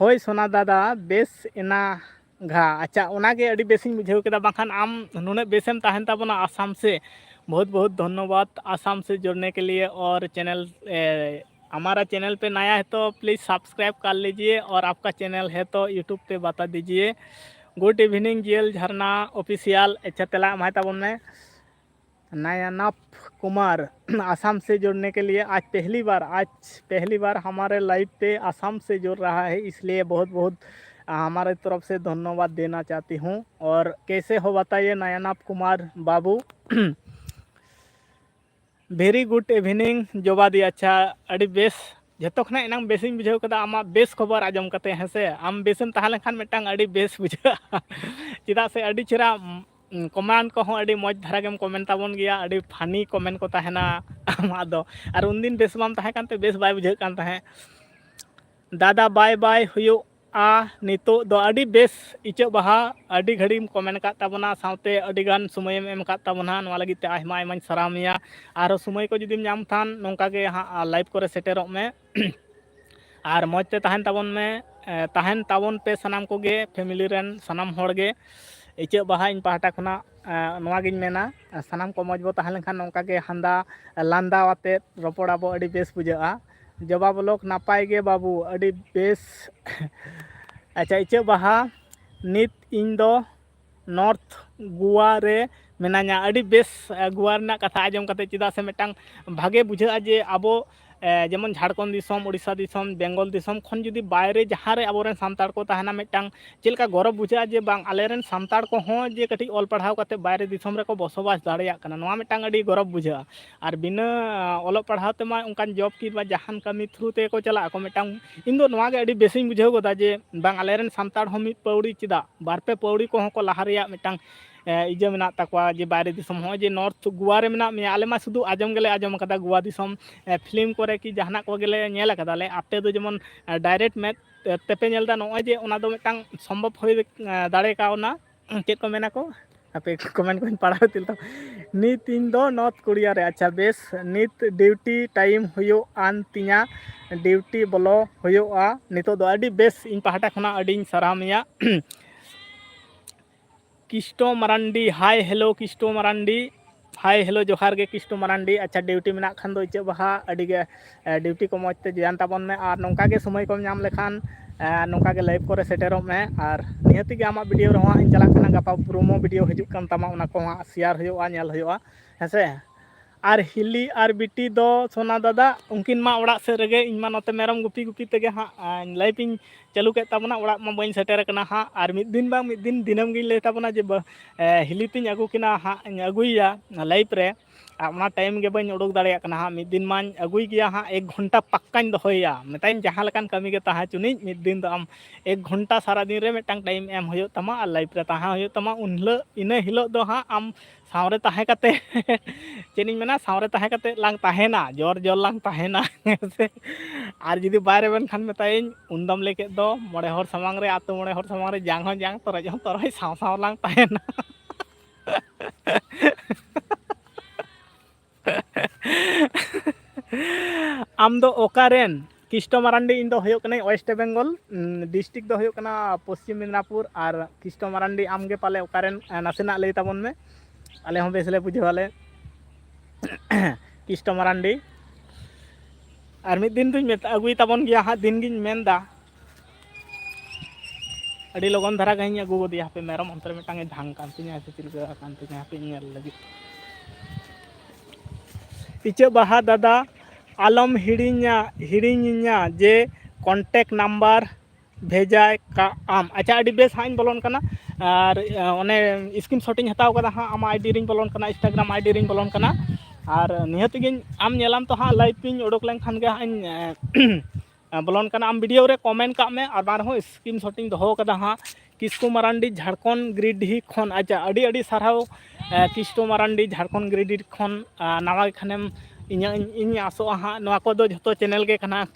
ᱦᱳᱭ ᱥᱳᱱᱟ ᱫᱟᱫᱟ, ᱵᱮᱥ ᱮᱱᱟ ᱜᱷᱟ᱾ ᱟᱪᱪᱷᱟ, ᱚᱱᱟᱜᱮ ᱟᱹᱰᱤ ᱵᱮᱥᱤᱧ ᱵᱩᱡᱷᱟᱹᱣ ᱠᱮᱫᱟ, ᱵᱟᱝᱠᱷᱟᱱ ᱟᱢ ᱱᱩᱱᱟᱹᱜ ᱵᱮᱥᱮᱢ ᱛᱟᱦᱮᱱ ᱛᱟᱵᱚᱱᱟ ᱟᱥᱟᱢ ᱥᱮ᱾ बहुत बहुत धन्यवाद आसाम से जुड़ने के लिए और channel, ए, हमारा channel पे नया है तो please subscribe कर लीजिए और आपका channel है तो YouTube पे बता दीजिए। Good evening ᱡᱤᱭᱮᱞ ᱡᱷᱟᱨᱱᱟ official᱾ ᱟᱪᱪᱷᱟ, ᱛᱮᱞᱟ ᱮᱢᱟᱭ ᱛᱟᱵᱚᱱ ᱢᱮ᱾ नयनाप कुमार आसाम से जुड़ने के लिए। आज पहली बार, आज पहली बार हमारे live पे आसाम से जुड़ रहा है, इसलिए बहुत बहुत हमारे तरफ से धन्यवाद देना चाहती हूँ। और कैसे हो बताइए नयनाप कुमार बाबू? Very good evening ᱡᱚᱵᱟᱫᱤ᱾ ᱟᱪᱪᱷᱟ, ᱟᱹᱰᱤ ᱵᱮᱥ, ᱡᱷᱚᱛᱚ ᱠᱷᱚᱱᱟᱜ ᱮᱱᱟᱝ ᱵᱮᱥᱤᱧ ᱵᱩᱡᱷᱟᱹᱣ ᱠᱮᱫᱟ ᱟᱢᱟᱜ ᱵᱮᱥ ᱠᱷᱚᱵᱚᱨ ᱟᱸᱡᱚᱢ ᱠᱟᱛᱮ, ᱦᱮᱸ ᱥᱮ? ᱟᱢ ᱵᱮᱥᱮᱢ ᱛᱟᱦᱮᱸ ᱞᱮᱱᱠᱷᱟᱱ ᱢᱤᱫᱴᱟᱝ ᱟᱹᱰᱤ ᱵᱮᱥ ᱵᱩᱡᱷᱟᱹᱜᱼᱟ᱾ ᱪᱮᱫᱟᱜ ᱥᱮ ᱟᱹᱰᱤ ᱪᱮᱦᱨᱟ, ᱩᱢ, comment ᱠᱚᱦᱚᱸ ᱟᱹᱰᱤ ᱢᱚᱡᱽ ᱫᱷᱟᱨᱟ ᱜᱮᱢ comment ᱛᱟᱵᱚᱱ ᱜᱮᱭᱟ, ᱟᱹᱰᱤ funny comment ᱠᱚ ᱛᱟᱦᱮᱱᱟ ᱟᱢᱟᱜ ᱫᱚ᱾ ᱟᱨ ᱩᱱᱫᱤᱱ ᱵᱮᱥ ᱵᱟᱢ ᱛᱟᱦᱮᱸ ᱠᱟᱱᱛᱮ ᱵᱮᱥ ᱵᱟᱭ ᱵᱩᱡᱷᱟᱹᱜ ᱠᱟᱱ ᱛᱟᱦᱮᱸᱫ᱾ ᱫᱟᱫᱟ ᱵᱟᱭ ᱵᱟᱭ ᱦᱩᱭᱩᱜᱼᱟ ᱱᱤᱛᱚᱜ ᱫᱚ᱾ ᱟᱹᱰᱤ ᱵᱮᱥ ᱤᱪᱟᱹᱜ ᱵᱟᱦᱟ, ᱟᱹᱰᱤ ᱜᱷᱟᱹᱲᱤᱡ ᱮᱢ comment ᱟᱠᱟᱫ ᱛᱟᱵᱚᱱᱟ, ᱥᱟᱶᱛᱮ ᱟᱹᱰᱤ ᱜᱟᱱ ᱥᱚᱢᱚᱭᱮᱢ ᱮᱢ ᱟᱠᱟᱫ ᱛᱟᱵᱚᱱᱟ, ᱱᱚᱣᱟ ᱞᱟᱹᱜᱤᱫ ᱛᱮ ᱟᱭᱢᱟ ᱟᱭᱢᱟᱧ ᱥᱟᱨᱦᱟᱣ ᱢᱮᱭᱟ᱾ ᱟᱨᱦᱚᱸ ᱥᱚᱢᱚᱭ ᱠᱚ ᱡᱩᱫᱤᱢ ᱧᱟᱢ ᱠᱷᱟᱱ ᱱᱚᱝᱠᱟ ᱜᱮ ᱦᱟᱸᱜ live ᱠᱚᱨᱮ ᱥᱮᱴᱮᱨᱚᱜ ᱢᱮ᱾ ᱟᱨ ᱢᱚᱡᱽ ᱛᱮ ᱛᱟᱦᱮᱱ ᱛᱟᱵᱚᱱ ᱢᱮ, ᱮ, ᱛᱟᱦᱮᱱ ᱛᱟᱵᱚᱱ ᱯᱮ ᱥᱟᱱᱟᱢ ᱠᱚᱜᱮ, family ᱨᱮᱱ ᱥᱟᱱᱟᱢ ᱦᱚᱲ ᱜᱮ᱾ ᱤᱪᱟᱹᱜ ᱵᱟᱦᱟ ᱤᱧ ᱯᱟᱦᱴᱟ ᱠᱷᱚᱱᱟᱜ, ᱮ, ᱱᱚᱣᱟ ᱜᱤᱧ ᱢᱮᱱᱟ, ᱥᱟᱱᱟᱢ ᱠᱚ ᱢᱚᱡᱽ ᱵᱚ ᱛᱟᱦᱮᱸ ᱞᱮᱱᱠᱷᱟᱱ ᱱᱚᱝᱠᱟ ᱜᱮ ᱦᱟᱸᱫᱟ ᱞᱟᱸᱫᱟ ᱟᱛᱮᱫ ᱨᱚᱯᱚᱲ ᱟᱵᱚ, ᱟᱹᱰᱤ ᱵᱮᱥ ᱵᱩᱡᱷᱟᱹᱜᱼᱟ᱾ ᱡᱚᱵᱟ ᱵᱞᱚᱠ ᱱᱟᱯᱟᱭ ᱜᱮ ᱵᱟᱹᱵᱩ, ᱟᱹᱰᱤ ᱵᱮᱥ᱾ ᱟᱪᱪᱷᱟ, ᱤᱪᱟᱹᱜ ᱵᱟᱦᱟ, ᱱᱤᱛ ᱤᱧ ᱫᱚ ᱱᱚᱨᱛᱷ ᱜᱳᱣᱟ ᱨᱮ ᱢᱮᱱᱟᱧᱟ᱾ ᱟᱹᱰᱤ ᱵᱮᱥ, ᱮ, ᱜᱳᱣᱟ ᱨᱮᱱᱟᱜ ᱠᱟᱛᱷᱟ ᱟᱸᱡᱚᱢ ᱠᱟᱛᱮ, ᱪᱮᱫᱟᱜ ᱥᱮ ᱢᱤᱫᱴᱟᱝ ᱵᱷᱟᱜᱮ ᱵᱩᱡᱷᱟᱹᱜᱼᱟ ᱡᱮ ᱟᱵᱚ, ᱮ, ᱡᱮᱢᱚᱱ ᱡᱷᱟᱲᱠᱷᱚᱸᱰ ᱫᱤᱥᱚᱢ, ᱳᱰᱤᱥᱟ ᱫᱤᱥᱚᱢ, ᱵᱮᱝᱜᱚᱞ ᱫᱤᱥᱚᱢ ᱠᱷᱚᱱ ᱡᱩᱫᱤ ᱵᱟᱭᱨᱮ ᱡᱟᱦᱟᱸ ᱨᱮ ᱟᱵᱚᱨᱮᱱ ᱥᱟᱱᱛᱟᱲ ᱠᱚ ᱛᱟᱦᱮᱱᱟ, ᱢᱤᱫᱴᱟᱝ ᱪᱮᱫ ᱞᱮᱠᱟ ᱜᱚᱨᱚᱵᱽ ᱵᱩᱡᱷᱟᱹᱜᱼᱟ ᱡᱮ ᱵᱟᱝ, ᱟᱞᱮᱨᱮᱱ ᱥᱟᱱᱛᱟᱲ ᱠᱚᱦᱚᱸ ᱡᱮ ᱠᱟᱹᱴᱤᱡ ᱚᱞ ᱯᱟᱲᱦᱟᱣ ᱠᱟᱛᱮ ᱵᱟᱭᱨᱮ ᱫᱤᱥᱚᱢ ᱨᱮᱠᱚ ᱵᱚᱥᱚᱵᱟᱥ ᱫᱟᱲᱮᱭᱟᱜ ᱠᱟᱱᱟ, ᱱᱚᱣᱟ ᱢᱤᱫᱴᱟᱝ ᱟᱹᱰᱤ ᱜᱚᱨᱚᱵᱽ ᱵᱩᱡᱷᱟᱹᱜᱼᱟ᱾ ᱟᱨ ᱵᱤᱱᱟᱹ, ᱟ, ᱚᱞᱚᱜ ᱯᱟᱲᱦᱟᱣ ᱛᱮᱢᱟ ᱚᱱᱠᱟᱱ job ᱠᱤ ᱵᱟ ᱡᱟᱦᱟᱱ ᱠᱟᱹᱢᱤ through ᱛᱮᱠᱚ ᱪᱟᱞᱟᱜ ᱟᱠᱚ, ᱢᱤᱫᱴᱟᱝ, ᱤᱧ ᱫᱚ ᱱᱚᱣᱟ ᱜᱮ ᱟᱹᱰᱤ ᱵᱮᱥᱤᱧ ᱵᱩᱡᱷᱟᱹᱣ ᱜᱚᱫᱟ ᱡᱮ ᱵᱟᱝ, ᱟᱞᱮᱨᱮᱱ ᱥᱟᱱᱛᱟᱲ ᱦᱚᱸ ᱢᱤᱫ ᱯᱟᱹᱣᱲᱤ ᱪᱮᱫᱟᱜ, ᱵᱟᱨ ᱯᱮ ᱯᱟᱹᱣᱲᱤ ᱠᱚᱦᱚᱸ ᱠᱚ ᱞᱟᱦᱟ ᱨᱮᱭᱟᱜ ᱢᱤᱫᱴᱟᱝ, ᱮ, ᱤᱭᱟᱹ ᱢᱮᱱᱟᱜ ᱛᱟᱠᱚᱣᱟ ᱡᱮ ᱵᱟᱭᱨᱮ ᱫᱤᱥᱚᱢ, ᱦᱚᱸᱜᱼᱚᱭ ᱡᱮ ᱱᱚᱨᱛᱷ ᱜᱳᱣᱟ ᱨᱮ ᱢᱮᱱᱟᱜ ᱢᱮᱭᱟ, ᱟᱞᱮ ᱢᱟ ᱥᱩᱫᱷᱩ ᱟᱸᱡᱚᱢ ᱜᱮᱞᱮ ᱟᱸᱡᱚᱢ ᱟᱠᱟᱫᱟ ᱜᱳᱣᱟ ᱫᱤᱥᱚᱢ, ᱮ, film ᱠᱚᱨᱮ ᱠᱤ ᱡᱟᱦᱟᱱᱟᱜ ᱠᱚᱜᱮᱞᱮ ᱧᱮᱞ ᱟᱠᱟᱫᱟ ᱞᱮ, ᱟᱯᱮ ᱫᱚ ᱡᱮᱢᱚᱱ, ᱮ, direct ᱢᱮᱫ ᱛᱮᱯᱮ ᱧᱮᱞ ᱮᱫᱟ, ᱱᱚᱜᱼᱚᱭ ᱡᱮ ᱚᱱᱟ ᱫᱚ ᱢᱤᱫᱴᱟᱝ ᱥᱚᱢᱵᱷᱚᱵ ᱦᱩᱭ, ᱮ, ᱫᱟᱲᱮ ᱠᱟᱣᱱᱟ᱾ ᱪᱮᱫ ᱠᱚ ᱢᱮᱱᱟ ᱠᱚ, ᱦᱟᱯᱮ comment ᱠᱚᱧ ᱯᱟᱲᱦᱟᱣ ᱛᱤᱞ ᱛᱟᱢ᱾ ᱱᱤᱛ ᱤᱧ ᱫᱚ ᱱᱚᱨᱛᱷ ᱠᱳᱨᱤᱭᱟ ᱨᱮ᱾ ᱟᱪᱪᱷᱟ ᱵᱮᱥ, ᱱᱤᱛ duty time ᱦᱩᱭᱩᱜ ᱟᱱ ᱛᱤᱧᱟ, duty ᱵᱚᱞᱚ ᱦᱩᱭᱩᱜᱼᱟ ᱱᱤᱛᱚᱜ ᱫᱚ᱾ ᱟᱹᱰᱤ ᱵᱮᱥ, ᱤᱧ ᱯᱟᱦᱴᱟ ᱠᱷᱚᱱᱟᱜ ᱟᱹᱰᱤᱧ ᱥᱟᱨᱦᱟᱣ ᱢᱮᱭᱟ᱾ ᱠᱤᱥᱴᱚ Marandi, hi hello ᱠᱤᱥᱴᱚ Marandi, hi hello ᱡᱚᱦᱟᱨ ᱜᱮ ᱠᱤᱥᱴᱚ ᱢᱟᱨᱟᱱᱰᱤ᱾ ᱟᱪᱪᱷᱟ, duty ᱢᱮᱱᱟᱜ ᱠᱷᱟᱱ ᱫᱚ ᱤᱪᱟᱹᱜ ᱵᱟᱦᱟ, ᱟᱹᱰᱤ ᱜᱮ, ᱮ, duty ᱠᱚ ᱢᱚᱡᱽ ᱛᱮ join ᱛᱟᱵᱚᱱ ᱢᱮ, ᱟᱨ ᱱᱚᱝᱠᱟ ᱜᱮ ᱥᱚᱢᱚᱭ ᱠᱚᱢ ᱧᱟᱢ ᱞᱮᱠᱷᱟᱱ, ᱮ, ᱱᱚᱝᱠᱟ ᱜᱮ live ᱠᱚᱨᱮ ᱥᱮᱴᱮᱨᱚᱜ ᱢᱮ᱾ ᱟᱨ ᱱᱤᱦᱟᱹᱛ ᱜᱮ ᱟᱢᱟᱜ video ᱨᱮᱦᱚᱸ ᱦᱟᱸᱜ ᱤᱧ ᱪᱟᱞᱟᱜ ᱠᱟᱱᱟ, ᱜᱟᱯᱟ promo video ᱦᱤᱡᱩᱜ ᱠᱟᱱ ᱛᱟᱢᱟ, ᱚᱱᱟ ᱠᱚᱦᱚᱸ ᱦᱟᱸᱜ share ᱦᱩᱭᱩᱜᱼᱟ, ᱧᱮᱞ ᱦᱩᱭᱩᱜᱼᱟ, ᱦᱮᱸ ᱥᱮ᱾ ᱟᱨ ᱦᱤᱞᱤ ᱟᱨ ᱵᱤᱴᱤ ᱫᱚ ᱥᱳᱱᱟ ᱫᱟᱫᱟ, ᱩᱱᱠᱤᱱ ᱢᱟ ᱚᱲᱟᱜ ᱥᱮᱫ ᱨᱮᱜᱮ, ᱤᱧ ᱢᱟ ᱱᱚᱛᱮ ᱢᱮᱨᱚᱢ ᱜᱩᱯᱤ ᱜᱩᱯᱤ ᱛᱮᱜᱮ ᱦᱟᱸᱜ, ᱟ, live ᱤᱧ ᱪᱟᱹᱞᱩ ᱠᱮᱫ ᱛᱟᱵᱚᱱᱟ, ᱚᱲᱟᱜ ᱢᱟ ᱵᱟᱹᱧ ᱥᱮᱴᱮᱨ ᱟᱠᱟᱱᱟ ᱦᱟᱸᱜ᱾ ᱟᱨ ᱢᱤᱫ ᱫᱤᱱ ᱵᱟᱝ ᱢᱤᱫ ᱫᱤᱱ ᱫᱤᱱᱟᱹᱢ ᱜᱤᱧ ᱞᱟᱹᱭ ᱛᱟᱵᱚᱱᱟ ᱡᱮ ᱵᱟ-, ᱮ, ᱦᱤᱞᱤ ᱛᱤᱧ ᱟᱹᱜᱩ ᱠᱤᱱᱟ ᱦᱟᱸᱜ, ᱤᱧ ᱟᱹᱜᱩᱭᱮᱭᱟ live ᱨᱮ᱾ ᱟᱨ ᱚᱱᱟ ᱴᱟᱭᱤᱢ ᱜᱮ ᱵᱟᱹᱧ ᱩᱰᱩᱠ ᱫᱟᱲᱮᱭᱟᱜ ᱠᱟᱱᱟ ᱦᱟᱸᱜ᱾ ᱢᱤᱫ ᱫᱤᱱ ᱢᱟᱧ ᱟᱹᱜᱩᱭ ᱜᱮᱭᱟ ᱦᱟᱸᱜ, ᱮᱠ ᱜᱷᱚᱱᱴᱟ ᱯᱟᱠᱠᱟᱧ ᱫᱚᱦᱚᱭᱮᱭᱟ, ᱢᱮᱛᱟᱭᱟᱹᱧ ᱡᱟᱦᱟᱸ ᱞᱮᱠᱟᱱ ᱠᱟᱹᱢᱤ ᱜᱮ ᱛᱟᱦᱮᱸ ᱦᱚᱪᱚᱱᱤᱡ, ᱢᱤᱫ ᱫᱤᱱ ᱫᱚ ᱟᱢ ᱮᱠ ᱜᱷᱚᱱᱴᱟ ᱥᱟᱨᱟ ᱫᱤᱱ ᱨᱮ ᱢᱤᱫᱴᱟᱝ ᱴᱟᱭᱤᱢ ᱮᱢ ᱦᱩᱭᱩᱜ ᱛᱟᱢᱟ ᱟᱨ ᱞᱟᱭᱤᱯᱷ ᱨᱮ ᱛᱟᱦᱮᱸ ᱦᱩᱭᱩᱜ ᱛᱟᱢᱟ᱾ ᱩᱱ ᱦᱤᱞᱳᱜ, ᱤᱱᱟᱹ ᱦᱤᱞᱳᱜ ᱫᱚ ᱦᱟᱸᱜ ᱟᱢ ᱥᱟᱶᱨᱮ ᱛᱟᱦᱮᱸ ᱠᱟᱛᱮ ᱪᱮᱫ ᱤᱧ ᱢᱮᱱᱟ, ᱥᱟᱶᱨᱮ ᱛᱟᱦᱮᱸ ᱠᱟᱛᱮ ᱞᱟᱝ ᱛᱟᱦᱮᱱᱟ, ᱡᱚᱨ ᱡᱚᱨ ᱞᱟᱝ ᱛᱟᱦᱮᱱᱟ᱾ ᱦᱮᱸ ᱥᱮ? ᱟᱨ ᱡᱩᱫᱤ ᱵᱟᱭ ᱨᱮᱵᱮᱱ ᱠᱷᱟᱱ ᱢᱮᱛᱟᱭᱟᱹᱧ, ᱩᱱᱫᱚᱢ ᱞᱟᱹᱭ ᱠᱮᱫ ᱫᱚ, ᱢᱚᱬᱮ ᱦᱚᱲ ᱥᱟᱢᱟᱝ ᱨᱮ, ᱟᱛᱳ ᱢᱚᱬᱮ ᱦᱚᱲ ᱥᱟᱢᱟᱝ ᱨᱮ ᱡᱟᱝ ᱦᱚᱸ ᱡᱟᱝ, ᱛᱚᱨᱚᱡ ᱦᱚᱸ ᱛᱚᱨᱚᱡ, ᱥᱟᱶ ᱥᱟᱶ ᱞᱟᱝ ᱛᱟᱦᱮᱱᱟ᱾ ᱟᱢ ᱫᱚ ᱚᱠᱟᱨᱮᱱ? ᱠᱤᱥᱴᱚ ᱢᱟᱨᱟᱱᱰᱤ᱾ ᱤᱧ ᱫᱚ ᱦᱩᱭᱩᱜ ᱠᱟᱹᱱᱟᱹᱧ ᱳᱭᱮᱥᱴ ᱵᱮᱝᱜᱚᱞ, ᱰᱤᱥᱴᱨᱤᱠᱴ ᱫᱚ ᱦᱩᱭᱩᱜ ᱠᱟᱱᱟ ᱯᱚᱥᱪᱤᱢ ᱢᱮᱫᱽᱱᱟᱯᱩᱨ᱾ ᱟᱨ ᱠᱤᱥᱴᱚ ᱢᱟᱨᱟᱱᱰᱤ, ᱟᱢᱜᱮ ᱯᱟᱞᱮ ᱚᱠᱟᱨᱮᱱ? ᱱᱟᱥᱮᱱᱟᱜ ᱞᱟᱹᱭ ᱛᱟᱵᱚᱱ ᱢᱮ, ᱟᱞᱮ ᱦᱚᱸ ᱵᱮᱥ ᱞᱮ ᱵᱩᱡᱷᱟᱹᱣᱟᱞᱮ᱾ ᱠᱤᱥᱴᱚ ᱢᱟᱨᱟᱱᱰᱤ᱾ ᱟᱨ ᱢᱤᱫ ᱫᱤᱱ ᱫᱚᱧ ᱢᱮᱛᱟ, ᱟᱹᱜᱩᱭ ᱛᱟᱵᱚᱱ ᱜᱮᱭᱟ ᱦᱟᱸᱜ, ᱫᱤᱱ ᱜᱤᱧ ᱢᱮᱱᱫᱟ᱾ ᱟᱹᱰᱤ ᱞᱚᱜᱚᱱ ᱫᱷᱟᱨᱟ ᱜᱮ ᱤᱧ ᱟᱹᱜᱩ ᱜᱚᱫᱮᱭᱟ᱾ ᱦᱟᱯᱮ, ᱢᱮᱨᱚᱢ ᱚᱱᱛᱮ ᱨᱮ ᱢᱤᱫᱴᱟᱝ ᱮ ᱫᱷᱟᱝ ᱠᱟᱱ ᱛᱤᱧᱟ, ᱥᱮ ᱪᱮᱫ ᱞᱮᱠᱟ ᱠᱟᱱ ᱛᱤᱧᱟ, ᱦᱟᱯᱮ ᱤᱧ ᱧᱮᱞ ᱞᱟᱹᱜᱤᱫ᱾ ᱤᱪᱟᱹᱜ ᱵᱟᱦᱟ ᱫᱟᱫᱟ, ᱟᱞᱚᱢ ᱦᱤᱲᱤᱧᱟ, ᱦᱤᱲᱤᱧᱤᱧᱟ ᱡᱮ ᱠᱚᱱᱴᱮᱠᱴ ᱱᱟᱢᱵᱟᱨ ᱵᱷᱮᱡᱟᱭ ᱠᱟᱜ ᱟᱢ᱾ ᱟᱪᱪᱷᱟ, ᱟᱹᱰᱤ ᱵᱮᱥ, ᱦᱟᱸᱜ ᱤᱧ ᱵᱚᱞᱚᱱ ᱠᱟᱱᱟ᱾ ᱟᱨ ᱚᱱᱮ ᱥᱠᱨᱤᱱ ᱥᱚᱴ ᱤᱧ ᱦᱟᱛᱟᱣ ᱠᱟᱫᱟ ᱦᱟᱸᱜ, ᱟᱢᱟᱜ ᱟᱭᱰᱤ ᱨᱤᱧ ᱵᱚᱞᱚᱱ ᱠᱟᱱᱟ, ᱤᱱᱥᱴᱟᱜᱨᱟᱢ ᱟᱭᱰᱤ ᱨᱤᱧ ᱵᱚᱞᱚᱱ ᱠᱟᱱᱟ᱾ ᱟᱨ ᱱᱤᱦᱟᱹᱛ ᱜᱤᱧ, ᱟᱢ ᱧᱮᱞᱟᱢ ᱛᱚ ᱦᱟᱸᱜ, ᱞᱟᱭᱤᱵᱷ ᱤᱧ ᱩᱰᱩᱠ ᱞᱮᱱᱠᱷᱟᱱ ᱜᱮ ᱦᱟᱸᱜ ᱤᱧ ᱵᱚᱞᱚᱱ ᱠᱟᱱᱟ᱾ ᱟᱢ ᱵᱷᱤᱰᱤᱭᱳ ᱨᱮ ᱠᱚᱢᱮᱱᱴ ᱠᱟᱜ ᱢᱮ, ᱟᱨ ᱵᱟᱝ ᱨᱮᱦᱚᱸ ᱥᱠᱨᱤᱱ ᱥᱚᱴ ᱤᱧ ᱫᱚᱦᱚ ᱠᱟᱫᱟ ᱦᱟᱸᱜ᱾ ᱠᱤᱥᱠᱩ ᱢᱟᱨᱟᱱᱰᱤ, ᱡᱷᱟᱲᱠᱷᱚᱸᱰ ᱜᱤᱨᱤᱰᱤᱦᱤ ᱠᱷᱚᱱ᱾ ᱟᱪᱪᱷᱟ, ᱟᱹᱰᱤ ᱟᱹᱰᱤ ᱥᱟᱨᱦᱟᱣ, ᱠᱤᱥᱠᱩ ᱢᱟᱨᱟᱱᱰᱤ, ᱡᱷᱟᱲᱠᱷᱚᱸᱰ ᱜᱤᱨᱤᱰᱤᱦᱤ ᱠᱷᱚᱱ ᱱᱟᱣᱟ ᱜᱮ ᱠᱷᱟᱱᱮᱢ, ᱤᱧᱟᱹᱜ, ᱤᱧ ᱟᱥᱚᱜᱼᱟ ᱦᱟᱸᱜ, ᱱᱚᱣᱟ ᱠᱚᱫᱚ ᱡᱷᱚᱛᱚ ᱪᱮᱱᱮᱞ ᱜᱮ ᱠᱟᱱᱟ᱾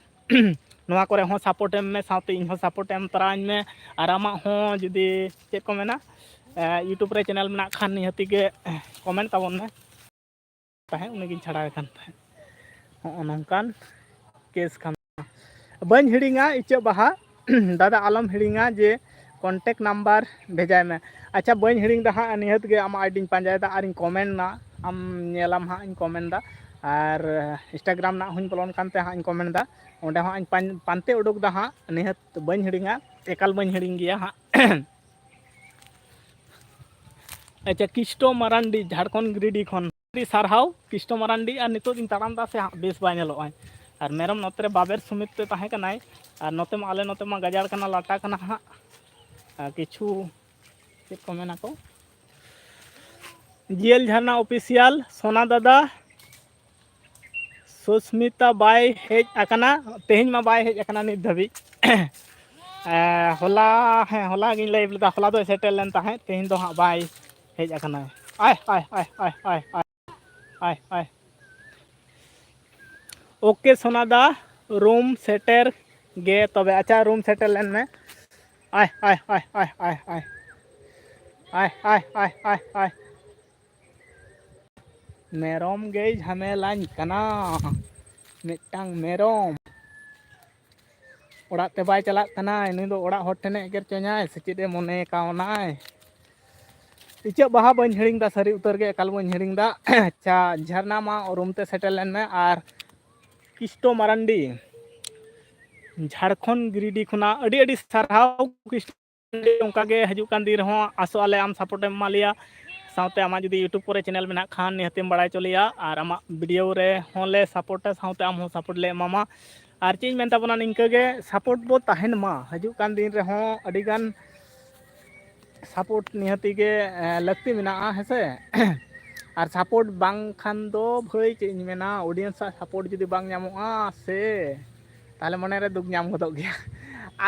ᱱᱚᱣᱟ ᱠᱚᱨᱮ ᱦᱚᱸ ᱥᱟᱯᱳᱨᱴ ᱮᱢ ᱢᱮ, ᱥᱟᱶᱛᱮ ᱤᱧ ᱦᱚᱸ ᱥᱟᱯᱳᱨᱴ ᱮᱢ ᱛᱚᱨᱟᱣᱟᱹᱧ ᱢᱮ᱾ ᱟᱨ ᱟᱢᱟᱜ ᱦᱚᱸ ᱡᱩᱫᱤ ᱪᱮᱫ ᱠᱚ ᱢᱮᱱᱟ, ᱤᱭᱩᱴᱩᱵᱽ ᱨᱮ ᱪᱮᱱᱮᱞ ᱢᱮᱱᱟᱜ ᱠᱷᱟᱱ, ᱱᱤᱦᱟᱹᱛᱤ ᱜᱮ ᱠᱚᱢᱮᱱᱴ ᱛᱟᱵᱚᱱ ᱢᱮ᱾ ᱛᱟᱦᱮᱸᱫ, ᱩᱱᱤᱜᱤᱧ ᱪᱷᱟᱲᱟᱣᱮ ᱠᱟᱱ ᱛᱟᱦᱮᱸᱫ᱾ ᱦᱚᱸᱜᱼᱚ ᱱᱚᱝᱠᱟᱱ ᱠᱮᱥ ᱠᱷᱟᱱ᱾ ᱵᱟᱹᱧ ᱦᱤᱲᱤᱧᱟ ᱤᱪᱟᱹᱜ ᱵᱟᱦᱟ, ᱫᱟᱫᱟ ᱟᱞᱚᱢ ᱦᱤᱲᱤᱧᱟ ᱡᱮ ᱠᱚᱱᱴᱮᱠᱴ ᱱᱟᱢᱵᱟᱨ ᱵᱷᱮᱡᱟᱭ ᱢᱮ᱾ ᱟᱪᱪᱷᱟ, ᱵᱟᱹᱧ ᱦᱤᱲᱤᱧ ᱫᱟ ᱦᱟᱸᱜ, ᱱᱤᱦᱟᱹᱛ ᱜᱮ ᱟᱢᱟᱜ ᱟᱭᱰᱤᱧ ᱯᱟᱸᱡᱟᱭᱮᱫᱟ ᱟᱨᱤᱧ ᱠᱚᱢᱮᱱᱴ ᱱᱟ᱾ ᱟᱢ ᱧᱮᱞᱟᱢ ᱦᱟᱸᱜ, ᱤᱧ ᱠᱚᱢᱮᱱᱴ ᱫᱟ᱾ ᱟᱨ ᱤᱱᱥᱴᱟᱜᱨᱟᱢ ᱨᱮᱱᱟᱜ ᱦᱚᱸᱧ ᱵᱚᱞᱚᱱ ᱠᱟᱱ ᱛᱮ ᱦᱟᱸᱜ ᱤᱧ ᱠᱚᱢᱮᱱᱴ ᱫᱟ᱾ ᱚᱸᱰᱮ ᱦᱚᱸ ᱤᱧ ᱯᱟᱸᱡ-, ᱯᱟᱱᱛᱮ ᱩᱰᱩᱠ ᱫᱟ ᱦᱟᱸᱜ, ᱱᱤᱦᱟᱹᱛ ᱵᱟᱹᱧ ᱦᱤᱲᱤᱧᱟ, ᱮᱠᱟᱞ ᱵᱟᱹᱧ ᱦᱤᱲᱤᱧ ᱜᱮᱭᱟ ᱦᱟᱸᱜ᱾ ᱟᱪᱪᱷᱟ, ᱠᱤᱥᱴᱚ ᱢᱟᱨᱟᱱᱰᱤ, ᱡᱷᱟᱲᱠᱷᱚᱸᱰ ᱜᱤᱨᱤᱰᱤ ᱠᱷᱚᱱ᱾ ᱟᱹᱰᱤ ᱥᱟᱨᱦᱟᱣ ᱠᱤᱥᱴᱚ ᱢᱟᱨᱟᱱᱰᱤ᱾ ᱟᱨ ᱱᱤᱛᱚᱜ ᱫᱚᱧ ᱛᱟᱲᱟᱢ ᱫᱟ ᱥᱮ ᱦᱟᱸᱜ, ᱵᱮᱥ ᱵᱟᱭ ᱧᱮᱞᱚᱜᱼᱟ᱾ ᱟᱨ ᱢᱮᱨᱚᱢ ᱱᱚᱛᱮ ᱨᱮ ᱵᱟᱵᱮᱨ ᱥᱚᱢᱮᱛ ᱛᱮ ᱛᱟᱦᱮᱸ ᱠᱟᱱᱟᱭ᱾ ᱟᱨ ᱱᱚᱛᱮ ᱢᱟ, ᱟᱞᱮ ᱱᱚᱛᱮ ᱢᱟ ᱜᱟᱡᱟᱲ ᱠᱟᱱᱟ, ᱞᱟᱴᱟ ᱠᱟᱱᱟ ᱦᱟᱸᱜ᱾ ᱟᱨ ᱠᱤᱪᱷᱩ ᱪᱮᱫ ᱠᱚ ᱢᱮᱱᱟ ᱠᱚ, ᱡᱤᱭᱮᱞ ᱡᱷᱟᱨᱱᱟ ᱚᱯᱷᱤᱥᱤᱭᱟᱞ, ᱥᱳᱱᱟ ᱫᱟᱫᱟ, ᱥᱩᱥᱢᱤᱛᱟ ᱵᱟᱭ ᱦᱮᱡ ᱟᱠᱟᱱᱟ, ᱛᱮᱦᱮᱧ ᱢᱟ ᱵᱟᱭ ᱦᱮᱡ ᱟᱠᱟᱱᱟ ᱱᱤᱛ ᱫᱷᱟᱹᱵᱤᱡ᱾ ᱮ, ᱦᱚᱞᱟ, ᱦᱮᱸ, ᱦᱚᱞᱟ ᱜᱤᱧ ᱞᱟᱭᱤᱵᱷ ᱞᱮᱫᱟ, ᱦᱚᱞᱟ ᱫᱚᱭ ᱥᱮᱴᱮᱨ ᱞᱮᱱ ᱛᱟᱦᱮᱸᱫ, ᱛᱮᱦᱮᱧ ᱫᱚ ᱦᱟᱸᱜ ᱵᱟᱭ ᱦᱮᱡ ᱟᱠᱟᱱᱟ᱾ ᱟᱭ, ᱟᱭ, ᱟᱭ, ᱟᱭ, ᱟᱭ, ᱟᱭ, ᱟᱭ, ᱟᱭ᱾ ᱳᱠᱮ ᱥᱳᱱᱟᱫᱟ, ᱨᱩᱢ ᱥᱮᱴᱮᱨ ᱜᱮ ᱛᱚᱵᱮ᱾ ᱟᱪᱪᱷᱟ, ᱨᱩᱢ ᱥᱮᱴᱮᱨ ᱞᱮᱱ ᱢᱮ᱾ ᱟᱭ, ᱟᱭ, ᱟᱭ, ᱟᱭ, ᱟᱭ, ᱟᱭ᱾ ᱟᱭ, ᱟᱭ, ᱟᱭ, ᱟᱭ, ᱟᱭ᱾ ᱢᱮᱨᱚᱢ ᱜᱮᱭ ᱡᱷᱟᱢᱮᱞᱟᱧ ᱠᱟᱱᱟ, ᱢᱤᱫᱴᱟᱝ ᱢᱮᱨᱚᱢ᱾ ᱚᱲᱟᱜ ᱛᱮ ᱵᱟᱭ ᱪᱟᱞᱟᱜ ᱠᱟᱱᱟᱭ, ᱱᱩᱭ ᱫᱚ ᱚᱲᱟᱜ ᱦᱚᱲ ᱴᱷᱮᱱᱮ ᱮᱜᱮᱨ ᱪᱚᱧᱟᱭ ᱥᱮ ᱪᱮᱫ ᱮ ᱢᱚᱱᱮ ᱠᱟᱣᱱᱟᱭ᱾ ᱤᱪᱟᱹᱜ ᱵᱟᱦᱟ ᱵᱟᱹᱧ ᱦᱤᱲᱤᱧ ᱫᱟ, ᱥᱟᱹᱨᱤ ᱩᱛᱟᱹᱨ ᱜᱮ ᱮᱠᱟᱞ ᱵᱟᱹᱧ ᱦᱤᱲᱤᱧ ᱫᱟ᱾ ᱟᱪᱪᱷᱟ, ᱡᱷᱟᱨᱱᱟ ᱢᱟ ᱨᱩᱢ ᱛᱮ ᱥᱮᱴᱮᱨ ᱞᱮᱱ ᱢᱮ, ᱟᱨ ᱠᱤᱥᱴᱳ ᱢᱟᱨᱟᱱᱰᱤ ᱡᱷᱟᱲᱠᱷᱚᱸᱰ ᱜᱤᱨᱤᱰᱤ ᱠᱷᱚᱱᱟᱜ ᱟᱹᱰᱤ ᱟᱹᱰᱤ ᱥᱟᱨᱦᱟᱣ᱾ ᱠᱤᱥᱴᱳ ᱢᱟᱨᱟᱱᱰᱤ, ᱚᱱᱠᱟ ᱜᱮ ᱦᱤᱡᱩᱜ ᱠᱟᱱ ᱫᱤᱱ ᱨᱮᱦᱚᱸ ᱟᱥᱚᱜ ᱟᱞᱮ ᱟᱢ ᱥᱟᱯᱳᱨᱴ ᱮᱢ ᱮᱢᱟ ᱞᱮᱭᱟ, ᱥᱟᱶᱛᱮ ᱟᱢᱟᱜ ᱡᱩᱫᱤ YouTube ᱠᱚᱨᱮ ᱪᱮᱱᱮᱞ ᱢᱮᱱᱟᱜ ᱠᱷᱟᱱ ᱱᱤᱦᱟᱹᱛᱮᱢ ᱵᱟᱲᱟᱭ ᱦᱚᱪᱚ ᱞᱮᱭᱟ, ᱟᱨ ᱟᱢᱟᱜ ᱵᱷᱤᱰᱤᱭᱳ ᱨᱮ ᱦᱚᱸ ᱞᱮ ᱥᱟᱯᱳᱨᱴᱟ, ᱥᱟᱶᱛᱮ ᱟᱢ ᱦᱚᱸ ᱥᱟᱯᱳᱨᱴ ᱞᱮ ᱮᱢᱟᱢᱟ᱾ ᱟᱨ ᱪᱮᱫ ᱤᱧ ᱢᱮᱱ ᱛᱟᱵᱚᱱᱟ, ᱱᱤᱝᱠᱟᱹ ᱜᱮ ᱥᱟᱯᱳᱨᱴ ᱵᱚ ᱛᱟᱦᱮᱱ ᱢᱟ᱾ ᱦᱤᱡᱩᱜ ᱠᱟᱱ ᱫᱤᱱ ᱨᱮᱦᱚᱸ ᱟᱹᱰᱤᱜᱟᱱ ᱥᱟᱯᱳᱨᱴ ᱱᱤᱦᱟᱹᱛᱤ ᱜᱮ, ᱮ, ᱞᱟᱹᱠᱛᱤ ᱢᱮᱱᱟᱜᱼᱟ, ᱦᱮᱸ ᱥᱮ? ᱟᱨ ᱥᱟᱯᱳᱨᱴ ᱵᱟᱝᱠᱷᱟᱱ ᱫᱚ ᱵᱷᱟᱹᱭ ᱪᱮᱫ ᱤᱧ ᱢᱮᱱᱟ, ᱚᱰᱤᱭᱮᱱᱥ ᱟᱜ ᱥᱟᱯᱳᱨᱴ ᱡᱩᱫᱤ ᱵᱟᱝ ᱧᱟᱢᱚᱜᱼᱟ ᱥᱮ, ᱛᱟᱦᱚᱞᱮ ᱢᱚᱱᱮᱨᱮ ᱫᱩᱠ ᱧᱟᱢ ᱜᱚᱫᱚᱜ ᱜᱮᱭᱟ᱾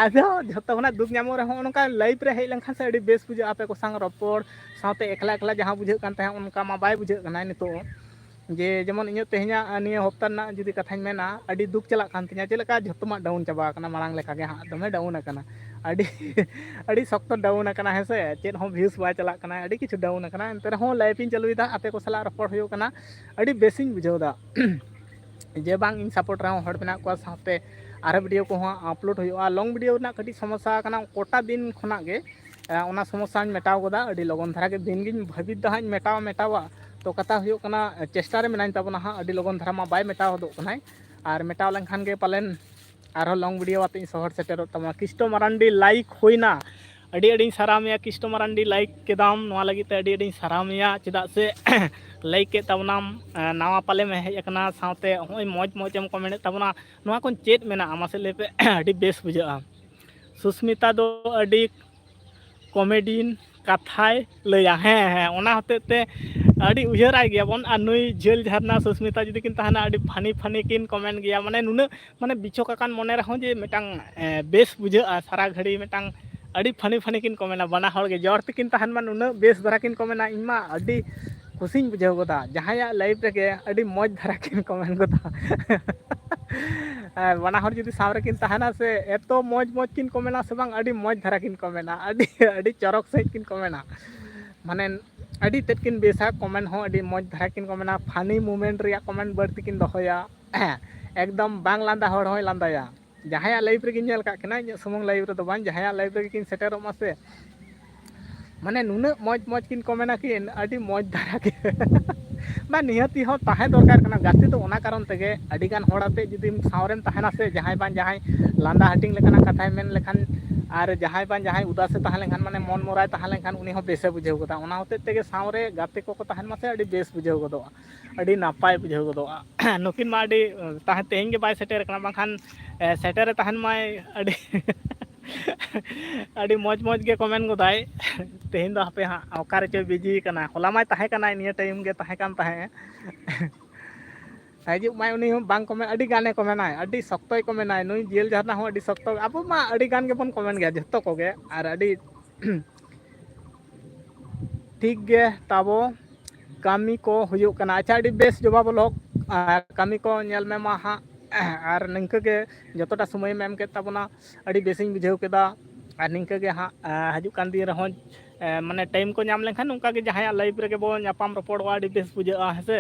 ᱟᱫᱚ ᱡᱷᱚᱛᱚ ᱠᱷᱚᱱᱟᱜ ᱫᱩᱠ ᱧᱟᱢᱚᱜ ᱨᱮᱦᱚᱸ ᱱᱚᱝᱠᱟ ᱞᱟᱭᱤᱵᱷ ᱨᱮ ᱦᱮᱡ ᱞᱮᱱᱠᱷᱟᱱ ᱥᱮ ᱟᱹᱰᱤ ᱵᱮᱥ ᱵᱩᱡᱷᱟᱹᱜᱼᱟ, ᱟᱯᱮ ᱠᱚ ᱥᱟᱶ ᱨᱚᱯᱚᱲ, ᱥᱟᱶᱛᱮ ᱮᱠᱞᱟ ᱮᱠᱞᱟ ᱡᱟᱦᱟᱸ ᱵᱩᱡᱷᱟᱹᱜ ᱠᱟᱱ ᱛᱟᱦᱮᱸᱫ ᱚᱱᱠᱟ ᱢᱟ ᱵᱟᱭ ᱵᱩᱡᱷᱟᱹᱜ ᱠᱟᱱᱟ ᱱᱤᱛᱚᱜ᱾ ᱡᱮ ᱡᱮᱢᱚᱱ ᱤᱧᱟᱹᱜ ᱛᱮᱦᱮᱧᱟᱜ, ᱱᱤᱭᱟᱹ ᱦᱚᱯᱛᱟ ᱨᱮᱱᱟᱜ ᱡᱩᱫᱤ ᱠᱟᱛᱷᱟᱧ ᱢᱮᱱᱟ, ᱟᱹᱰᱤ ᱫᱩᱠ ᱪᱟᱞᱟᱜ ᱠᱟᱱ ᱛᱤᱧᱟᱹ, ᱪᱮᱫ ᱞᱮᱠᱟ ᱡᱷᱚᱛᱚᱢᱟᱜ ᱰᱟᱣᱩᱱ ᱪᱟᱵᱟ ᱟᱠᱟᱱᱟ, ᱢᱟᱲᱟᱝ ᱞᱮᱠᱟ ᱜᱮ ᱦᱟᱸᱜ ᱫᱚᱢᱮ ᱰᱟᱣᱩᱱ ᱟᱠᱟᱱᱟ, ᱟᱹᱰᱤ ᱟᱹᱰᱤ ᱥᱚᱠᱛᱚ ᱰᱟᱣᱩᱱ ᱟᱠᱟᱱᱟ, ᱦᱮᱸ ᱥᱮ? ᱪᱮᱫ ᱦᱚᱸ ᱵᱷᱤᱭᱩᱥ ᱵᱟᱭ ᱪᱟᱞᱟᱜ ᱠᱟᱱᱟ, ᱟᱹᱰᱤ ᱠᱤᱪᱷᱩ ᱰᱟᱣᱩᱱ ᱟᱠᱟᱱᱟ᱾ ᱮᱱᱛᱮ ᱨᱮᱦᱚᱸ ᱞᱟᱭᱤᱵᱷ ᱤᱧ ᱪᱟᱹᱞᱩᱭᱮᱫᱟ, ᱟᱯᱮ ᱠᱚ ᱥᱟᱞᱟᱜ ᱨᱚᱯᱚᱲ ᱦᱩᱭᱩᱜ ᱠᱟᱱᱟ, ᱟᱹᱰᱤ ᱵᱮᱥᱤᱧ ᱵᱩᱡᱷᱟᱹᱣ ᱮᱫᱟ᱾ ᱡᱮ ᱵᱟᱝ, ᱤᱧ ᱥᱟᱯᱳᱨᱴ ᱨᱮᱦᱚᱸ ᱦᱚᱲ ᱢᱮᱱᱟᱜ ᱠᱚᱣᱟ, ᱥᱟᱶᱛᱮ ᱟᱨᱦᱚᱸ ᱵᱷᱤᱰᱤᱭᱳ ᱠᱚᱦᱚᱸ ᱟᱯᱞᱳᱰ ᱦᱩᱭᱩᱜᱼᱟ᱾ ᱞᱚᱝ ᱵᱷᱤᱰᱤᱭᱳ ᱨᱮᱱᱟᱜ ᱠᱟᱹᱴᱤᱡ ᱥᱚᱢᱚᱥᱥᱟ ᱟᱠᱟᱱᱟ, ᱠᱚᱴᱟ ᱫᱤᱱ ᱠᱷᱚᱱᱟᱜ ᱜᱮ, ᱮ, ᱚᱱᱟ ᱥᱚᱢᱚᱥᱥᱟᱧ ᱢᱮᱴᱟᱣ ᱜᱚᱫᱟ᱾ ᱟᱹᱰᱤ ᱞᱚᱜᱚᱱ ᱫᱷᱟᱨᱟ ᱜᱮ ᱫᱤᱱ ᱜᱤᱧ ᱵᱷᱟᱹᱵᱤᱛ ᱫᱟ ᱦᱟᱸᱜ ᱤᱧ ᱢᱮᱴᱟᱣᱟ, ᱢᱮᱴᱟᱣᱟ᱾ ᱛᱚ ᱠᱟᱛᱷᱟ ᱦᱩᱭᱩᱜ ᱠᱟᱱᱟ, ᱪᱮᱥᱴᱟ ᱨᱮ ᱢᱮᱱᱟᱧ ᱛᱟᱵᱚᱱᱟ ᱦᱟᱸᱜ, ᱟᱹᱰᱤ ᱞᱚᱜᱚᱱ ᱫᱷᱟᱨᱟ ᱢᱟ ᱵᱟᱭ ᱢᱮᱴᱟᱣ ᱦᱚᱫᱚᱜ ᱠᱟᱱᱟᱭ, ᱟᱨ ᱢᱮᱴᱟᱣ ᱞᱮᱱᱠᱷᱟᱱ ᱜᱮ ᱯᱟᱞᱮᱱ ᱟᱨᱦᱚᱸ ᱞᱚᱝ ᱵᱷᱤᱰᱤᱭᱳ ᱟᱛᱮ ᱤᱧ ᱥᱚᱦᱚᱨ ᱥᱮᱴᱮᱨᱚᱜ ᱛᱟᱢᱟ᱾ ᱠᱤᱥᱴᱳ ᱢᱟᱨᱟᱱᱰᱤ ᱞᱟᱭᱤᱠ ᱦᱩᱭᱱᱟ, ᱟᱹᱰᱤ ᱟᱹᱰᱤᱧ ᱥᱟᱨᱦᱟᱣ ᱢᱮᱭᱟ ᱠᱤᱥᱴᱳ ᱢᱟᱨᱟᱱᱰᱤ, ᱞᱟᱭᱤᱠ ᱠᱮᱫᱟᱢ, ᱱᱚᱣᱟ ᱞᱟᱹᱜᱤᱫ ᱛᱮ ᱟᱹᱰᱤ ᱟᱹᱰᱤᱧ ᱥᱟᱨᱦᱟᱣ ᱢᱮᱭᱟ᱾ ᱪᱮᱫᱟᱜ ᱥᱮ ᱞᱟᱭᱤᱠ ᱠᱮᱫ ᱛᱟᱵᱚᱱᱟᱢ, ᱮ, ᱱᱟᱣᱟ ᱯᱟᱞᱮᱢ ᱦᱮᱡ ᱟᱠᱟᱱᱟ, ᱥᱟᱶᱛᱮ ᱦᱚᱸᱜᱼᱚᱭ ᱢᱚᱡᱽ ᱢᱚᱡᱽ ᱮᱢ ᱠᱚᱢᱮᱱᱴ ᱮᱫ ᱛᱟᱵᱚᱱᱟ, ᱱᱚᱣᱟ ᱠᱷᱚᱱ ᱪᱮᱫ ᱢᱮᱱᱟᱜᱼᱟ ᱢᱟᱥᱮ ᱞᱟᱹᱭ ᱯᱮ? ᱟᱹᱰᱤ ᱵᱮᱥ ᱵᱩᱡᱷᱟᱹᱜᱼᱟ᱾ ᱥᱩᱥᱢᱤᱛᱟ ᱫᱚ ᱟᱹᱰᱤ ᱠᱚᱢᱮᱰᱤᱭᱟᱱ ᱠᱟᱛᱷᱟᱭ ᱞᱟᱹᱭᱟ᱾ ᱦᱮᱸ, ᱦᱮᱸ, ᱚᱱᱟ ᱦᱚᱛᱮᱡ ᱛᱮ ᱟᱹᱰᱤ ᱩᱭᱦᱟᱹᱨ ᱟᱭ ᱜᱮᱭᱟᱵᱚᱱ᱾ ᱟᱨ ᱱᱩᱭ ᱡᱷᱟᱹᱞ ᱡᱷᱟᱨᱱᱟ ᱥᱩᱥᱢᱤᱛᱟ ᱡᱩᱫᱤ ᱠᱤᱱ ᱛᱟᱦᱮᱱᱟ, ᱟᱹᱰᱤ funny funny ᱠᱤᱱ comment ᱜᱮᱭᱟ, ᱢᱟᱱᱮ ᱱᱩᱱᱟᱹᱜ, ᱢᱟᱱᱮ ᱵᱤᱪᱷᱚᱠ ᱟᱠᱟᱱ ᱢᱚᱱᱮ ᱨᱮᱦᱚᱸ ᱡᱮ ᱢᱤᱫᱴᱟᱝ, ᱮ, ᱵᱮᱥ ᱵᱩᱡᱷᱟᱹᱜᱼᱟ ᱥᱟᱨᱟ ᱜᱷᱟᱹᱲᱤ ᱢᱤᱫᱴᱟᱝ ᱟᱹᱰᱤ funny funny ᱠᱤᱱ ᱠᱚᱢᱮᱱᱟ᱾ ᱵᱟᱱᱟ ᱦᱚᱲ ᱜᱮ ᱡᱚᱲ ᱛᱮᱠᱤᱱ ᱛᱟᱦᱮᱱ ᱢᱟ, ᱱᱩᱱᱟᱹᱜ ᱵᱮᱥ ᱫᱷᱟᱨᱟ ᱠᱤᱱ ᱠᱚᱢᱮᱱᱟ, ᱤᱧ ᱢᱟ ᱟᱹᱰᱤ ᱠᱩᱥᱤᱧ ᱵᱩᱡᱷᱟᱹᱣ ᱜᱚᱫᱟ᱾ ᱡᱟᱦᱟᱸᱭᱟᱜ live ᱨᱮᱜᱮ ᱟᱹᱰᱤ ᱢᱚᱡᱽ ᱫᱷᱟᱨᱟ ᱠᱤᱱ comment ᱜᱚᱫᱟ᱾ ᱟᱨ ᱵᱟᱱᱟ ᱦᱚᱲ ᱡᱩᱫᱤ ᱥᱟᱶ ᱨᱮᱠᱤᱱ ᱛᱟᱦᱮᱱᱟ ᱥᱮ, ᱮᱛᱚ ᱢᱚᱡᱽ ᱢᱚᱡᱽ ᱠᱤᱱ ᱠᱚᱢᱮᱱᱟ ᱥᱮ ᱵᱟᱝ, ᱟᱹᱰᱤ ᱢᱚᱡᱽ ᱫᱷᱟᱨᱟ ᱠᱤᱱ ᱠᱚᱢᱮᱱᱟ, ᱟᱹᱰᱤ, ᱟᱹᱰᱤ ᱪᱚᱨᱚᱠ ᱥᱟᱺᱦᱤᱡ ᱠᱤᱱ ᱠᱚᱢᱮᱱᱟ᱾ ᱢᱟᱱᱮ ᱟᱹᱰᱤ ᱛᱮᱫ ᱠᱤᱱ ᱵᱮᱥᱟ, comment ᱦᱚᱸ ᱟᱹᱰᱤ ᱢᱚᱡᱽ ᱫᱷᱟᱨᱟ ᱠᱤᱱ ᱠᱚᱢᱮᱱᱟ, funny moment ᱨᱮᱭᱟᱜ comment ᱵᱟᱹᱲᱛᱤ ᱠᱤᱱ ᱫᱚᱦᱚᱭᱟ᱾ ᱮᱠᱫᱚᱢ ᱵᱟᱝ ᱞᱟᱸᱫᱟ ᱦᱚᱲ ᱦᱚᱸᱭ ᱞᱟᱸᱫᱟᱭᱟ᱾ ᱡᱟᱦᱟᱸᱭᱟᱜ live ᱨᱮᱜᱮᱧ ᱧᱮᱞ ᱠᱟᱜ ᱠᱤᱱᱟ, ᱤᱧᱟᱹᱜ ᱥᱩᱢᱩᱝ live ᱨᱮᱫᱚ ᱵᱟᱝ, ᱡᱟᱦᱟᱸᱭᱟᱜ live ᱨᱮᱜᱮ ᱠᱤᱱ ᱥᱮᱴᱮᱨᱚᱜ ᱢᱟ ᱥᱮ, ᱢᱟᱱᱮ ᱱᱩᱱᱟᱹᱜ ᱢᱚᱡᱽ ᱢᱚᱡᱽ ᱠᱤᱱ ᱠᱚᱢᱮᱱᱟ ᱠᱤᱱ, ᱟᱹᱰᱤ ᱢᱚᱡᱽ ᱫᱷᱟᱨᱟ ᱜᱮ᱾ ᱵᱟᱝ, ᱱᱤᱦᱟᱹᱛᱤ ᱦᱚᱸ ᱛᱟᱦᱮᱸ ᱫᱚᱨᱠᱟᱨ ᱠᱟᱱᱟ᱾ ᱜᱟᱛᱮ ᱫᱚ ᱚᱱᱟ ᱠᱟᱨᱚᱱ ᱛᱮᱜᱮ, ᱟᱹᱰᱤ ᱜᱟᱱ ᱦᱚᱲ ᱟᱛᱮ ᱡᱩᱫᱤᱢ ᱥᱟᱶᱨᱮᱢ ᱛᱟᱦᱮᱱᱟ ᱥᱮ, ᱡᱟᱦᱟᱸᱭ ᱵᱟᱝ ᱡᱟᱦᱟᱸᱭ ᱞᱟᱸᱫᱟ ᱦᱟᱹᱴᱤᱧ ᱞᱮᱠᱟᱱᱟᱜ ᱠᱟᱛᱷᱟᱭ ᱢᱮᱱ ᱞᱮᱠᱷᱟᱱ, ᱟᱨ ᱡᱟᱦᱟᱸᱭ ᱵᱟᱝ ᱡᱟᱦᱟᱸᱭ ᱩᱫᱟᱥᱮ ᱛᱟᱦᱮᱸ ᱞᱮᱱᱠᱷᱟᱱ, ᱢᱟᱱᱮ ᱢᱚᱱ ᱢᱚᱨᱟᱭ ᱛᱟᱦᱮᱸ ᱞᱮᱱᱠᱷᱟᱱ, ᱩᱱᱤ ᱦᱚᱸ ᱵᱮᱥᱮ ᱵᱩᱡᱷᱟᱹᱣ ᱜᱚᱫᱟ᱾ ᱚᱱᱟ ᱦᱚᱛᱮᱡ ᱛᱮᱜᱮ ᱥᱟᱶᱨᱮ ᱜᱟᱛᱮ ᱠᱚᱠᱚ ᱛᱟᱦᱮᱱ ᱢᱟ ᱥᱮ, ᱟᱹᱰᱤ ᱵᱮᱥ ᱵᱩᱡᱷᱟᱹᱣ ᱜᱚᱫᱚᱜᱼᱟ, ᱟᱹᱰᱤ ᱱᱟᱯᱟᱭ ᱵᱩᱡᱷᱟᱹᱣ ᱜᱚᱫᱚᱜᱼᱟ᱾ ᱱᱩᱠᱤᱱ ᱢᱟ ᱟᱹᱰᱤ ᱛᱟᱦᱮᱸ, ᱛᱮᱦᱮᱧ ᱜᱮ ᱵᱟᱭ ᱥᱮᱴᱮᱨ ᱟᱠᱟᱱᱟ, ᱵᱟᱝᱠᱷᱟᱱ, ᱮ, ᱥᱮᱴᱮᱨᱮ ᱛᱟᱦᱮᱱ ᱢᱟᱭ, ᱟᱹᱰᱤ ᱟᱹᱰᱤ ᱢᱚᱡᱽ ᱢᱚᱡᱽ ᱜᱮ comment ᱜᱚᱫᱟᱭ᱾ ᱛᱮᱦᱮᱧ ᱫᱚ ᱦᱟᱯᱮ ᱦᱟᱸᱜ ᱚᱠᱟ ᱨᱮᱪᱚᱭ busy ᱠᱟᱱᱟ, ᱦᱚᱞᱟ ᱢᱟᱭ ᱛᱟᱦᱮᱸ ᱠᱟᱱᱟᱭ, ᱱᱤᱭᱟᱹ time ᱜᱮ ᱛᱟᱦᱮᱸ ᱠᱟᱱ ᱛᱟᱦᱮᱸᱫ᱾ ᱦᱤᱡᱩᱜ ᱢᱟᱭ ᱩᱱᱤ ᱦᱚᱸ ᱵᱟᱝ comment, ᱟᱹᱰᱤ ᱜᱟᱱᱮ comment ᱟᱭ, ᱟᱹᱰᱤ ᱥᱚᱠᱛᱚᱭ comment ᱟᱭ᱾ ᱱᱩᱭ ᱡᱤᱭᱟᱹᱞ ᱡᱷᱟᱨᱱᱟ ᱦᱚᱸ ᱟᱹᱰᱤ ᱥᱚᱠᱛᱚ, ᱟᱵᱚ ᱢᱟ ᱟᱹᱰᱤ ᱜᱟᱱ ᱜᱮᱵᱚᱱ comment ᱜᱮᱭᱟ ᱡᱷᱚᱛᱚ ᱠᱚᱜᱮ, ᱟᱨ ᱟᱹᱰᱤ ᱴᱷᱤᱠ ᱜᱮ ᱛᱟᱵᱚ ᱠᱟᱹᱢᱤ ᱠᱚ ᱦᱩᱭᱩᱜ ᱠᱟᱱᱟ᱾ ᱟᱪᱪᱷᱟ, ᱟᱹᱰᱤ ᱵᱮᱥ ᱡᱚᱵᱟᱵ ᱚᱞᱚᱜ, ᱟᱨ ᱠᱟᱹᱢᱤ ᱠᱚ ᱧᱮᱞ ᱢᱮ ᱢᱟ ᱦᱟᱸᱜ, ᱟᱨ ᱱᱤᱝᱠᱟᱹ ᱜᱮ ᱡᱚᱛᱚᱴᱟ ᱥᱚᱢᱚᱭᱮᱢ ᱮᱢ ᱠᱮᱫ ᱛᱟᱵᱚᱱᱟ, ᱟᱹᱰᱤ ᱵᱮᱥᱤᱧ ᱵᱩᱡᱷᱟᱹᱣ ᱠᱮᱫᱟ᱾ ᱟᱨ ᱱᱤᱝᱠᱟᱹ ᱜᱮ ᱦᱟᱸᱜ, ᱮ, ᱦᱤᱡᱩᱜ ᱠᱟᱱ ᱫᱤᱱ ᱨᱮᱦᱚᱸ, ᱮ, ᱢᱟᱱᱮ time ᱠᱚ ᱧᱟᱢ ᱞᱮᱱᱠᱷᱟᱱ ᱱᱚᱝᱠᱟ ᱜᱮ ᱡᱟᱦᱟᱸᱭᱟᱜ live ᱨᱮᱜᱮ ᱵᱚᱱ ᱧᱟᱯᱟᱢ ᱨᱚᱯᱚᱲᱚᱜᱼᱟ, ᱟᱹᱰᱤ ᱵᱮᱥ ᱵᱩᱡᱷᱟᱹᱜᱼᱟ, ᱦᱮᱸ ᱥᱮ᱾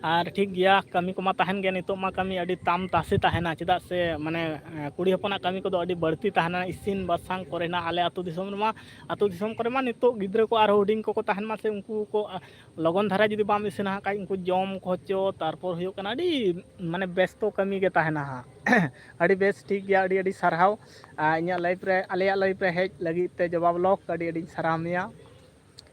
ᱟᱨ ᱴᱷᱤᱠ ᱜᱮᱭᱟ, ᱠᱟᱹᱢᱤ ᱠᱚᱢᱟ ᱛᱟᱦᱮᱱ ᱜᱮ, ᱱᱤᱛᱚᱜ ᱢᱟ ᱠᱟᱹᱢᱤ ᱟᱹᱰᱤ ᱛᱟᱢ ᱛᱟᱥᱮ ᱛᱟᱦᱮᱱᱟ, ᱪᱮᱫᱟᱜ ᱥᱮ ᱢᱟᱱᱮ, ᱮ, ᱠᱩᱲᱤ ᱦᱚᱯᱚᱱᱟᱜ ᱠᱟᱹᱢᱤ ᱠᱚᱫᱚ ᱟᱹᱰᱤ ᱵᱟᱹᱲᱛᱤ ᱛᱟᱦᱮᱱᱟ᱾ ᱤᱥᱤᱱ ᱵᱟᱥᱟᱝ ᱠᱚᱨᱮᱱᱟᱜ ᱟᱞᱮ ᱟᱹᱛᱩ ᱫᱤᱥᱚᱢ ᱨᱮᱢᱟ, ᱟᱹᱛᱩ ᱫᱤᱥᱚᱢ ᱠᱚᱨᱮ ᱢᱟ ᱱᱤᱛᱚᱜ ᱜᱤᱫᱽᱨᱟᱹ ᱠᱚ ᱟᱨᱦᱚᱸ ᱦᱩᱰᱤᱧ ᱠᱚᱠᱚ ᱛᱟᱦᱮᱱ ᱢᱟ ᱥᱮ, ᱩᱱᱠᱩ ᱠᱚ, ᱟ, ᱞᱚᱜᱚᱱ ᱫᱷᱟᱨᱟ ᱡᱩᱫᱤ ᱵᱟᱢ ᱤᱥᱤᱱᱟ ᱦᱟᱸᱜ ᱠᱷᱟᱡ, ᱩᱱᱠᱩ ᱡᱚᱢ ᱦᱚᱪᱚ, ᱛᱟᱨᱯᱚᱨ ᱦᱩᱭᱩᱜ ᱠᱟᱱᱟ ᱟᱹᱰᱤ ᱢᱟᱱᱮ ᱵᱮᱥᱛᱚ ᱠᱟᱹᱢᱤ ᱜᱮ ᱛᱟᱦᱮᱱᱟ ᱦᱟᱸᱜ᱾ ᱟᱹᱰᱤ ᱵᱮᱥ, ᱴᱷᱤᱠ ᱜᱮᱭᱟ, ᱟᱹᱰᱤ ᱟᱹᱰᱤ ᱥᱟᱨᱦᱟᱣ᱾ ᱟᱨ ᱤᱧᱟᱹᱜ live ᱨᱮ, ᱟᱞᱮᱭᱟᱜ live ᱨᱮ ᱦᱮᱡ ᱞᱟᱹᱜᱤᱫ ᱛᱮ ᱡᱚᱵᱟᱵ ᱞᱚᱠ, ᱟᱹᱰᱤ ᱟᱹᱰᱤᱧ ᱥᱟᱨᱦᱟᱣ ᱢᱮᱭᱟ᱾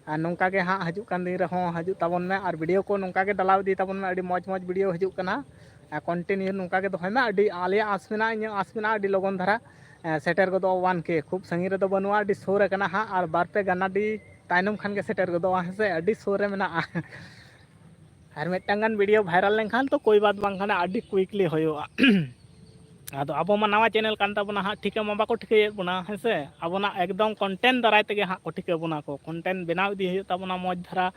ᱟᱨ ᱱᱚᱝᱠᱟ ᱜᱮ ᱦᱟᱸᱜ ᱦᱤᱡᱩᱜ ᱠᱟᱱ ᱫᱤᱱ ᱨᱮᱦᱚᱸ ᱦᱤᱡᱩᱜ ᱛᱟᱵᱚᱱ ᱢᱮ, ᱟᱨ video ᱠᱚ ᱱᱚᱝᱠᱟ ᱜᱮ ᱰᱟᱞᱟᱣ ᱤᱫᱤ ᱛᱟᱵᱚᱱ ᱢᱮ᱾ ᱟᱹᱰᱤ ᱢᱚᱡᱽ ᱢᱚᱡᱽ video ᱦᱤᱡᱩᱜ ᱠᱟᱱᱟ, ᱟᱨ continue ᱱᱚᱝᱠᱟ ᱜᱮ ᱫᱚᱦᱚᱭ ᱢᱮ᱾ ᱟᱹᱰᱤ ᱟᱞᱮᱭᱟᱜ ᱟᱸᱥ ᱢᱮᱱᱟᱜᱼᱟ, ᱤᱧᱟᱹᱜ ᱟᱸᱥ ᱢᱮᱱᱟᱜᱼᱟ, ᱟᱹᱰᱤ ᱞᱚᱜᱚᱱ ᱫᱷᱟᱨᱟ ᱥᱮᱴᱮᱨ ᱜᱚᱫᱚᱜᱼᱟ ᱚᱣᱟᱱ ᱠᱮ᱾ ᱠᱷᱩᱵ ᱥᱟᱺᱜᱤᱧ ᱨᱮᱫᱚ ᱵᱟᱹᱱᱩᱜᱼᱟ, ᱟᱹᱰᱤ ᱥᱩᱨ ᱟᱠᱟᱱᱟ ᱦᱟᱸᱜ, ᱟᱨ ᱵᱟᱨ ᱯᱮ ᱜᱟᱱᱟᱰᱤ ᱛᱟᱭᱱᱚᱢ ᱠᱷᱟᱱ ᱜᱮ ᱥᱮᱴᱮᱨ ᱜᱚᱫᱚᱜᱼᱟ, ᱦᱮᱸ ᱥᱮ, ᱟᱹᱰᱤ ᱥᱩᱨ ᱨᱮ ᱢᱮᱱᱟᱜᱼᱟ᱾ ᱟᱨ ᱢᱤᱫᱴᱟᱝ ᱜᱟᱱ ᱵᱷᱤᱰᱤᱭᱳ ᱵᱷᱟᱭᱨᱟᱞ ᱞᱮᱱᱠᱷᱟᱱ ᱛᱚ ᱠᱳᱭ ᱵᱟᱛ ᱵᱟᱝ ᱠᱟᱱᱟ, ᱟᱹᱰᱤ quickly ᱦᱩᱭᱩᱜᱼᱟ᱾ ᱟᱫᱚ ᱟᱵᱚ ᱢᱟ ᱱᱟᱣᱟ ᱪᱮᱱᱮᱞ ᱠᱟᱱ ᱛᱟᱵᱚᱱᱟ ᱦᱟᱸᱜ, ᱴᱷᱤᱠᱟᱹ ᱢᱟ ᱵᱟᱠᱚ ᱴᱷᱤᱠᱟᱹᱭᱮᱫ ᱵᱚᱱᱟ, ᱦᱮᱸ ᱥᱮ᱾ ᱟᱵᱚᱱᱟᱜ ᱮᱠᱫᱚᱢ content ᱫᱟᱨᱟᱭ ᱛᱮᱜᱮ ᱦᱟᱸᱜ ᱠᱚ ᱴᱷᱤᱠᱟᱹ ᱵᱚᱱᱟ ᱠᱚ, content ᱵᱮᱱᱟᱣ ᱤᱫᱤ ᱦᱩᱭᱩᱜ ᱛᱟᱵᱚᱱᱟ ᱢᱚᱡᱽ ᱫᱷᱟᱨᱟ᱾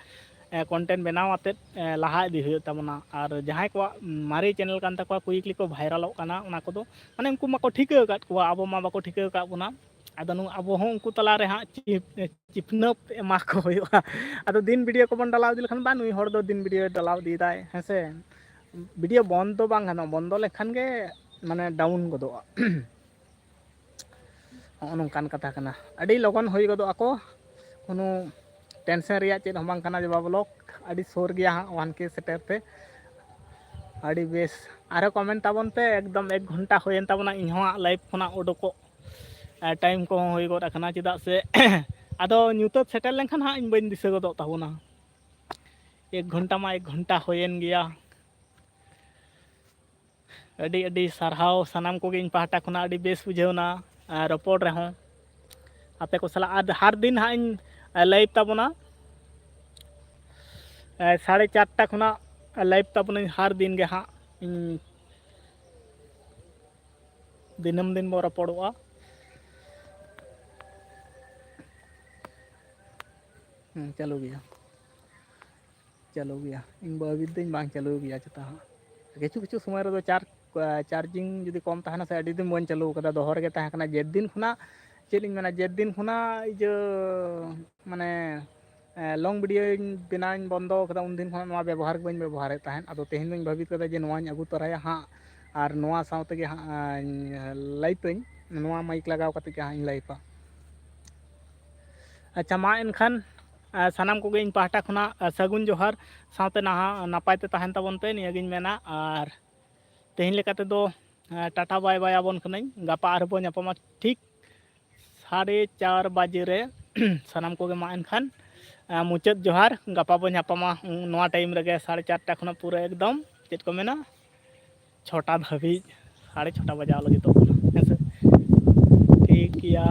ᱠᱚᱱᱴᱮᱱᱴ ᱵᱮᱱᱟᱣ ᱟᱛᱮᱫ ᱞᱟᱦᱟ ᱤᱫᱤ ᱦᱩᱭᱩᱜ ᱛᱟᱵᱚᱱᱟ᱾ ᱟᱨ ᱡᱟᱦᱟᱸᱭ ᱠᱚᱣᱟᱜ ᱢᱟᱨᱮ ᱪᱮᱱᱮᱞ ᱠᱟᱱ ᱛᱟᱠᱚᱣᱟ, ᱠᱩᱭᱤᱠᱞᱤ ᱠᱚ ᱵᱷᱟᱭᱨᱟᱞᱚᱜ ᱠᱟᱱᱟ, ᱚᱱᱟ ᱠᱚᱫᱚ ᱢᱟᱱᱮ ᱩᱱᱠᱩ ᱢᱟᱠᱚ ᱴᱷᱤᱠᱟᱹ ᱟᱠᱟᱫ ᱠᱚᱣᱟ, ᱟᱵᱚ ᱢᱟ ᱵᱟᱠᱚ ᱴᱷᱤᱠᱟᱹ ᱟᱠᱟᱫ ᱵᱚᱱᱟ᱾ ᱟᱫᱚ ᱱᱩ-, ᱟᱵᱚ ᱦᱚᱸ ᱩᱱᱠᱩ ᱛᱟᱞᱟᱨᱮ ᱦᱟᱸᱜ ᱪᱤᱯ-, ᱪᱤᱯᱱᱟᱹᱯ ᱮᱢᱟ ᱠᱚ ᱦᱩᱭᱩᱜᱼᱟ᱾ ᱟᱫᱚ ᱫᱤᱱ ᱵᱷᱤᱰᱤᱭᱳ ᱠᱚᱵᱚᱱ ᱰᱟᱞᱟᱣ ᱤᱫᱤ ᱞᱮᱠᱷᱟᱱ, ᱵᱟ, ᱱᱩᱭ ᱦᱚᱲ ᱫᱚ ᱫᱤᱱ ᱵᱷᱤᱰᱤᱭᱳᱭ ᱰᱟᱞᱟᱣ ᱤᱫᱤᱭᱮᱫᱟᱭ, ᱦᱮᱸ ᱥᱮ᱾ ᱵᱷᱤᱰᱤᱭᱳ ᱵᱚᱱᱫᱚ ᱵᱟᱝ ᱜᱟᱱᱚᱜᱼᱟ, ᱵᱚᱱᱫᱚ ᱞᱮᱠᱷᱟᱱ ᱜᱮ ᱢᱟᱱᱮ ᱰᱟᱣᱩᱱ ᱜᱚᱫᱚᱜᱼᱟ᱾ ᱦᱚᱸᱜᱼᱚ ᱱᱚᱝᱠᱟᱱ ᱠᱟᱛᱷᱟ ᱠᱟᱱᱟ᱾ ᱟᱹᱰᱤ ᱞᱚᱜᱚᱱ ᱦᱩᱭ ᱜᱚᱫᱚᱜ ᱟᱠᱚ, ᱠᱳᱱᱳ ᱴᱮᱱᱥᱮᱱ ᱨᱮᱭᱟᱜ ᱪᱮᱫ ᱦᱚᱸ ᱵᱟᱝ ᱠᱟᱱᱟ ᱡᱮ ᱵᱟ ᱵᱞᱚᱜ ᱟᱹᱰᱤ ᱥᱩᱨ ᱜᱮᱭᱟ ᱦᱟᱸᱜ ᱚᱣᱟᱱ ᱠᱮ ᱥᱮᱴᱮᱨ ᱛᱮ᱾ ᱟᱹᱰᱤ ᱵᱮᱥ, ᱟᱨᱦᱚᱸ ᱠᱚᱢᱮᱱᱴ ᱛᱟᱵᱚᱱ ᱯᱮ᱾ ᱮᱠᱫᱚᱢ ᱮᱠ ᱜᱷᱚᱱᱴᱟ ᱦᱩᱭᱮᱱ ᱛᱟᱵᱚᱱᱟ ᱤᱧ ᱦᱚᱸ ᱦᱟᱸᱜ ᱞᱟᱭᱤᱵᱷ ᱠᱷᱚᱱᱟᱜ ᱩᱰᱩᱠᱚᱜ ᱴᱟᱭᱤᱢ ᱠᱚᱦᱚᱸ ᱦᱩᱭ ᱜᱚᱫ ᱟᱠᱟᱱᱟ, ᱪᱮᱫᱟᱜ ᱥᱮ ᱟᱫᱚ ᱧᱩᱛᱟᱹᱛ ᱥᱮᱴᱮᱨ ᱞᱮᱱᱠᱷᱟᱱ ᱦᱟᱸᱜ ᱤᱧ ᱵᱟᱹᱧ ᱫᱤᱥᱟᱹ ᱜᱚᱫᱚᱜ ᱛᱟᱵᱚᱱᱟ᱾ ᱮᱠ ᱜᱷᱚᱱᱴᱟ ᱢᱟ ᱮᱠ ᱜᱷᱚᱱᱴᱟ ᱦᱩᱭᱮᱱ ᱜᱮᱭᱟ᱾ ᱟᱹᱰᱤ ᱟᱹᱰᱤ ᱥᱟᱨᱦᱟᱣ ᱥᱟᱱᱟᱢ ᱠᱚᱜᱮ ᱤᱧ ᱯᱟᱦᱴᱟ ᱠᱷᱚᱱᱟᱜ, ᱟᱹᱰᱤ ᱵᱮᱥ ᱵᱩᱡᱷᱟᱹᱣᱱᱟ, ᱟᱨ ᱨᱚᱯᱚᱲ ᱨᱮᱦᱚᱸ ᱟᱯᱮ ᱠᱚ ᱥᱟᱞᱟᱜ᱾ ᱟᱨ ᱦᱟᱨ ᱫᱤᱱ ᱦᱟᱸᱜ ᱤᱧ ᱞᱟᱭᱤᱵᱷ ᱛᱟᱵᱚᱱᱟ, ᱥᱟᱲᱮ ᱪᱟᱨᱴᱟ ᱠᱷᱚᱱᱟᱜ ᱞᱟᱭᱤᱵᱷ ᱛᱟᱵᱚᱱᱟᱹᱧ ᱦᱟᱨ ᱫᱤᱱ ᱜᱮ ᱦᱟᱸᱜ᱾ ᱤᱧ ᱫᱤᱱᱟᱹᱢ ᱫᱤᱱ ᱵᱚᱱ ᱨᱚᱯᱚᱲᱚᱜᱼᱟ᱾ ᱦᱮᱸ, ᱪᱟᱹᱞᱩ ᱜᱮᱭᱟ᱾ ᱪᱟᱹᱞᱩ ᱜᱮᱭᱟ᱾ ᱤᱧ ᱵᱟᱹᱵᱤ ᱫᱚᱧ ᱵᱟᱝ ᱪᱟᱹᱞᱩ ᱜᱮᱭᱟ ᱪᱮᱛᱟ ᱦᱟᱸᱜ᱾ ᱠᱤᱪᱷᱩ ᱠᱤᱪᱷᱩ ᱥᱚᱢᱚᱭ ᱨᱮᱫᱚ ᱪᱟᱨ-, ᱪᱟᱨᱡᱤᱝ ᱡᱩᱫᱤ ᱠᱚᱢ ᱛᱟᱦᱮᱱᱟ ᱥᱮ, ᱟᱹᱰᱤ ᱫᱤᱱ ᱵᱟᱹᱧ ᱪᱟᱹᱞᱩ ᱠᱟᱫᱟ, ᱫᱚᱦᱚ ᱨᱮᱜᱮ ᱛᱟᱦᱮᱸ ᱠᱟᱱᱟ᱾ ᱡᱮᱫᱤᱱ ᱠᱷᱚᱱᱟᱜ, ᱪᱮᱫ ᱤᱧ ᱢᱮᱱᱟ, ᱡᱮᱫᱤᱱ ᱠᱷᱚᱱᱟᱜ ᱤᱭᱟᱹ, ᱢᱟᱱᱮ, ᱞᱚᱝ ᱵᱷᱤᱰᱤᱭᱳᱧ ᱵᱮᱱᱟᱣᱤᱧ ᱵᱚᱱᱫᱚ ᱠᱟᱫᱟ, ᱩᱱᱫᱤᱱ ᱠᱷᱚᱱᱟᱜ ᱱᱚᱣᱟ ᱵᱮᱵᱚᱦᱟᱨ ᱜᱮ ᱵᱟᱹᱧ ᱵᱮᱵᱚᱦᱟᱨᱮᱫ ᱛᱟᱦᱮᱸᱫ᱾ ᱟᱫᱚ ᱛᱮᱦᱮᱧ ᱫᱚᱧ ᱵᱷᱟᱹᱵᱤᱛ ᱠᱟᱫᱟ ᱡᱮ ᱱᱚᱣᱟᱧ ᱟᱹᱜᱩ ᱛᱚᱨᱟᱭᱟ ᱦᱟᱸᱜ, ᱟᱨ ᱱᱚᱣᱟ ᱥᱟᱶ ᱛᱮᱜᱮ ᱦᱟᱸᱜ ᱞᱟᱭᱤᱵᱷᱟᱹᱧ, ᱱᱚᱣᱟ ᱢᱟᱭᱤᱠ ᱞᱟᱜᱟᱣ ᱠᱟᱛᱮ ᱜᱮ ᱦᱟᱸᱜ ᱤᱧ ᱞᱟᱭᱤᱵᱷᱟ᱾ ᱟᱪᱪᱷᱟ, ᱢᱟ ᱮᱱᱠᱷᱟᱱ, ᱟᱨ ᱥᱟᱱᱟᱢ ᱠᱚᱜᱮ ᱤᱧ ᱯᱟᱦᱴᱟ ᱠᱷᱚᱱᱟᱜ, ᱟᱨ ᱥᱟᱹᱜᱩᱱ ᱡᱚᱦᱟᱨ, ᱥᱟᱶᱛᱮ ᱱᱟᱦᱟᱜ ᱱᱟᱯᱟᱭ ᱛᱮ ᱛᱟᱦᱮᱱ ᱛᱟᱵᱚᱱ ᱯᱮ, ᱱᱤᱭᱟᱹᱜᱤᱧ ᱢᱮᱱᱟ᱾ ᱟᱨ ᱛᱮᱦᱮᱧ ᱞᱮᱠᱟ ᱛᱮᱫᱚ, ᱟᱨ ᱴᱟᱴᱟ ᱵᱟᱭ ᱵᱟᱭ ᱟᱵᱚᱱ ᱠᱟᱹᱱᱟᱹᱧ᱾ ᱜᱟᱯᱟ ᱟᱨᱦᱚᱸ ᱵᱚᱱ ᱧᱟᱯᱟᱢᱟ ᱴᱷᱤᱠ ᱥᱟᱲᱮ ᱪᱟᱨ ᱵᱟᱡᱮ ᱨᱮ᱾ ᱥᱟᱱᱟᱢ ᱠᱚᱜᱮ ᱢᱟ ᱮᱱᱠᱷᱟᱱ, ᱟᱨ ᱢᱩᱪᱟᱹᱫ ᱡᱚᱦᱟᱨ᱾ ᱜᱟᱯᱟ ᱵᱚᱱ ᱧᱟᱯᱟᱢᱟ ᱱᱚᱣᱟ ᱴᱟᱭᱤᱢ ᱨᱮᱜᱮ, ᱥᱟᱲᱮ ᱪᱟᱨᱴᱟ ᱠᱷᱚᱱᱟᱜ ᱯᱩᱨᱟᱹ ᱮᱠᱫᱚᱢ, ᱪᱮᱫ ᱠᱚ ᱢᱮᱱᱟ, ᱪᱷᱚᱴᱟ ᱫᱷᱟᱹᱵᱤᱡ, ᱥᱟᱲᱮ ᱪᱷᱚᱴᱟ ᱵᱟᱡᱟᱣ ᱞᱟᱹᱜᱤᱫᱚᱜ ᱠᱟᱱᱟ, ᱦᱮᱸ ᱥᱮ᱾ ᱠᱮᱭᱟ᱾